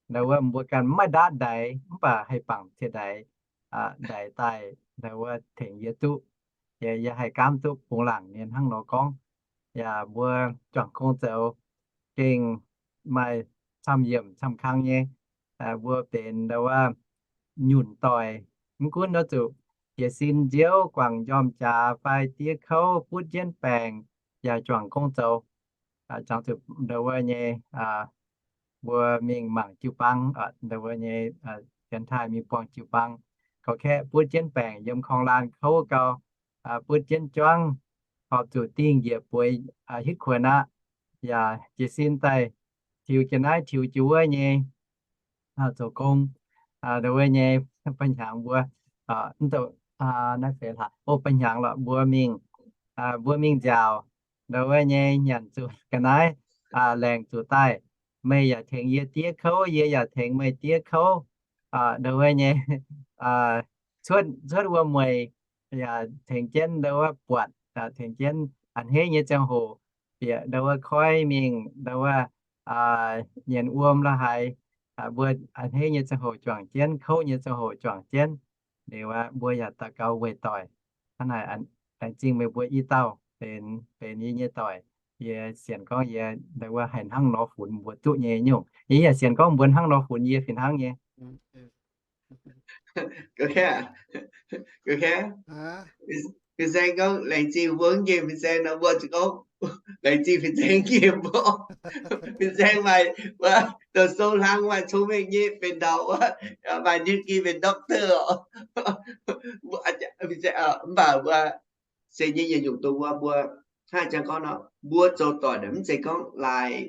ndau wuov mbuo ganh mv maaih ndaatv ndaix, mv baac haih bangc ciex ndaix, ndaix daaih ndau wuov tengx yie duqv. Yie, yie haih gaamv duqv bungx laangc nyei hnangv nor gorngv. Yaac mbuo juangc gong zoux gengh maaih camv yiemc camv kang nyei. mbuo benx ndau wuov nyunc doic. Mv gunv nor zuqc jiez sin nziouv, guangc njormh jaax fai diev kouv, butv jienv baengc, yaac juangc gong zoux. Ndau wuov nyei, mbuo mingh mangc jiu-baang, ndau wuov nyei, janx taaih mingh buangh jiu-baang, gauh kaeqv butv jienv baengc yiem korng-laanh kouv gau, butv jienv juangv, horpc zuqc dingh njiec bueix hitv kuonx aqv. Yaac jiez sin daaih tiux jiex naaiv tiux jiex wuov nyei zoux gong. Ndau wuov nyei, ba'hnyangx mbuo, naaiv feix hlaax, o, ba'hnyangx lorqc, mbuo mingh, mbuo mingh nziaauc, ndau wuov nyei nyanc zuqc ga'naaiv, laengc zuqc daaih, meih yaac tengx yie diev kouv, yie yaac tengx meih diev kouv. Ndau wuov nyei, cuotv, cuotv wuom mueic yaac tengx jienv ndau wuov buatc, tengx jienv a'hneiv nyei ziangh hoc bieqc ndau wuov koiv mingh ndau wuov nyienz wuom la'haaix, mbuo a'hneiv nyei ziangh hoc juangc jienv, kouv nyei ziangh hoc juangc jienv. Liuz aqv, mbuo yaac daux gaux weic doic. Hnangv naaic, laengz zingh meih mbuo i dauh benx, benx yie nyei doic. Yie sienx gorngv yie ndau wuov haih hnangv nor funx mbuo duqv nyei nyungc. Yie yaac sienx gorngv mbuo hnangv nor funx yie fih hnangv nyei. Fin-saeng gorngv laengz zingh mbuo nqemh fin-saeng nor, mbuo zuqc gorngv laengz zingh fin-saeng nqemh mbuo. Fin-saeng maaih, wuov, douz-sou hlang, maaih cong-mengh nyei, benx ndau wuov, maaih degree benx doctor oc. Mv baac mbuo se nyei yietc nyungc dongh wuov mbuo hnangv jang gorngv nor, mbuo zoux doic naaic mv zeiz gorngv laaix,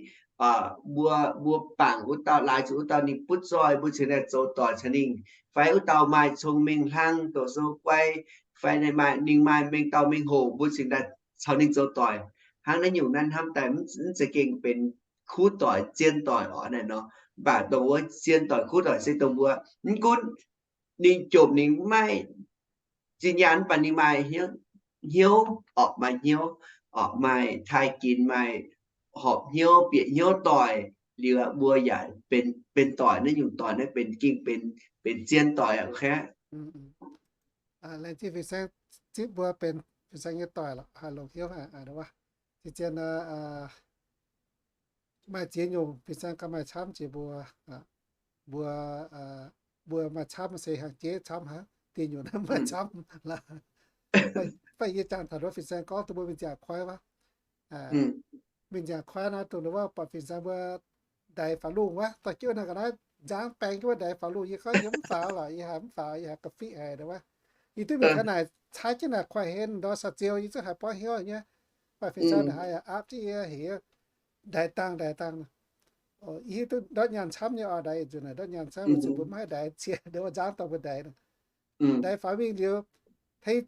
mbuo, mbuo bangc wuov dauh, laaix zuqc wuov dauh ninh butv zoih mbuo cingx daaih zoux doic caux ninh, fai wuov dauh maaih cong-mengh hlang, douz-sou guai, fai ninh maaih, ninh maaih mengh dauh mengh hoc mbuo cingx daaih caux ninh zoux doic. Hnangv naaiv nyungc naaiv hnamv daaih mv zeiz gengh benx kuv doic, zien doic oc naaic nor. Mv baac dongh wuov zien doic kuv doic se dongh mbuo mv gunv ninh jomc ninh maiv maaih zinh nyaanh mv baac ninh maaih hnyouv, orqc, maaih hnyouv, orqc, maaih taaih ginx, maaih horpc hnyouv, bieqc hnyouv doic liuz, mbuo yaac benx, benx doic. Naaiv nyungc doic naaiv benx gengh benx, benx zien doic aqv. Laengz zingh fin-saeng zipv mbuo benx fin-saeng nyei doic lorqc, haih longc hnyouv haic. Zien, maaih ziex nyungc fin-saeng gauh maaih camv jiex mbuo. Mbuo, mbuo maaih camv se hnyangx-jeiv camv hnangv, deix nyungc naaiv maaih camv laaix. Fai yie jangx taux wuov fin-saeng gorngv duqv mbuo mingh nziaauc koiv wuov, mingh nziaauc koiv naaiv dongh wuov buatc fin-saeng mbuo ndaix faaux lungh wuov, dorh jienv naaiv ga'naaiv nzangv baeng jienv wuov ndaix faaux lungh. Yie gorngv yie mv faaux lorqc, yie haiz mv faaux, yie haiz ga'fitv haic wuov. Yie duqv mingh ga'naaiv caaiv jienv naaic kuaaiv henv ndortv saa-ziou, yie zungv haiz borqv hnyouv nyei. Mv baac fin-saeng naaic haiz aapv jienv yie hec ndaix dangh, ndaix dangh. Yie hiuv duqv ndortv nyaanh camv nyei oc, ndaix nzunc naaic ndortv nyaanh camv, weic zuqc mbuo maiv haih ndaix cie, ndongc wuov nzangv dorh mbuo ndaix. Ndaix faaux mingh liuz, hei,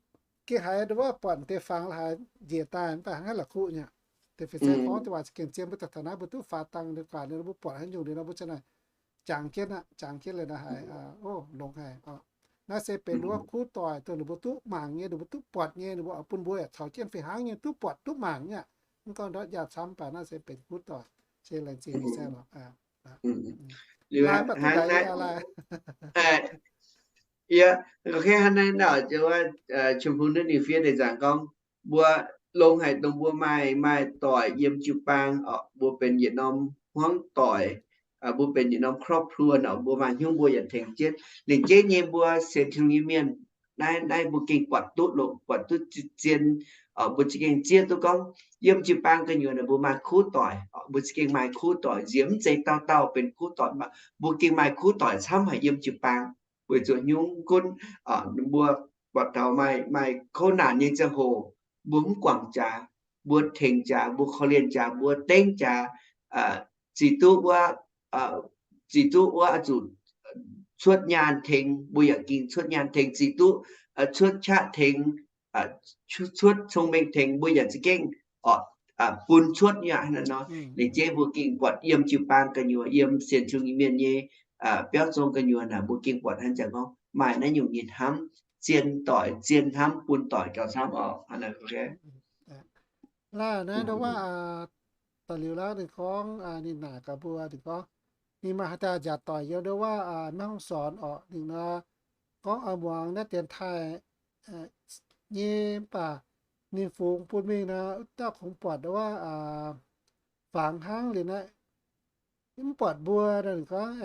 gengh haiz ndongc wuov buatc deix fangx la'haaix njiec daaih, mv baac hnangv la'kuqv nyei. Deix fin-saeng gorngv deix waac za'gengh zien, mbuo daaih taux naaiv mbuo duqv faaux dangh liuz guaax liuz, mbuo buatc haaix nyungc liuz nor, mbuo ziouc naaic jangx jienv aqv, jangx jienv liuz naaiv haiz, o, longx haic oc. Naaiv se benx wuov kuv doic dongh ninh mbuo duqv mangc nyei, ninh mbuo duqv buatc nyei, ninh mbuo oix bun mbuo yaac caux jienv fih hnangv nyei duqv buatc duqv mangc nyei. Mv gorngv ndortv nyaanh camv, mv baac naaiv se benx kuv doic. Se laengz zingh fin-saeng lorqc. Liuz hnangv naaiv, yie, hnangv naaiv naaic, Chim-Hung ninh fiev deix nzaangc gorngv, mbuo longx haic dongh mbuo maaih, maaih doic yiem jiu-baang oc, mbuo benx yietc norm hmuangv doic, mbuo benx yietc norm ครอบครัว oc, mbuo maaih hnyouv mbuo yaac tengx jienv. Lingc jeiv nyei mbuo sienx Tin-Hungh nyei mienh, naaiv, naaiv mbuo gengh buatc duqv longx, buatc duqv zien, mbuo za'gengh zieqv duqv gorngv yiem jiu-baang gu'nyuoz naaic mbuo maaih kuv doic, mbuo za'gengh maaih kuv doic nziex, mv zeiz dauh dauh benx kuv doic, mv baac mbuo gengh maaih kuv doic camv haic yiem jiu-baang. Weic zuqc nyungc gunv mbuo buatc taux maaih, maaih kouv naanc nyei ziangh hoc, mbuo mv guangc jaax, mbuo tengx jaax, mbuo korv-lienh jaax, mbuo dengv jaax, zic duqv wuov, zic duqv wuov oix zuqc cuotv nyaanh tengx, mbuo yaac ging cuotv nyaanh tengx, zic duqv cuotv qaqv tengx, cuotv cong-mengh tengx, mbuo yaac za'gengh bun cuotv nyei aqv. Hnangv naaiv nor, lingc jeiv mbuo gengh buatc yiem jiu-baang gu'nyuoz, yiem sienx Tin-Hungh nyei mienh nyei biauv zong gu'nyuoz naaic, mbuo gengh buatc hnangv jangx gorngv maaih naaiv nyungc nyei hnamv, zien doic, zien hnamv, bun doic gauh camv oc. Hnangv naaiv, laaix naaiv ndongc wuov, da'liuz laaix ninh gorngv, ninh naaic gaax mbuo, ninh gorngv ninh maaih haaix dauh nziaauc doic yiem ndongc wuov แม่ฮ่องสอน oc, ninh nor gorngv oix muangx naaiv dienx taaih nyei, mv baac ninh fungx bun mingh nor, dauh kungx buatc ndongc wuov fangx hnangv liuz naaiv, mv buatc mbuo nor, ninh gorngv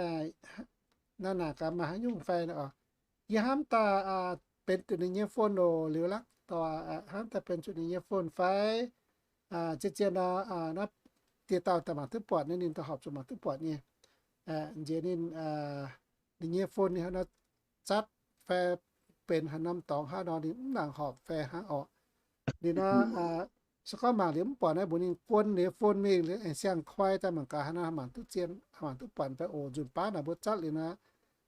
naaiv naaic gaax maaih haaix nyungc fai oc. Yie hnamv daaih benx zuqc ninh nyei phone oc, liuz laqv dorh hnamv daaih benx zuqc ninh nyei phone fai. Zien-zien nor, naaiv dieh dauh daaih mangc duqv buatc nyei, ninh daaih horpc zuqc mangc duqv buatc nyei. Nziex ninh, ninh nyei phone ninh haaix nor zatv fai benx haaix norm dorngx haaix nor ninh mv nangc horpc fai hnangv orqc. Liuz nor, se gorngv mangc liuz mv buatc naaiv mbuox ninh guon liuz phone mingh liuz aengx siang-koi daaih mangc gaax haaix nor mangc duqv zien, mangc duqv buatc fai oc. Nzunc baav naaic mbuo zatv liuz nor,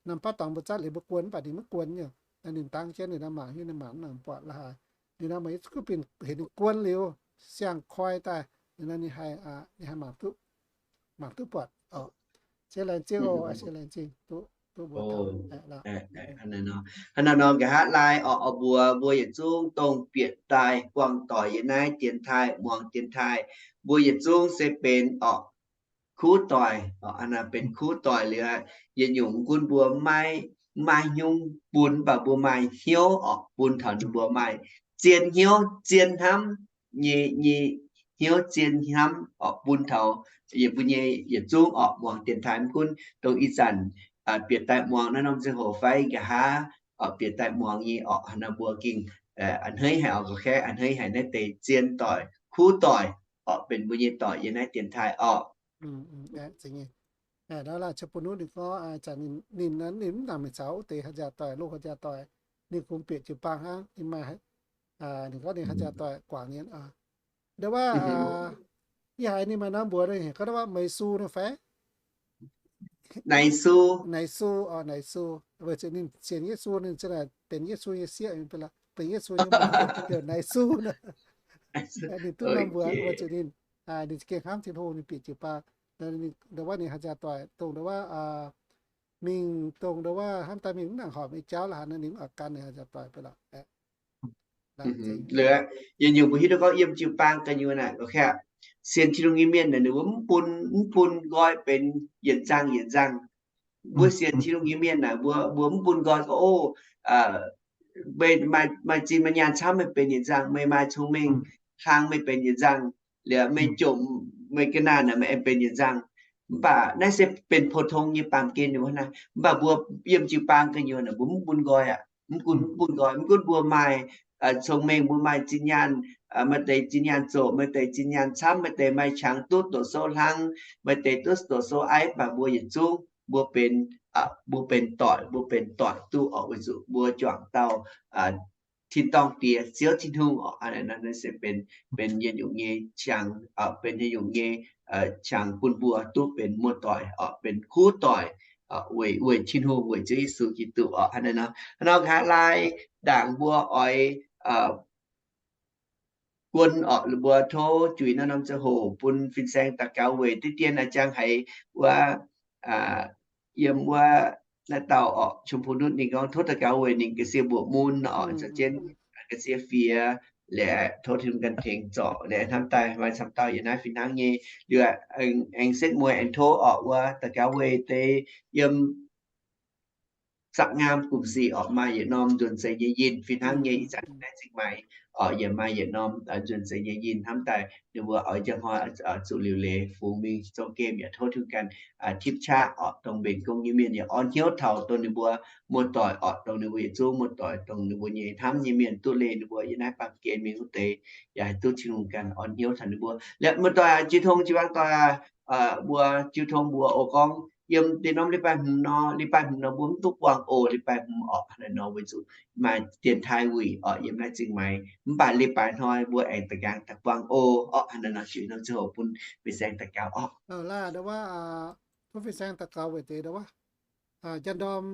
norm baav dorngx mbuo zatv liuz mbuo guon mv baac ninh mv guon nyei. Naaiv ninh dangv jienv liuz nor mangc hiuv ninh mangc mv nangc buatc la'haaix. Liuz nor meih zungv bienh heuc ninh guon liuz siang-koi daaih, liuz nor ninh haih, ninh haih mangc duqv, mangc duqv buatc oc. Se laengz zingh oc, se laengz zingh duqv, duqv mbuox taux. Hnangv naaiv nor, hnangv naaiv nor nqa'haav laai oc, oix mbuox mbuo yietc zungv dongh bieqc daaih buangh doic yiem naaiv dienx taaih, muangx dienx taaih, mbuo yietc zungv se benx oc kuv doic, benx kuv doic liuz, yietc nyungc gunv mbuo maiv, maiv maaih hnyouv bun, mv baac mbuo maaih hnyouv oc bun taux ninh mbuo maaih zien hnyouv, zien hnamv nyei, nyei hnyouv, zien hnamv oc bun taux yietc mbuo nyei yietc zungv oc muangx dienx taaih mv gunv dongh ih zanc bieqc daaih muangx naaiv norm ziangh hoc fai nqa'haav oc bieqc daaih muangx nyei oc. Hnangv naaiv mbuo gengh a'hneiv haic oc, ga'kaeqv a'hneiv haic naaiv deix zien doic, kuv doic oc, benx mbuo nyei doic yiem naaiv dienx taaih oc. Ninh gorngv ninh, ninh mv nangc mingh caux wuov deix haaix jaax doic, loz haaix jaax doic, ninh kungx bieqc jiu-baang hnangv. Ninh maaih, ninh gorngv ninh haaix jaax doic guangc nyei. Ndo wuov, yie haiz ninh maaih norm mbuox ninh heuc gorngv ndo wuov Meiv Su nor fai? Naaiv Su, Naaiv Su oc, Naaiv Su. Weic zuqc ninh sienx Yesu, ninh za'naaic benx Yesu nyei sieqv, benx Yesu nyei muoz, heuc Naaiv Su nor. Ninh duqv norm mbuox weic zuqc ninh, ninh za'gengh hnamv Tin-Hungh, ninh bieqc jiu-baang. Ndo wuov ninh haaix jaax doic dongh ndo wuov mingh, dongh ndo wuov hnamv daaih mingh mv nangc horpc nyei jauv la'haaix nor ninh mv oix gan ninh haaix jaax doic beiv lorqc. Liuz, yietc nyungc mbuo hiuv duqv gorngv yiem jiu-baang gu'nyuoz naaic, sienx Tin-Hungh nyei mienh naaic ninh mbuo mv bun, mv bun nqoi benx yienc nzangh yienc nzangh. Mbuo sienx Tin-Hungh nyei mienh naaic mbuo, mbuo mv bun nqoi gorngv, o, meih maaih zinh maaih nyaanh camv meih benx yienc nzangh, meih maaih cong-mengh hlang meih benx yienc nzangh, liuz meih jomc meih ga'naanh naaic meih aengx benx yienc nzangh. Mv baac naaiv se benx pou-tong nyei baamh gen nyei wuov naaiv. Mv baac mbuo yiem jiu-baang gu'nyuoz naaic mbuo mv bun nqoi aqv. Mv gunv, mv bun nqoi, mv gunv mbuo maaih cong-mengh, mbuo maaih zinh nyaanh, maaih deix zinh nyaanh zoqc, maaih deix zinh nyaanh camv, maaih deix maaih qangx duqv doqc sou hlang, maaih deix duqv doqc sou aiv, mv baac mbuo yietc zungv mbuo benx, mbuo benx doic, mbuo benx doic duqv oc, weic zuqc mbuo juangc dauh tin-dorngh Diex, Ziouv Tin-Hungh oc. Naaiv se benx, benx yietc nyungc nyei qangx, benx yietc nyungc nyei qangx bun mbuo duqv benx muoz-doic oc, benx kuv doic weic, weic Tin-Hungh, weic Ziouv Yesu Giduc oc. Hnangv naaiv nor, hnangv nor nqa'haav laai ndaangc mbuo oix guon oc, mbuo tov juix naaiv norm ziangh hoc bun fin-saeng daux gaux weic diqv dien a'jang haiz wuov, yiem wuov naaiv dauh oc, Chum Pung Nutv ninh gorngv tov daux gaux weic ninh ga'sie mbuoqc mun oc, ziouc jienv ga'sie fiex, liuz tov Tin-Hungh ganh tengx zorc, liuz hnamv daaih maaih camv dauh yiem naaiv fih hnangv nyei. Liuz aengx setv mueiz aengx tov oc, wuov daux gaux weic deix yiem Saqv Ngaam Gum Sic oc, maaih yietc norm nzuonx zeiz nyei yinh fih hnangv nyei. Ih zanc naaiv Zingh Maix oc, yaac maaih yietc norm nzuonx zeiz nyei yinh. Hnamv daaih ninh mbuo oix njang hnoi zuqc liuc leiz fungx mingh zong gemh, yaac tov Tin-Hungh ganh tipv qaqv oc, dongh mbenc gong nyei mienh yaac orn hnyouv taux dongh ninh mbuo muoz-doic oc, dongh ninh mbuo yietc zungv muoz-doic, dongh ninh mbuo nyei hnamv nyei mienh duqv leih ninh mbuo yiem naaiv baamh gen mingh wuov deix, yaac haih duqv Tin-Hungh ganh orn hnyouv taux ninh mbuo. Liuz muoz-doic jiu tong jiu-baang doic, mbuo jiu tong mbuox oc, gorngv yiem deix norm leiz-baaix hmz nor, leiz-baaix hmz nor mbuo mv duqv buangh oc, leiz-baaix hmz oc, hnangv naaiv nor weic zuqc maaih dienx taaih wuic oc, yiem naaiv Zingh Maix. Mv baac leiz-baaix hnoi mbuo aengx da'nqaang daaih buangh oc, oc, hnangv naaiv nor juix norm ziangh hoc bun fin-saeng daux gaux oc. Laaih ndo wuov, tov fin-saeng daux gaux weic deix ndo wuov, njang ndorm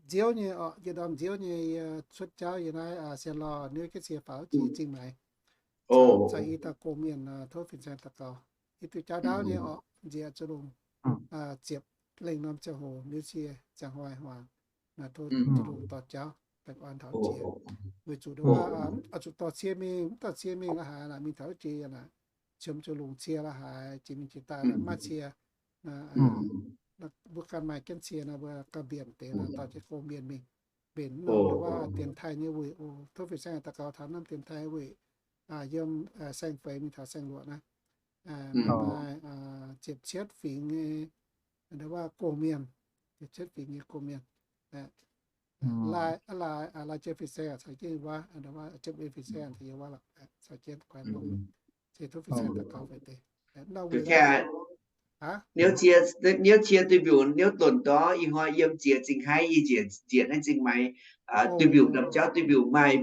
nziouv nyei oc, njang ndorm nziouv nyei yie cuotv jauv yiem naaiv Sien Lorh niuv jienv cie faaux jiex Zingh Maix. Caux i dauh gong-mienh tov fin-saeng daux gaux. Yie duqv jauv ndaauv nyei oc, nziex zuqc longc ziepc lengh norm ziangh hoc niuv cie ziangh hoc hmuangx, tov zuqc longc dorh jauv baengh orn taux jiex. Weic zuqc ndo wuov, oix zuqc dorh cie mingh, mv dorh cie mingh la'haaix, mingh taux jiex yaac naaic qiemx zuqc longc cie la'haaix, jiex mingh jiex daaih maiv maaih cie. Mbuo ganh maaih jienv cie nor, mbuo ganh mbienc deix nor dorh jienv gong-mienh mingh. Mbenc norm ndo wuov dienx taaih nyei wuic oc. Tov fin-saeng daux gaux taux norm dienx taaih wuic, yiem saeng-feix mingh taux saeng-luoqc naaiv, maaih ziepc cietv fingx nyei ndo wuov gong-mienh, Yietc cuotv fingx nyei gong-mienh. Laaix, laaix, laaix jiex fin-saeng caux jienv yie wuov, jiex fin-saeng caux yie wuov lorqc, caux jienv guai longx. Se tov fin-saeng daux gaux fai deix. Niouv cie, niouv cie duih mbiungc, niouv donc dorv, ih hnoi yiem ziex zingh haiv, yie njiec, njiec naaiv zingh maaiz, duih mbiungc ndamv jauv, duih mbiungc maaih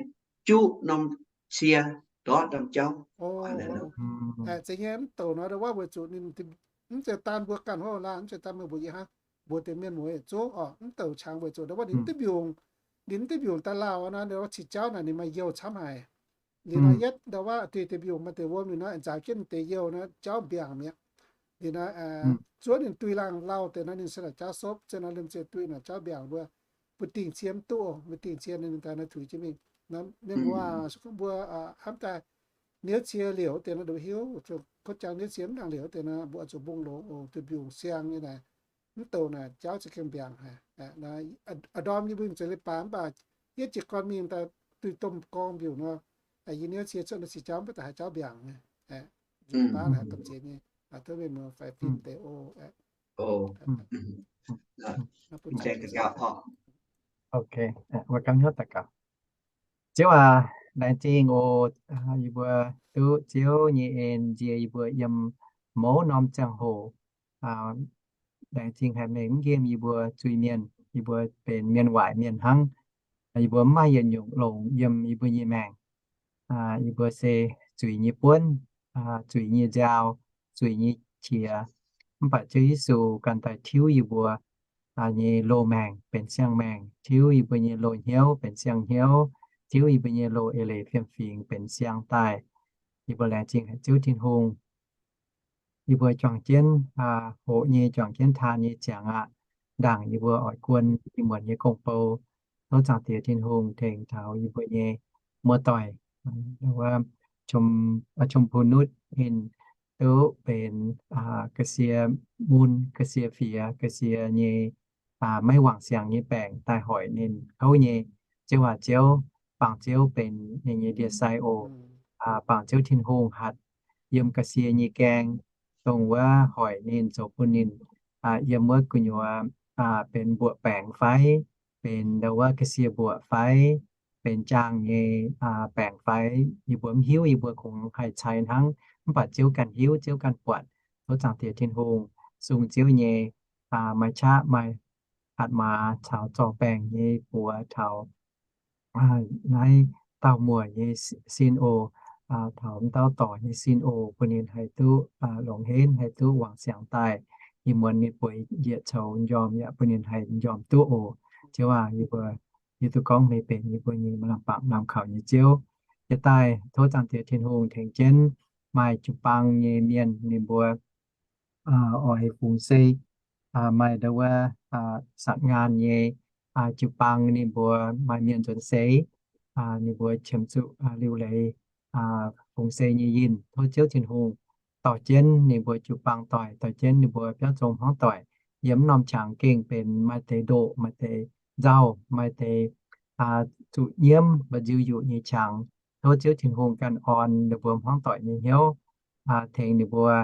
juqv norm cie ndorv ndamv jauv. Zeiz nyei, mv douc nor, ndau wuov weic zuqc ninh, mv zeiz daan mbuo ganh hnangv laanh, mv zeiz daan meih mbuo yie hnangv, mbuo deix mienh muoz yietc zungv oc, mv douc qangx weic zuqc ndau wuov ninh mv duih mbiungc, ninh mv duih mbiungc daaih lauh nor, ndau wuov cih jauv naaic ninh maaih youh camv haic. Liuz nor yietv ndau wuov duih deix mbiungc maaih deix wuom liuz nor, nzaaux jienv deix youh nor jauv mbiaangc mi'aqv. Liuz nor zuov ninh duih laangh lauh deix nor, ninh se naaic jauv sopv, se nor liemh zeih duih naaic jauv mbiaangc mbuo. Mbuo dingh cie mv duqv, mbuo dingh cie ninh daaih naaiv tuix jienv mingh. Mienh muoz, se gorngv mbuo hnamv daaih niouv cie liouc deix nor, nduqc hiuv, kotv jangx niouv cie mv nangc liouc deix nor, mbuo oix zuqc mbungh longx oc, duih mbiungc siang nyei naaic. Mv douc naaic jauv za'gengh mbiaangc haic. A'ndorm yie mbuo zuqc leiz-baaix mv baac yietv jiez gorn mingh daaih duih domh gorngv mbiungc nor, yie niouv cie cuotv nor cih jauv mv baac daaih haaix jauv mbiaangc nyei. Baav naaic domh ziex nyei, tov mienh muoz faix fim deix oc. Ziouv aac, laengz zingh oc. Yie mbuo duqv Ziouv nyei en nzie yie mbuo yiem mouz norm ziangh hoc. Laengz zingh haic meih mv nqemh yie mbuo zuiz-mienh. Yie mbuo benx mienh waaic mienh hnangv. Yie mbuo mv maaih yietc nyungc longx yiem yie mbuo nyei maengc. Yie mbuo se zuiz nyei buonv, zuiz nyei nziaaux, zuiz nyei qiex. Mv baac Ziouv Yesu ganh daaih tiuv yie mbuo nyei loz-maengc benx siang-maengc, tiuv yie mbuo nyei loz-hnyouv benx siang-hnyouv, tiuv yie mbuo nyei loz-eix leiz fiem-fingx benx siang daaih. Yie mbuo laengz zingh haic Ziouv Tin-Hungh. Yie mbuo juangc jienv hoqc nyei, juangc jienv taan nyei ziangx aqv. Ndaangc yie mbuo oix guon ih muonz nyei gong-bou, tov Zaangc Diex Tin-Hungh tengx taux yie mbuo nyei muoz-doic, wuov, Chom Pu Nutv ninh duqv benx ga'sie mun, ga'sie fiex, ga'sie nyei maiv wangc siangx nyei baengc daaih hoic ninh kouv nyei. Ziouv aac, Ziouv, bangc Ziouv benx ninh nyei ndie-sai oc. Bangc Ziouv Tin-Hungh hatc yiem ga'sie nyei gaeng, dongh wuov hoic ninh zoux bun ninh yiem wuov gu'nyuoz benx mbuoqc baengc fai, benx ndau wuov ga'sie mbuoqc fai, benx jaang nyei baengc fai, yie mbuo mv hiuv, yie mbuo kungx haih cai hnangv. Mv baac Ziouv ganh hiuv, Ziouv ganh buatc. Tov Zaangc Diex Tin-Hungh sung Ziouv nyei maaih qaqv maaih hatc maaz caux zorc baengc nyei buoz taux naaiv dauh muoc nyei sin oc, taux m'dauh dorc nyei sin oc, bun ninh haih duqv longc henv, haih duqv wangc siangx daaih. Ih muonz ninh bueix njiec coux m'njormh yaac bun ninh haih m'njormh duqv oc. Ziouv aac, yie mbuo hiuv duqv gorngv meih benx yie mbuo nyei maaih lamh bangc lamh kaux nyei Ziouv. Yie daaih tov Zaangc Diex Tin-Hungh tengx jienv maaih jiu-baang nyei mienh ninh mbuo oix fungx sei, maaih ndau wuov satc ngaan nyei jiu-baang ninh mbuo maaih mienh nzuonx seix, ninh mbuo qiemx zuqc liuc leiz fungx sei nyei yinh. Tov Ziouv Tin-Hungh dorh jienv ninh mbuo jiu-baang doic, dorh jienv ninh mbuo biauv zong hmuangv doic yiem m'normh qangx gengh benx maaih deix ndoqc, maaih deix nzauh, maaih deix zuqc nyiemv mba'nziu yuqc nyei qangx. Tov Ziouv Tin-Hungh ganh orn ninh mbuo hmuangv doic nyei hnyouv, tengx ninh mbuo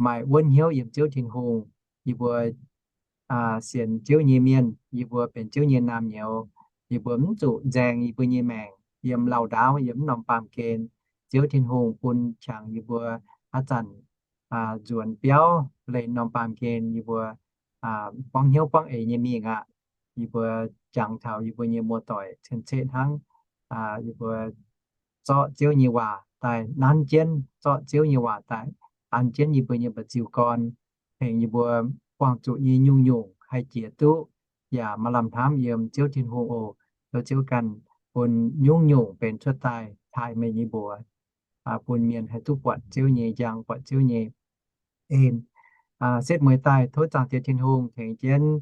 maaih wuonv hnyouv yiem Ziouv Tin-Hungh. Yie mbuo sienx Ziouv nyei mienh, yie mbuo benx Ziouv nyei naamh nyouz. Yie mbuo mv zuqc nzaeng yie mbuo nyei maengc yiem lauh ndaauv, yiem m'normh baamh gen. Ziouv Tin-Hungh bun qangx yie mbuo haaix zanc nzuonx biauv leih norm baamh gen, yie mbuo buangv hnyouv buangv eix nyei mingh aqv. Yie mbuo jangx taux yie mbuo nyei muoz-doic cien-ceqv hnangv. Yie mbuo zorqv Ziouv nyei waac daaih nanv jienv, zorqv Ziouv nyei waac daaih an jienv yie mbuo nyei mba'nziu gorn, tengx yie mbuo buangh zuqc nyei nyungc-nyungc haih jiex duqv, yaac maaih lamh hnamv yiem Ziouv Tin-Hungh oc. Tov Ziouv ganh bun nyungc-nyungc benx cuotv daaih taaih meih nyei mbuox, bun mienh haih duqv buatc Ziouv nyei njang, buatc Ziouv nyei en. Setv mueiz daaih tov Zaangc Diex Tin-Hungh tengx jienv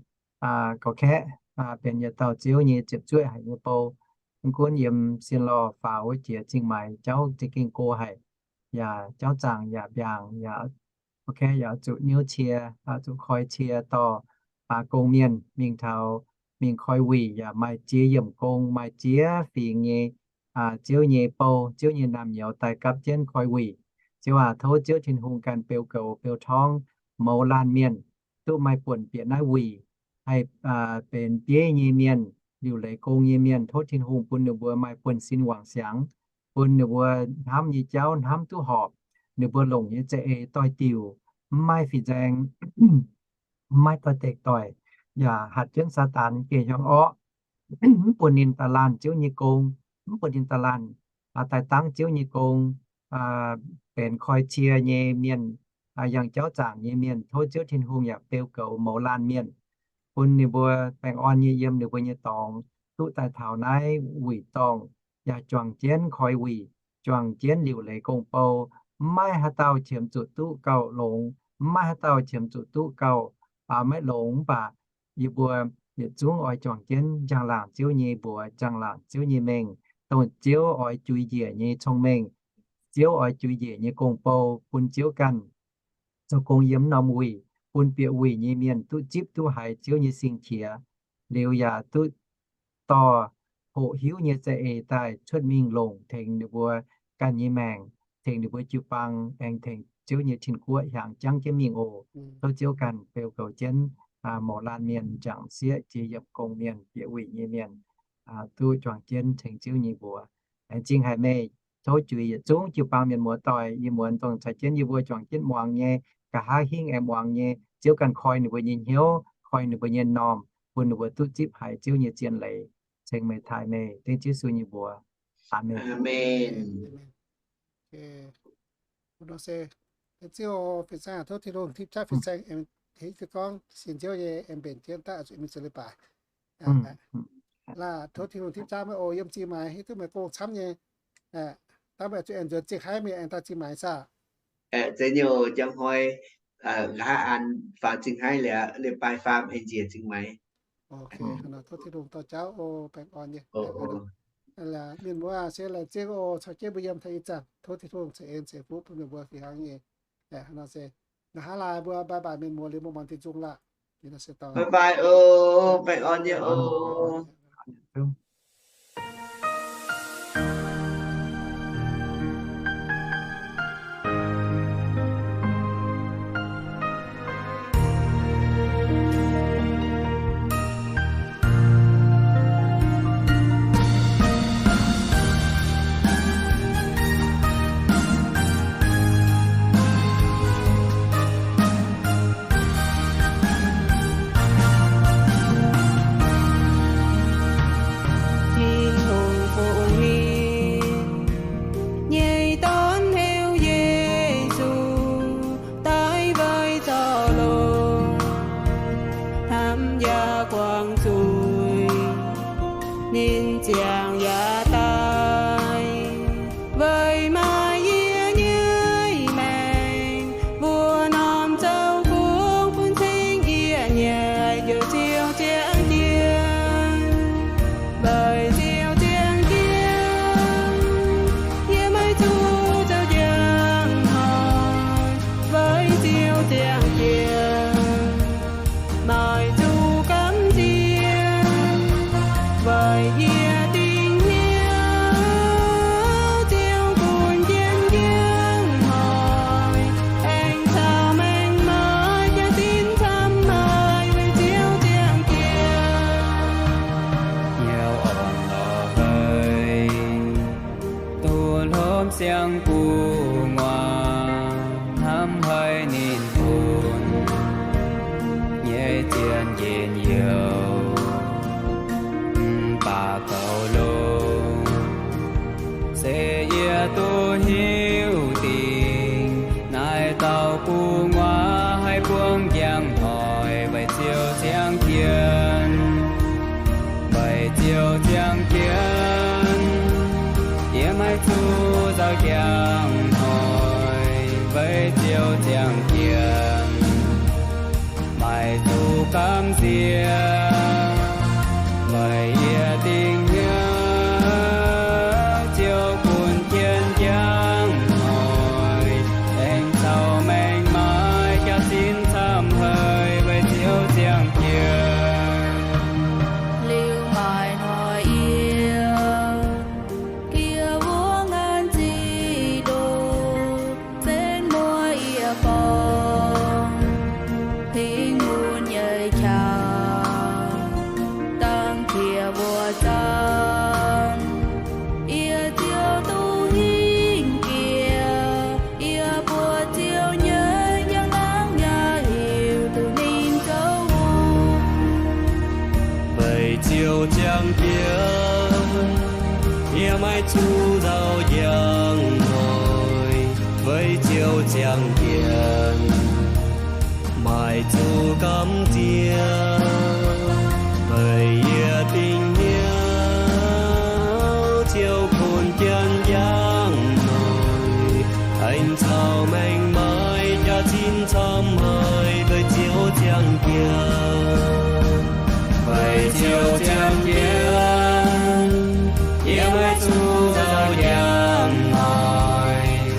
gorx-kaeqv benx yietc dauh Ziouv nyei ziepc zuoqv haic nyei bou. Mv gunv yiem sien lorh faaux wuov jiex zingh maaiz jauv za'gengh go haic, yaac jauv zaangc yaac mbiaangc, yaac gorx-kaeqv yaac zuqc niouv cie, zuqc koi cie dorh gong-mienh mingh taux, mingh koi wuic, yaac maaih ziex yiemc gong, maaih ziex fingx nyei Ziouv nyei bou, Ziouv nyei naamh nyouz daaih gapv jienv koi wuic. Ziouv aac, tov Ziouv Tin-Hungh ganh beu goux beu torngv mouz laanh mienh duqv maaih buonc bieqc naaiv wuic. haih benx bieiv nyei mienh, liuc leiz gong nyei mienh. Tov Tin-Hungh bun ninh mbuo maaih buonv-sin wangc siangx, bun ninh mbuo hnamv nyei jauv hnamv duqv horpc, ninh mbuo longc nyei za'eix doix-diuc, mv maaih fih nzaeng, mv maaih doix-dekc doic, yaac hatc jienv Saadaan geh hiuang orqv, mv bun ninh da'laanh Ziouv nyei gong, mv bun ninh da'laanh daaih dangv Ziouv nyei gong, benx koi cie nyei mienh, yangh jauv zaangc nyei mienh. Tov Ziouv Tin-Hungh yaac beu goux mouz laanh mienh, bun ninh mbuo baengh orn nyei yiem ninh mbuo nyei dorngx, duqv daaih taux naaiv wuic dorngh, yaac juangc jienv koi wuic, juangc jienv liuc leiz gong-bou. Mv maaih haaix dauh qiemx zuqc duqv gauh longx, mv maaih haaix dauh qiemx zuqc duqv gauh maiv longx. Mv baac yie mbuo yietc zungv oix juangc jienv njang-laangc Ziouv nyei mbuox, njang-laangc Ziouv nyei mengh, dongh Ziouv oix juix njiec nyei cong-mengh, Ziouv oix juix njiec nyei gong-bou bun Ziouv ganh zoux gong yiem norm wuic, bun bieqc wuic nyei mienh duqv zipv duqv haiz Ziouv nyei sing-qiex, liuz yaac duqv dorh hoqc hiuv nyei za'eix daaih cuotv mingh longc tengx ninh mbuo ganh nyei maengc, tengx ninh mbuo jiu-baang, aengx tengx Ziouv nyei Tin-Guoqv hiaangx jangv jienv mingh oc. Tov Ziouv ganh beu goux jienv mouz laanh mienh, njangc sieqv jiex yiemc gong mienh, bieqc wuic nyei mienh, duqv juangc jienv tengx Ziouv nyei mbuox. Aengx zingh haic meih tov juix yietc zungv jiu-baang mienh muoz-doic, ih muonz dongh caux jienv yie mbuo juangc jienv muangx nyei, nqa'haav hingv aengx muangx nyei, Ziouv ganh koi ninh mbuo nyei hnyouv, koi ninh mbuo nyei m'normh, bun ninh mbuo duqv zipv haiz Ziouv nyei zien leiz. Ceng meih taaih meih, dengv Yesu nyei mbuox. Aamen. Ziouv, fin-saeng tov Tin-Hungh tipv jaav fin-saeng, hiuv duqv gorngv sienx Ziouv nyei aengx mbenc jienv daaih zuqc mingh zuqc leiz-baaix. Laah, tov Tin-Hungh tipv jaav meih oc. Yiem zingh maaiz hiuv duqv meih gong camv nyei. Dangh meih zuqc aengx nzuonx zingh haiv, meih aengx daaih zingh maaiz saah? Zeiz nyei oc. Jangx hnoi nqa'haav an faaux zingh haiv liuz, leiz-baaix faam aengx njiec zingh maaiz. Tov Tin-Hungh dorh jauv oc. Baengh orn nyei. Mienh muoz se laengz zingh oc, caux jienv mbuo yiem taux ih zanc. Tov Tin-Hungh ceix en ceix fuqv bun meih mbuo fih hnangv nyei. Nqa'haav laaix mbuo bye bye mienh muoz liuz, mbuo muangx diuh nzung laah. Bye bye oc. Baengh orn nyei oc. Tin-Hungh fungx ninh nyei Dorn heuc Yesu, daaih weic zoux longx, hnamv yaac guangc zuiz, ninh ziangh yaac daaih weic maaih yie nyei maengc. Mbuo norm zoux gong bun cing yie nyei, weic Ziouv ziangh jienv, weic Ziouv ziangh jienv. Yie maiv zuqc zoux njang hnoi, weic Ziouv ziangh jienv. Maiv zuqc gamh nziex, weic yie dingc hnyouv Ziouv bun jienv njang hnoi, aengx caux maengc maaih jaax-zinh camv haic, weic Ziouv ziangh jienv. Hnyouv orn lorz haic, duqv hlo siang gu'nguaaz, hnamv haiz ninh bun nyei zien njien-youh, mv baac goux longx, se yie duqv hiuv dingc, naaiv dauh gu'nguaaz haih buangv njang hnoi, weic Ziouv ziangh jienv. Weic Ziouv ziangh jienv, yie maiv zuqc zoux njang hnoi, weic Ziouv ziangh jienv. Maiv zuqc gamh nziex, weic yie dingc hnyouv Ziouv bun jienv njang hnoi, aengx caux maengc maaih jaax-zinh camv haic, weic Ziouv ziangh jienv. Liuz maaih hnoi yie gieh wuov ngaanc zic ndoqc, zenv muoz yie borngz Tin-Hungh nyei qangx. zaangc. Yie Ziouv duqv hingh jiex, yie buoz-ziouv nyei njang-laangc yaac hiuv duqv ninh zoux hungh. Weic Ziouv ziangh jienv, yie maiv zuqc nzauh njang-noic. Weic Ziouv ziangh jienv, maaih zuqc gamh nziex. Weic yie dingc hnyouv Ziouv bun jienv njang-noic, aengx caux maengc maaiz jaax-zinh camv haic. Weic Ziouv ziangh jienv, weic Ziouv ziangh jienv, yie maiv zuqc nzauh njang-noic.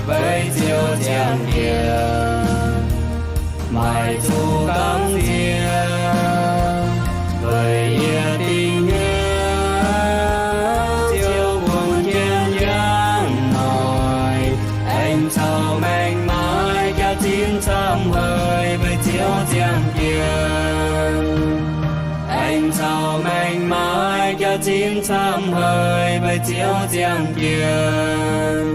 Weic Ziouv ziangh jienv, maaih zuqc gamh nziex. Weic yie dingc hnyouv Ziouv bun jienv njang-noic, aengx caux maengc maaiz jaax-zinh camv haic. Weic Ziouv ziangh jienv, aengx caux maengc maaiz jaax-zinh camv haic. Weic Ziouv ziangh jienv,